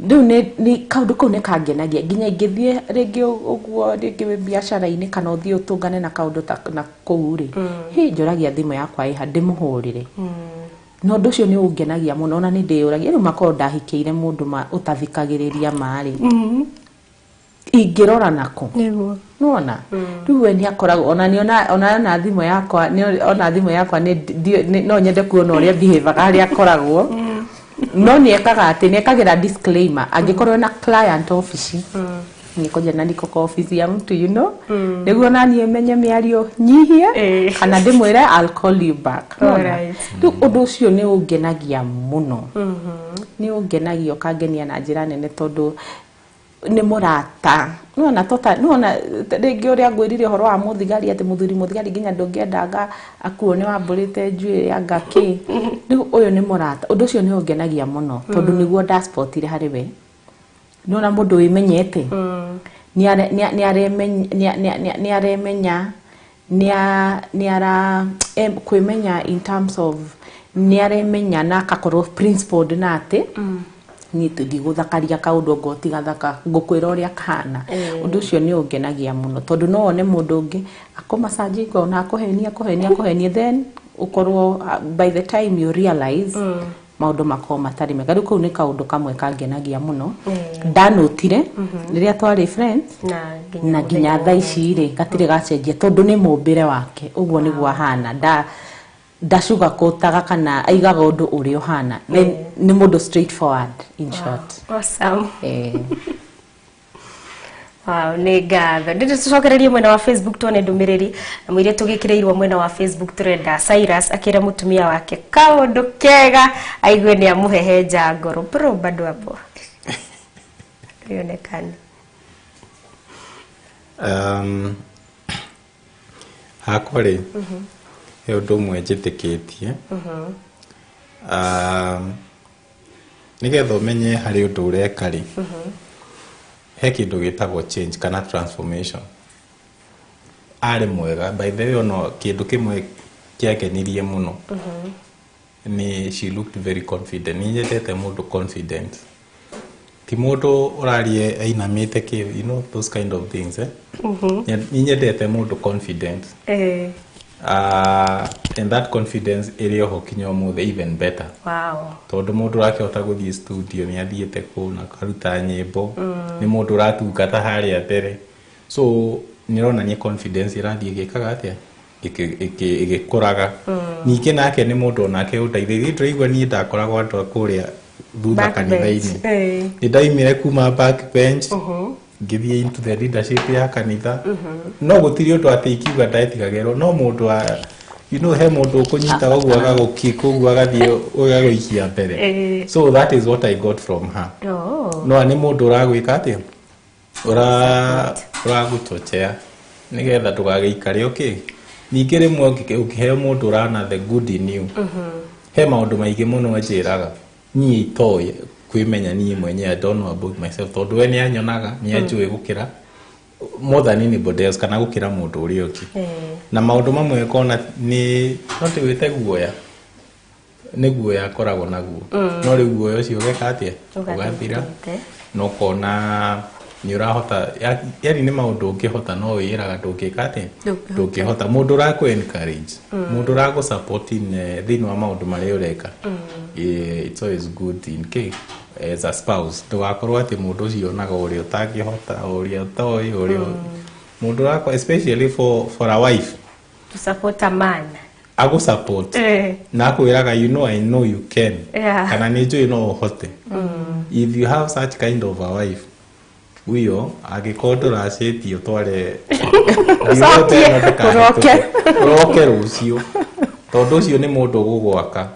Rĩu nĩ kaũndũ kau nĩ kangenagia, nginya ingĩthiĩ rĩngĩ ũguo, rĩngĩ wĩ biacara-inĩ kana ũthiĩ ũtũngane na kaũndũ ta na kũu rĩ, hi njũragia thimũ yakwa ĩha ndĩmũhũrĩre, na ũndũ ũcio nĩ ũngenagia mũno. Ona nĩ ndĩyũragia rĩu makorwo ndahikĩire mũndũ ũtathikagĩrĩria marĩ ingĩrora nako. Nĩwona rĩu we nĩ akoragwo ona nĩ ona thimũ yakwa ona thimũ yakwa no nyende kuona ũrĩa behavior harĩa akoragwo, no nĩ ekaga atĩ nĩ ekagĩra disclaimer angĩkorwo na client office, nĩkũnja na niko kwa office ya mtu, nĩguo naniĩ menye mĩario nyihie kana ndĩmwĩre, "I'll call you back." Nĩwona? Rĩu ũndũ ũcio nĩ ũngenagia mũno, nĩ ũngenagia, ũkangenia na njĩra nene, tondũ nĩ mũrata. Nĩwona tota nĩwona rĩngĩ ũrĩa ngwĩrire ũhoro wa mũthigari, atĩ mũthuri mũthigari nginya ndũngĩendanga akuo nĩ wambũrĩte njuĩrĩ anga kĩ. Rĩu ũyũ nĩ mũrata, ũndũ ũcio nĩ ũngenagia mũno, tondũ nĩguo ndaspotire harĩ we. Nĩwona mũndũ wĩmenyete nĩ aremenya, nĩ ara kwĩmenya in terms of nĩ aremenya na akakorwo principled na atĩ niĩ ndigũthakaria kaũndũ ngo tigathaka, ngũkwĩra ũrĩa kahana. Ũndũ ũcio nĩ ũngenagia mũno, tondũ no wone mũndũ ũngĩ akũmacanji ona akũhenia, akũhenia, akũhenie, then ũkorwo by the time you realize maũndũ makorwo matarĩ mega. Rĩu kau nĩ kaũndũ kamwe kangenagia mũno ndanũtire rĩrĩa twarĩ friends na na nginya thaa ici rĩ, gatirĩ gacenjia, tondũ nĩ mũmbĩre wake, ũguo nĩguo ahana, ndasugarcoataga kana aigaga ũndũ ũrĩa ũhana. Then nĩ mũndũ straightforward, in short. Awesome. Eh. Wow, nĩ ngatho. Ndĩndĩ tũcokererie mwena wa Facebook tuone ndũmĩrĩri na mũirĩtu tũgĩkĩrĩirwo mwena wa Facebook. Tũrenda Cyrus akĩra mũtumia wake kaũndũ kega aigue nĩ amũhehenja ngoro. Bro, bado hapo rĩonekane. Hakwa rĩ, he ũndũ ũmwe njĩtĩkĩtie. Nĩgetha ũmenye harĩ ũndũ ũreka rĩ, he kĩndũ gĩtagwo change kana transformation. Arĩ mwega, by the way. Ona kĩndũ kĩmwe kĩangenirie mũno nĩ she looked very confident. Nĩ nyendete mũndũ confident, ti mũndũ ũrarie ainamĩte kĩ, you know those kind of things, eh? Nĩ nyendete mũndũ confident. And that confidence ĩrĩ oho kinya ũmũthĩ, even better, tondũ mũndũ ũrakĩhota gũthiĩ studio, nĩ athiĩte kũu na akaruta nyĩmbo, nĩ mũndũ ũratungata harĩa mbere, so nĩ ĩronania confidence ĩrathiĩ ĩgĩkaga atĩa, ĩgĩkũraga. Ningĩ nake nĩ mũndũ onake ũndeithĩtie. Ndĩraigua niĩ ndakoragwo andũ a kũrĩa thutha Back bench. kanitha-inĩ. Nĩ ndaimire kuma back bench, ngĩthiĩ into the leadership ya kanitha, no gũtirĩ ũndũ atĩ ingiuga ndetigagĩrwo. No mũndũ wa he mũndũ ũkũnyita ũguo, agagũkick ũguo, agathiĩ ũgagũikia mbere. So that is what I got from her. No nĩ mũndũ ũragwĩka atĩa, ũragũchochea nĩgetha ndũgagĩikare ũkĩ. Ningĩ rĩmwe ũngĩheo mũndũ ũrana the good in you, he maũndũ maingĩ mũno anjĩraga niĩ itoĩ kwĩmenya niĩ mwenyewe. I don't know about myself, tondũ we nĩ anyonaga, nĩ anjũĩ gũkĩra more than anybody else, kana gũkĩra mũndũ ũrĩa ũngĩ. Na maũndũ mamwe kona nĩ no ndĩwĩte guoya, nĩ guoya akoragwo naguo, no rĩu guoya ũcio ũgeka atĩa? Ũgathira na ũkona nĩ ũrahota. Yani nĩ maũndũ ũngĩhota, no wĩĩraga ndũngĩka atĩa, ndũngĩhota. Mũndũ ũrakũ encourage, mũndũ ũrakũ support in thĩinĩ wa maũndũ marĩa ũreka. It's always good in case as a spouse ndũgakorwo atĩ mũndũ ũcio onaga ũrĩa ũtangĩhota, ũrĩa ũtoĩ, ũrĩa mũndũ ũrakũ, especially for a wife, To support a man. Agũ support na akwĩraga, "You know, I know you can," kana, "Nĩ njũĩ no ũhote." If you have such kind of a wife, huyo angĩkorwo ndũracĩtie ũtware Ũcokie, ũroke. Ũroke rũciũ, tondũ ũcio nĩ mũndũ ũgũgwaka.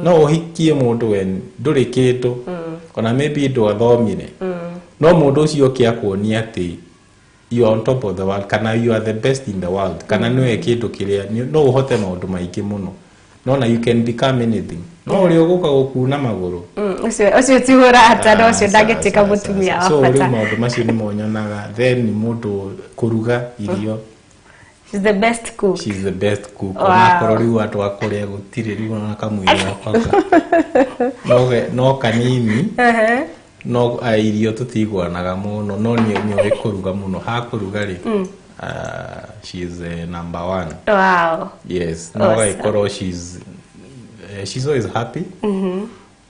No ũhikie mũndũ we ndũrĩ kĩndũ, ona maybe ndwathomire, no mũndũ ũcio oke akuonia atĩ you are on top of the world, kana you are the best in the world, kana nĩwe kĩndũ kĩrĩa no ũhote maũndũ maingĩ mũno, nona you can become anything, no ũrĩa ũgũka gũkuna magũrũ. Ũcio ti ũrata na ũcio ndangĩtuĩka mũtumia wa So rĩu bata. Maũndũ macio nĩ monyonaga. Then nĩ mũndũ kũruga irio. She's the best cook. She's the best cook. Onakorwo rĩu andũ a kũrĩa gũtirĩ, rĩu ona kamwĩrĩ gakwa no kanini, no irio tũtiguanaga mũno, no nĩ ũĩ kũruga mũno. Ha kũruga rĩ, she is number one. Yes, no. Agagĩkorwo she's always happy.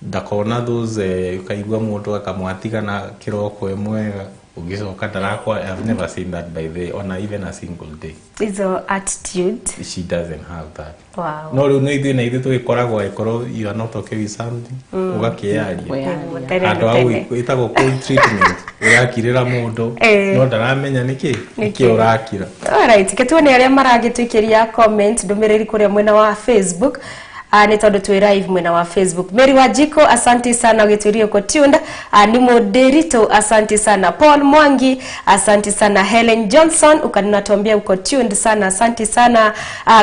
Ndakona those ukaigua mũndũ akamwatigana kĩroko e mwega, ũgĩcoka ndarakwa. I've never seen that, by the on even a single day. Hizo attitude. She doesn't have that. No rĩu nĩ ithuĩ na ithuĩ tũgĩkoragwo, angĩkorwo you are not okay with something, ũgakĩaria. Kwĩyaria. Tene Handũ na ha tene. ĩtagwo cold treatment, ũrakirĩra mũndũ, no ndaramenya nĩkĩ nĩkĩ ũrakira. Alright, ke tuone arĩa maragĩtũikĩria comment, ndũmĩrĩri kũrĩa mwena wa Facebook. Nĩ tondũ twĩ live mwena wa Facebook. Mary Wajiko, asante sana ũgĩtwĩria uko tuned. Ni Moderito, asante sana. Paul Mwangi, asante sana. Helen Johnson, ukanatuambia uko tuned sana, asante sana.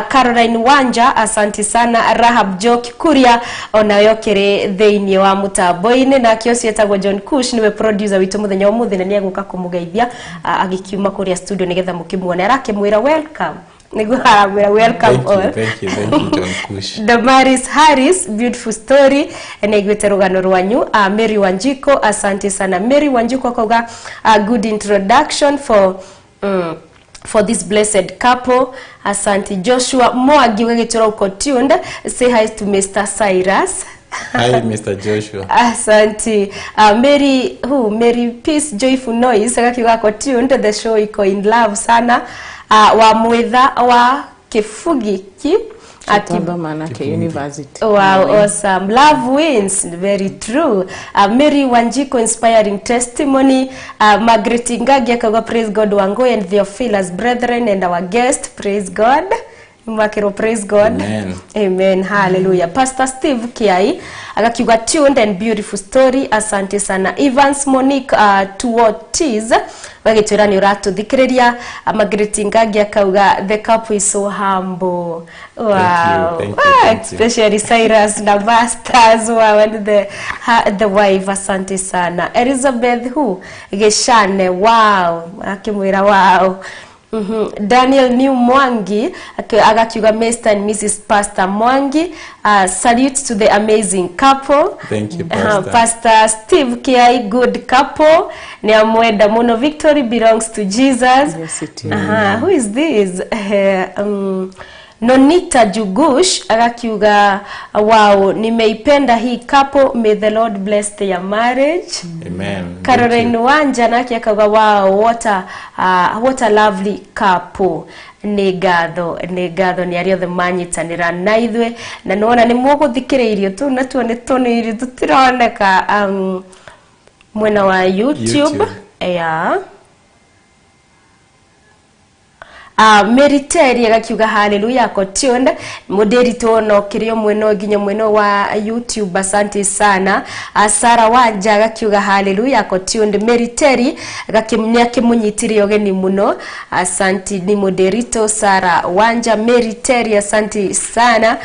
Caroline Wanja, asante sana. Rahab Jo Kikuria, onayo kĩrĩ thĩinĩ wa mũtambo-inĩ, nake ũcio etagwo John Kush, nĩwe producer witũ mũthenya wa ũmũthĩ, na nĩ egũka kũmũgeithia agĩkiuma kũrĩa studio nĩgetha mũkĩmuone. Arakĩmwĩra welcome, nĩguo aramwĩra welcome Thank you. all. Thank you, thank you, John Kush. Damaris Harris, beautiful story, nĩaiguĩte rũgano rwanyu. Mary Wanjiko, asante sana. Mary Wanjiko akauga good introduction for this blessed couple. Asante. Joshua Mwangi, ũgagĩtũra uko tuned. Say hi to Mr. Cyrus. Hi, Mr. Joshua. Asante. Mary, who? Mary Peace Joyful Noise agakiuga ako tuned, the show iko in love sana. Wa mwitha wa Kifugi ki Gĩtwamba Manake University. Wow, awesome. Love wins. Very true. Mary Wanjiko, inspiring testimony. Margaret Ngagi akauga praise God, Wangoi and Theophilus brethren and our guest. Praise God. Mwakiro, praise God. Amen. Amen. Hallelujah. Pastor Steve Kiai agakiuga tuned and beautiful story. Asante sana. Evans Monique Tuotiz wagĩtwĩra nĩ ũratũthikĩrĩria. Margaret Ngagi akauga the couple is so humble. Wow. Thank you, Ah, thank you. especially Cyrus na masters, wow, and the wife. Asante sana. Elizabeth who Geshane, wow, akimwĩra wow. Daniel New Mwangi agakiuga Mr and Mrs Pastor Mwangi, salute to the amazing couple. Thank you, Pastor. Pastor Steve Kiai, good couple. Ni amwenda muno. Victory belongs to Jesus. Yes, it is. Who is this? Nonita Jugush agakiuga wow, nimeipenda hii couple, may the Lord bless their marriage. Amen. Caroline Wanja nake akauga wow, what a lovely couple. Nĩ ngatho, nĩ ngatho nĩ arĩa othe manyitanĩra na ithuĩ, na nĩwona nĩ mũgũthikĩrĩirio tũu natuo nĩ tũnini tũtironeka mwena wa YouTube. Yeah. Mary Terry agakiuga hallelujah ko tuned muderito no kirio mweno nginya mweno wa YouTube, asante sana. Sara Wanja agakiuga hallelujah ko tuned. Mary Terry agakimnya kimunyitire ogeni muno, asante ni moderito Sara Wanja. Mary Terry asante sana.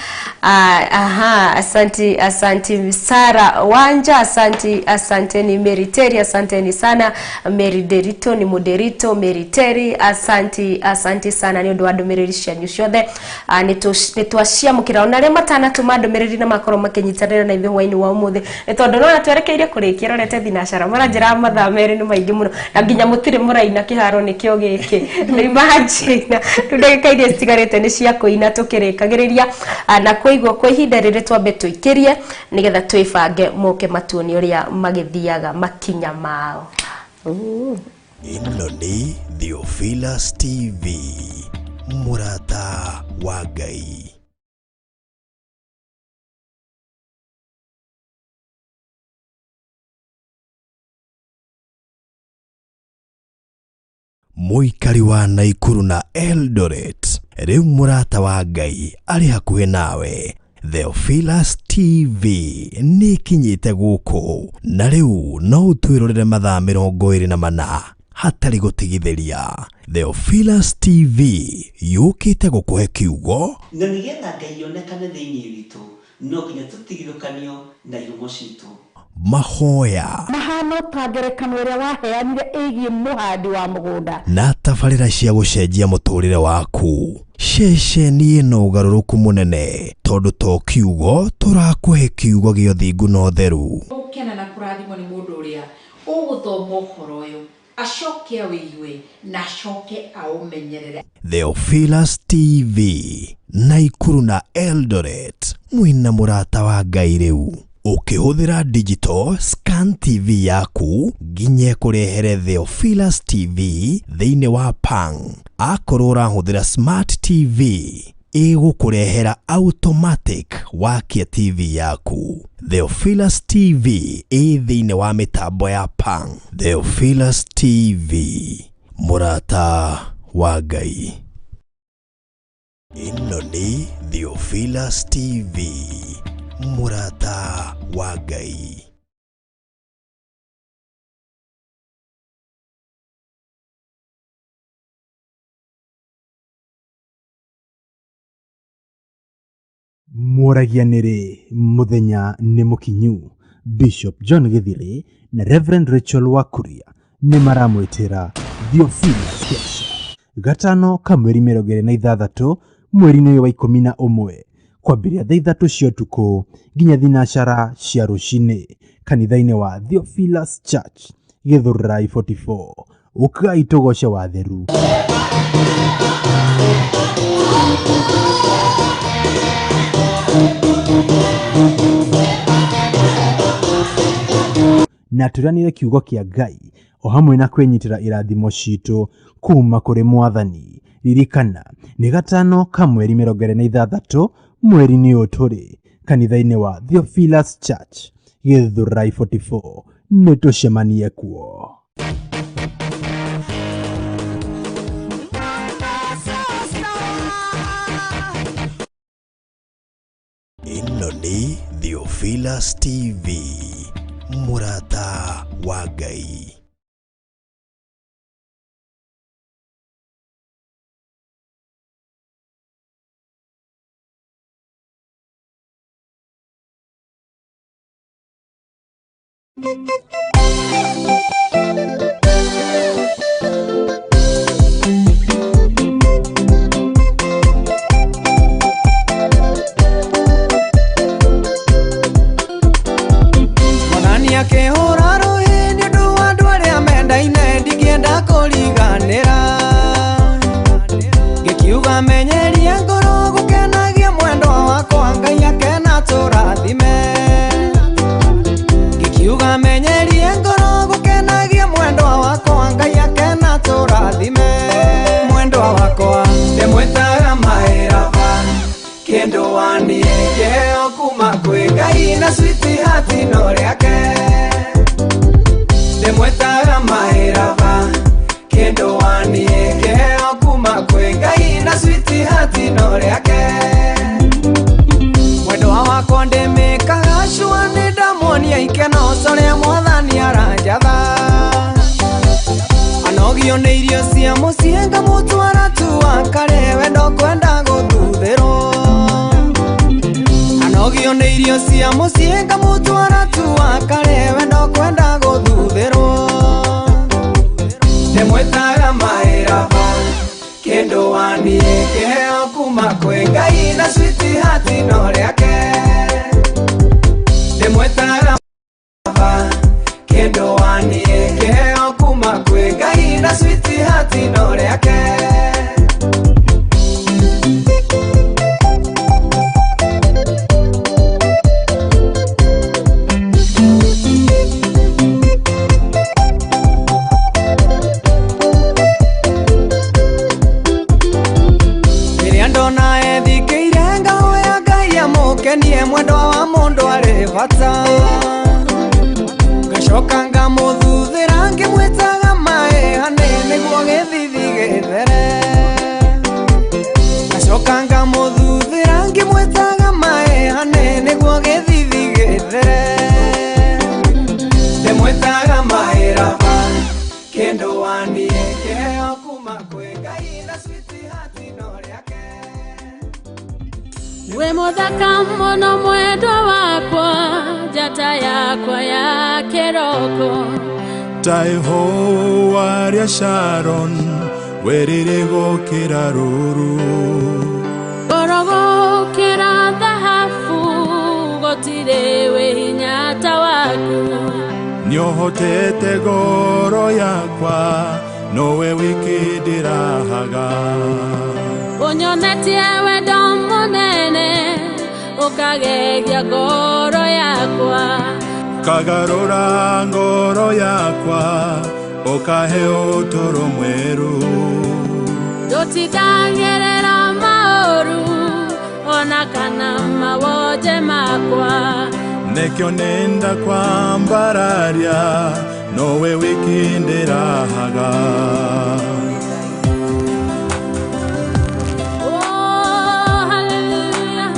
Aha, asante, asante Sara Wanja, asante, asante ni Mary Terry, asante ni sana Mary Derito ni moderito Mary Terry, asante, asante sana ni undu wa ndumiriri cianyu ciothe. Ni twaciamukira ona aria matanatuma ndumiriri na makorwo makinyitanira na ithuĩ hwainĩ wa umuthi, ni tondu nona twerekeire kurikia rorete thinacara maranjĩra mathaa merĩ nĩ maingĩ mũno, na nginya mũtirĩ mũraina kĩharo nĩkĩo gĩkĩ. Nĩ imagine rĩu ndagĩka iria citigarĩte nĩ cia kũina tũkĩrĩkagĩrĩria, na kũigwo kwa ihinda rĩrĩ twambe tũikĩrie nĩgetha twĩbange moke matuonie ũrĩa magĩthiaga makinya mao. Ĩno nĩ Theophilus TV, mũrata wa Ngai. Mũikari wa Naikuru na Eldoret, rĩu mũrata wa Ngai arĩ hakuhĩ nawe. Theophilus TV nĩ ĩkinyĩte gũkũ, na rĩu no ũtwĩrorere mathaa 24 hatarĩ gũtigithĩria. Theophilus TV yũkĩte gũkũhe kiugo, na nĩgetha Ngai onekane thĩinĩ witũ no nginya tũtigithũkanio na ihumo citũ. Mahoya mahano ta ngerekano ĩrĩa waheanire ĩgiĩ mũhandi wa mũgũnda na tabarĩra cia gũcenjia mũtũrĩre waku. Ceceni ĩno ũgarũrũku mũnene, tondũ to kiugo tũrakũhe kiugo gĩa ũthingu na ũtheru. Gũkena na kũrathimwo nĩ mũndũ ũrĩa ũgũthoma ũhoro ũyũ acoke awĩigue na acoke aũmenyerere. Theophilus TV, Naikuru na Eldoret, mwĩna mũrata wa Ngai rĩu. Ũkĩhũthĩra digital scan TV yaku nginya ĩkũrehere Theophilus TV thĩinĩ wa Pang. Akorwo ũrahũthĩra smart TV ĩgũkũrehera automatic wakia TV yaku. Theophilus TV ĩ thĩinĩ wa mĩtambo ya Pang. Theophilus TV, mũrata wa Ngai. Ĩno nĩ Theophilus TV, mũrata wa Ngai. Mũragia nĩrĩ mũthenya nĩ mũkinyu. Bishop John Githiri na Reverend Rachel Wakuria nĩ maramwĩtĩra Theophilus Kesha gatano ka mweri 26 mweri-inĩ ũyũ wa 11 kwambĩrĩria thaa 3 cia ũtukũ nginya thinacara cia rũcinĩ kanitha-inĩ wa Theophilus Church Gĩthũrai 44. Ũkai tũgoce watheru. Na tũranĩre kiugo kĩa Ngai o hamwe na kwĩnyitĩra irathimo citũ kuma kũrĩ mwathani. Ririkana nĩ gatano ka mweri 26 mweri-inĩ ũyũ tũrĩ kanitha-inĩ wa Theophilus Church Gĩthũrai 44. Nĩ tũcemanie kuo. Ĩno nĩ Theophilus TV, mũrata wa Ngai. Ngikiuga menyeria ngoro gukenagia mwendwa wakwa Ngai akena tũrathime. Ngikiuga menyeria ngoro gukenagia mwendwa wakwa Ngai akena tũrathime. Mwendwa wakwa ndĩmwĩtaga maĩraba kĩndũ waniĩ kĩheo kuma kwĩ Ngai na sweetheart no rĩake. Ndĩmwĩtaga maĩraba kĩndũ waniĩ kĩheo kuma kwĩ Ngai na sweetheart no rĩake. Mwendwa wakwa ndĩmĩkaga cua nĩ ndamuonia ikeno ũrĩa mwathani aranjatha. Anogio nĩ irio cia mũciĩ ngamũtwara tu akare wendo kwenda gũthuthĩrwo. Anogio nĩ irio cia mũciĩ ngamũtwara tu akare wendo kwenda gũthuthĩrwo. Ndĩmwĩtaga maĩraba kĩndũ waniĩ kĩheo kuma kwĩ Ngai na sweetheart no rĩake. Ndĩmwĩtaga maĩraba kĩndũ waniĩ kĩheo kuma kwĩ Ngai na sweetheart no rĩake. Rĩrĩa ndona ethikĩire ngahoya Ngai amũkenie mwendwa wa mũndũ arĩ bata. Ngacoka ngamũthuthĩra ngĩmwĩtaga maĩ hanĩ nĩguo gĩthithi gĩthere. Ngacoka ngamũthuthĩra ngĩmwĩtaga maĩ hanĩ nĩguo gĩthithi gĩthere. Ndĩmwĩtaga maĩraba kĩndũ waniĩ kĩheo kuma kwĩ Ngai na sweetheart no rĩake. We mũthaka mũno mwendwa wakwa, njata yakwa ya kĩroko. Taihoa rĩa Sharon werĩrĩ gũkĩra rũũru. Goro gũkĩra thahabu, gũtirĩ wĩ hinya ta waku. Nĩũhotete ngoro yakwa, nowe wiki ndĩrahaga. Ũnyonetie wendo mũnene, ũkagegia ngoro yakwa. Kagarũra ngoro yakwa, ũkahe ũtũũro mwerũ. Ndũtindangerera maũru, ona kana mawonje makwa. Nĩkĩo nenda kwambararia, nowe wiki ndĩrahaga. Oh, hallelujah,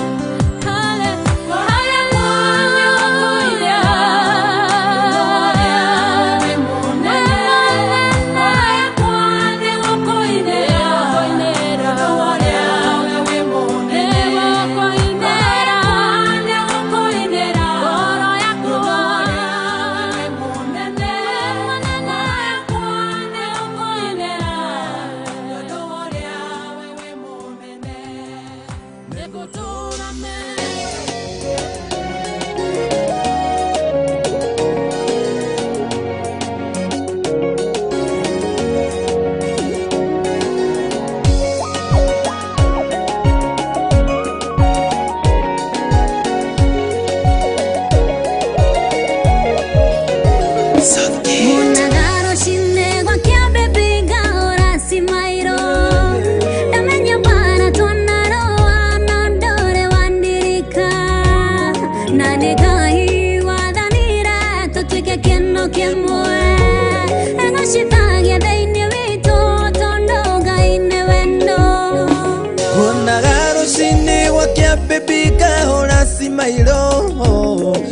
Mailo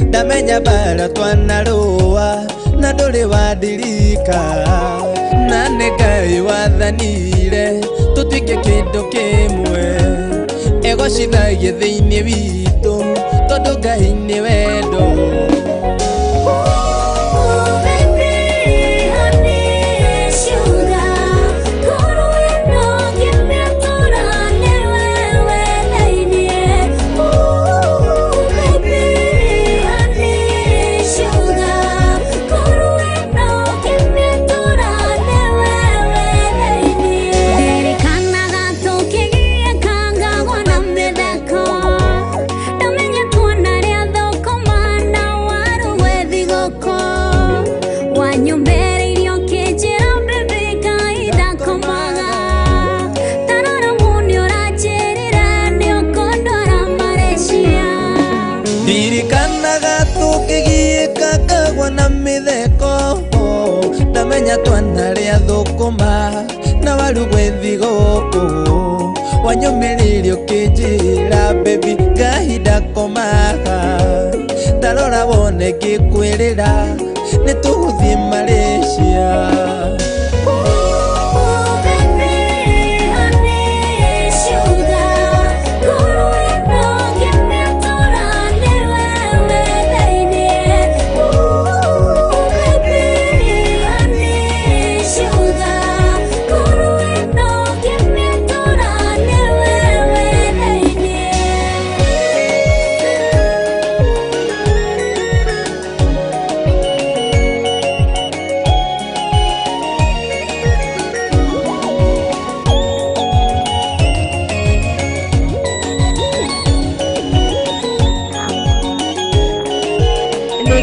ndamenya bara twanarũa na ndũrĩ wandirika na nĩ Ngai wathanire tũtuĩke kĩndũ kĩmwe egocithagie thĩinĩ witũ tondũ Ngai nĩ wendo. Ndirikanaga tũkĩgĩa Ndarugwe thigũkũ wanyũmĩrĩrie ũkĩnjĩra baby ngahinda komaga ndarora wone ngĩkwĩrĩra nĩ tũgũthiĩ Malaysia.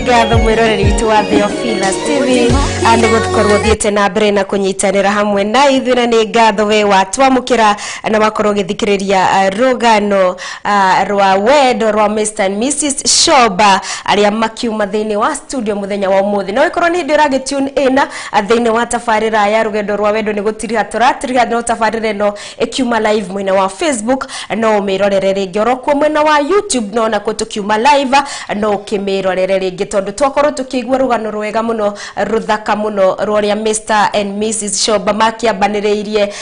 Ngatho mwiroreri witũ wa Theophilus TV nĩ gũkorwo thiĩte na mbere na kũnyitanĩra hamwe na ithuĩ na nĩ ngatho we watwamũkĩra na wakorwo ũgĩthikĩrĩria rũgano rwa wendo rwa Mr and Mrs Shoba arĩa makiuma thĩinĩ wa studio mũthenya wa ũmũthĩ. No ĩkorwo nĩ hĩndĩ ũragĩ tune in thĩinĩ wa tabarĩra ya rũgendo rwa wendo nĩ gũtiriha tũratiriha no tabarĩra ĩno ĩkiuma live mwena wa Facebook no ũmĩrorere rĩngĩ oro kuo mwena wa YouTube no nakuo tũkiuma live no ũkĩmĩrorere rĩngĩ tondũ twakorwo tũkĩigua rũgano rwega mũno rũthaka mũno rwa Mr and Mrs Shoba makĩambanĩrĩirie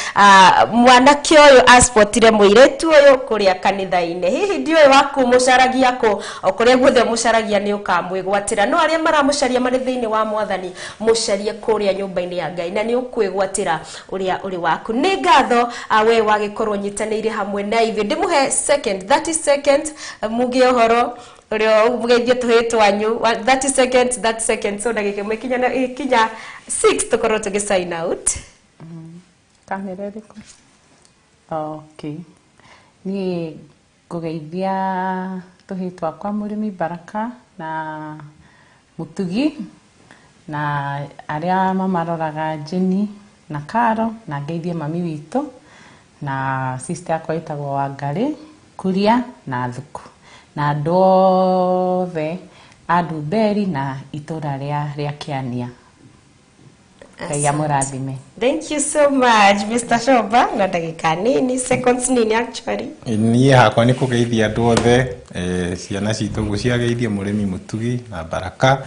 mwanake ũyũ aspotire mũirĩtu ũyũ kũrĩa kanitha-inĩ. Hihi ndiũĩ waku mũcaragia kũ o kũrĩa guothe mũcaragia nĩ ũkamwĩgwatĩra no arĩa maramũcaria marĩ thĩinĩ wa mwathani mũcarie kũrĩa nyũmba-inĩ ya Ngai na nĩ ũkwĩgwatĩra ũrĩa ũrĩ waku. Nĩ ngatho we wagĩkorwo nyitanĩire hamwe na ithuĩ. Ndĩmũhe second 30 seconds muge ũhoro ũrĩa mũgeithie tũhĩĩ twanyu 30 seconds 30 seconds so ndagĩka ĩmwe ikinya 6 tũkorwo tũgĩ sign out. Kamera ĩrĩkũ? Okay. Niĩ ngũgeithia tũhĩĩ twakwa Mũrĩmi Baraka na Mũtugi na arĩa mamaroraga Jenny na Karo na ngeithie mami witũ na sister yakwa ĩtagwo Wangarĩ Kuria na Thuku na andũ othe a Ndumberi na itũra rĩa Kĩania. Ngai amũrathime. Thank you so much Mr. Shoba na ndagĩka nini seconds nini actually. Niĩ hakwa nĩ kũgeithia andũ othe ciana citũ ũguo ciageithie Mũrĩmi Mũtugi na Baraka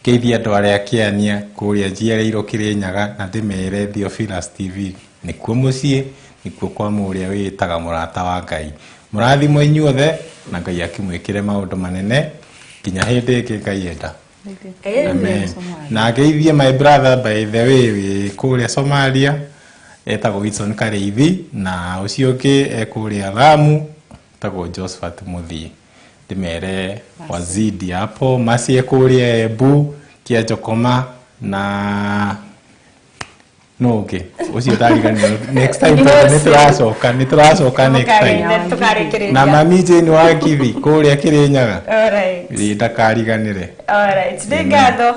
ngeithie andũ arĩa Kĩania kũrĩa njiarĩirwo Kĩrĩnyaga na ndĩmere Theophilus TV nĩkuo mũciĩ nĩkuo kwa mũrĩa wĩĩtaga mũrata wa Ngai. Mũrathimwo inyuothe na Ngai akĩmwĩkĩre maũndũ manene nginya hĩndĩ ĩngĩ Ngai enda. Amen. Na ngeithie my brother by the way wĩ kũrĩa Somalia etagwo Wilson Kareithi na ũcio ũngĩ e kũrĩa Lamu etagwo Josephat Muthii. Ndĩmere wazidi hapo macie kũrĩa Embu Kĩanjokoma na no ũngĩ ũcio ndariganĩrwo next time tondũ nĩ tũracoka next time na mami Jane wa Kithi kũrĩa Kĩrĩnyaga ndakariganĩre. Alright, nĩ ngatho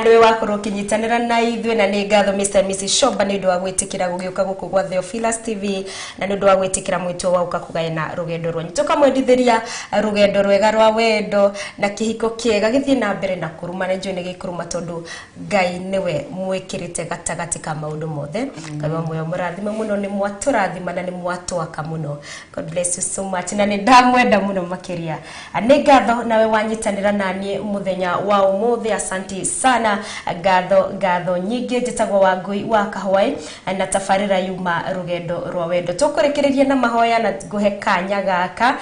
nĩwe wakorwo ũkĩnyitanĩra na ithuĩ na nĩ ngatho Mr and Mrs Shoba nĩ ũndũ wa gwĩtĩkĩra gũgĩũka gũkũ gwa Theophilus TV na nĩ ũndũ wa gwĩtĩkĩra mwĩto wa ũka kũgayana rũgendo rwanyu. Tũkamwendithĩria rũgendo rwega rwa wendo na kĩhiko kĩega gĩthiĩ na mbere na kũruma na njũĩ nĩ gĩkũruma tondũ Ngai nĩwe mwĩkĩrĩte gatagatĩ ka maũndũ mothe. Ngai wa muoyo mũrathime mũno nĩ mwatũrathima na nĩ mwatwaka mũno. God bless you so much na nĩ ndamwenda mũno makĩria. Nĩ ngatho nawe wanyitanĩra naniĩ mũthenya wa ũmũthĩ. Asanti sana ngatho ngatho nyingĩ. Njĩtagwo Wangui wa Kahwaĩ na tabarĩra yuma rũgendo rwa wendo. Tũkũrĩkĩrĩria na mahoya na ngũhe kanya gaka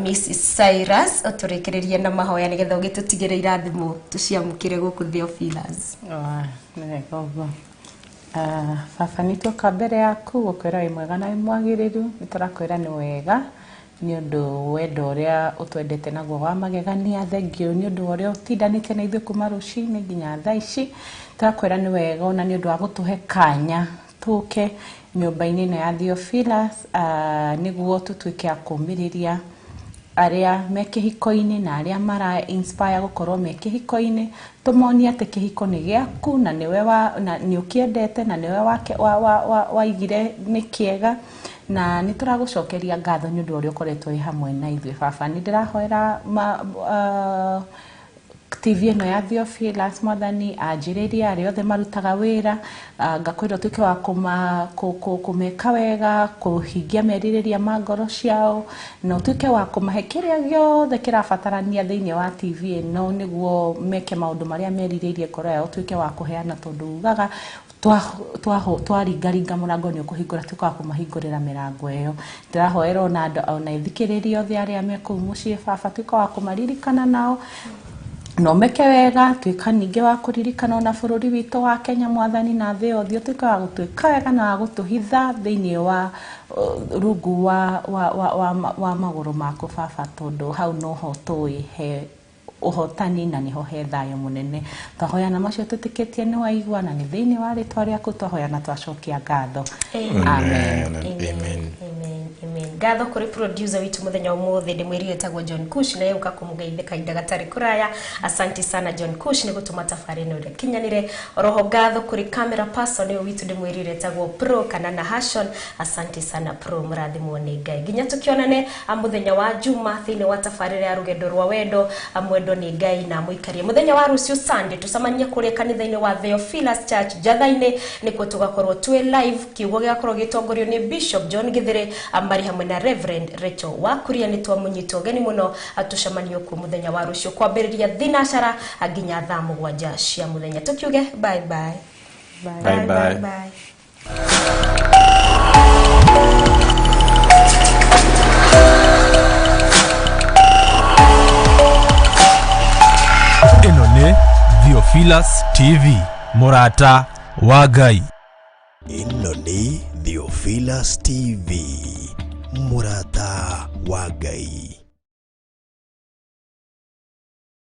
Miss Cyrus ũtũrĩkĩrĩrie na mahoya nĩgetha ũgĩtũtigĩre irathimo tũciamũkĩre gũkũ Theophilus. Nĩ wega ũguo. Baba nĩ tuoka mbere yaku gũkwĩra wĩ mwega na wĩ mwagĩrĩru nĩ tũrakwĩra nĩ wega nĩ ũndũ wendo ũrĩa ũtwendete naguo wa magegania. Thengiũ nĩ ũndũ wa ũrĩa ũtindanĩte na ithuĩ kuma rũcinĩ nginya thaa ici. Tũrakwĩra nĩ wega ona nĩ ũndũ wa gũtũhe kanya tũke nyũmba-inĩ ĩno ya Theophilus nĩguo tũtuĩke a kũũmĩrĩria arĩa me kĩhiko-inĩ na arĩa mara inspire gũkorwo me kĩhiko-inĩ tũmonie atĩ kĩhiko nĩ gĩaku na nĩwe na nĩ ũkĩendete na nĩwe waigire nĩ kĩega na nĩ tũragũcokeria ngatho nĩ ũndũ ũrĩa ũkoretwo wĩ hamwe na ithuĩ. Baba nĩ ndĩrahoera TV ĩno ya Theophilus mwathani anjĩrĩria arĩa othe marutaga wĩra ngakwĩra ũtuĩke wa kũmeka wega kũhingia merirĩria ma ngoro ciao na ũtuĩke wa kũmahe kĩrĩa gĩothe kĩrabatarania thĩinĩ wa TV ĩno nĩguo meke maũndũ marĩa merirĩirie ngoro yao ũtuĩke wa kũheana tondũ ugaga twaringaringa mũrango nĩ ũkũhingũra tuĩke wa kũmahingũrĩra mĩrango ĩyo ndĩrahoera ona andũ ona ithikĩrĩria othe arĩa me kũu mũciĩ baba tuĩke wa kũmaririkana nao no meke wega tuĩka ningĩ wa kũririkana ona bũrũri witũ wa Kenya mwathani na thĩ yothe ũtuĩke wa gũtwĩka wega na wa gũtũhitha thĩinĩ wa rungu wa magũrũ maku baba tondũ hau noho tũĩ he ũhotani na nĩho he thayũ mũnene twahoyana macio twĩtĩkĩtie nĩ waigua na nĩ thĩinĩ wa rĩtwa rĩaku twahoyana twacokia ngatho. Amen. Amen. Amen. Ngatho kũrĩ producer witũ mũthenya ũmũthĩ ndĩmwĩrire etagwo John Kush na yũka kũmũgeithia kahinda gatarĩ kũraya. Asante sana John Kush nĩ gũtũma tabarĩra ĩno ĩrĩa kinyanĩre. Oroho ngatho kũrĩ camera person ũyũ witũ ndĩmwĩrire etagwo Pro kana Nahashon. Asante sana Pro, mũrathimwo nĩ Ngai. Nginya tũkĩonane mũthenya wa Juma thĩinĩ wa tabarĩra ya rũgendo rwa wendo mwendo nĩ Ngai na mũikarie. Mũthenya wa rũciũ Sunday tũcemanie kũrĩa kanitha-inĩ wa Theophilus Church Njatha-inĩ nĩkuo tũgakorwo twĩ live kiugo gĩgakorwo gĩtongorio nĩ Bishop John Githere marĩ hamwe na Reverend Rachel Wakuria nĩ twamũnyita ũgeni mũno tũcemanio kuo mũthenya wa rũciũ kwambĩrĩria thinacara nginya thaa 7 cia mũthenya. Tũkiuge bye bye. Bye bye. Bye. Ĩno nĩ Theophilus TV, mũrata wa Ngai. Ĩno nĩ Theophilus TV, mũrata wa Ngai.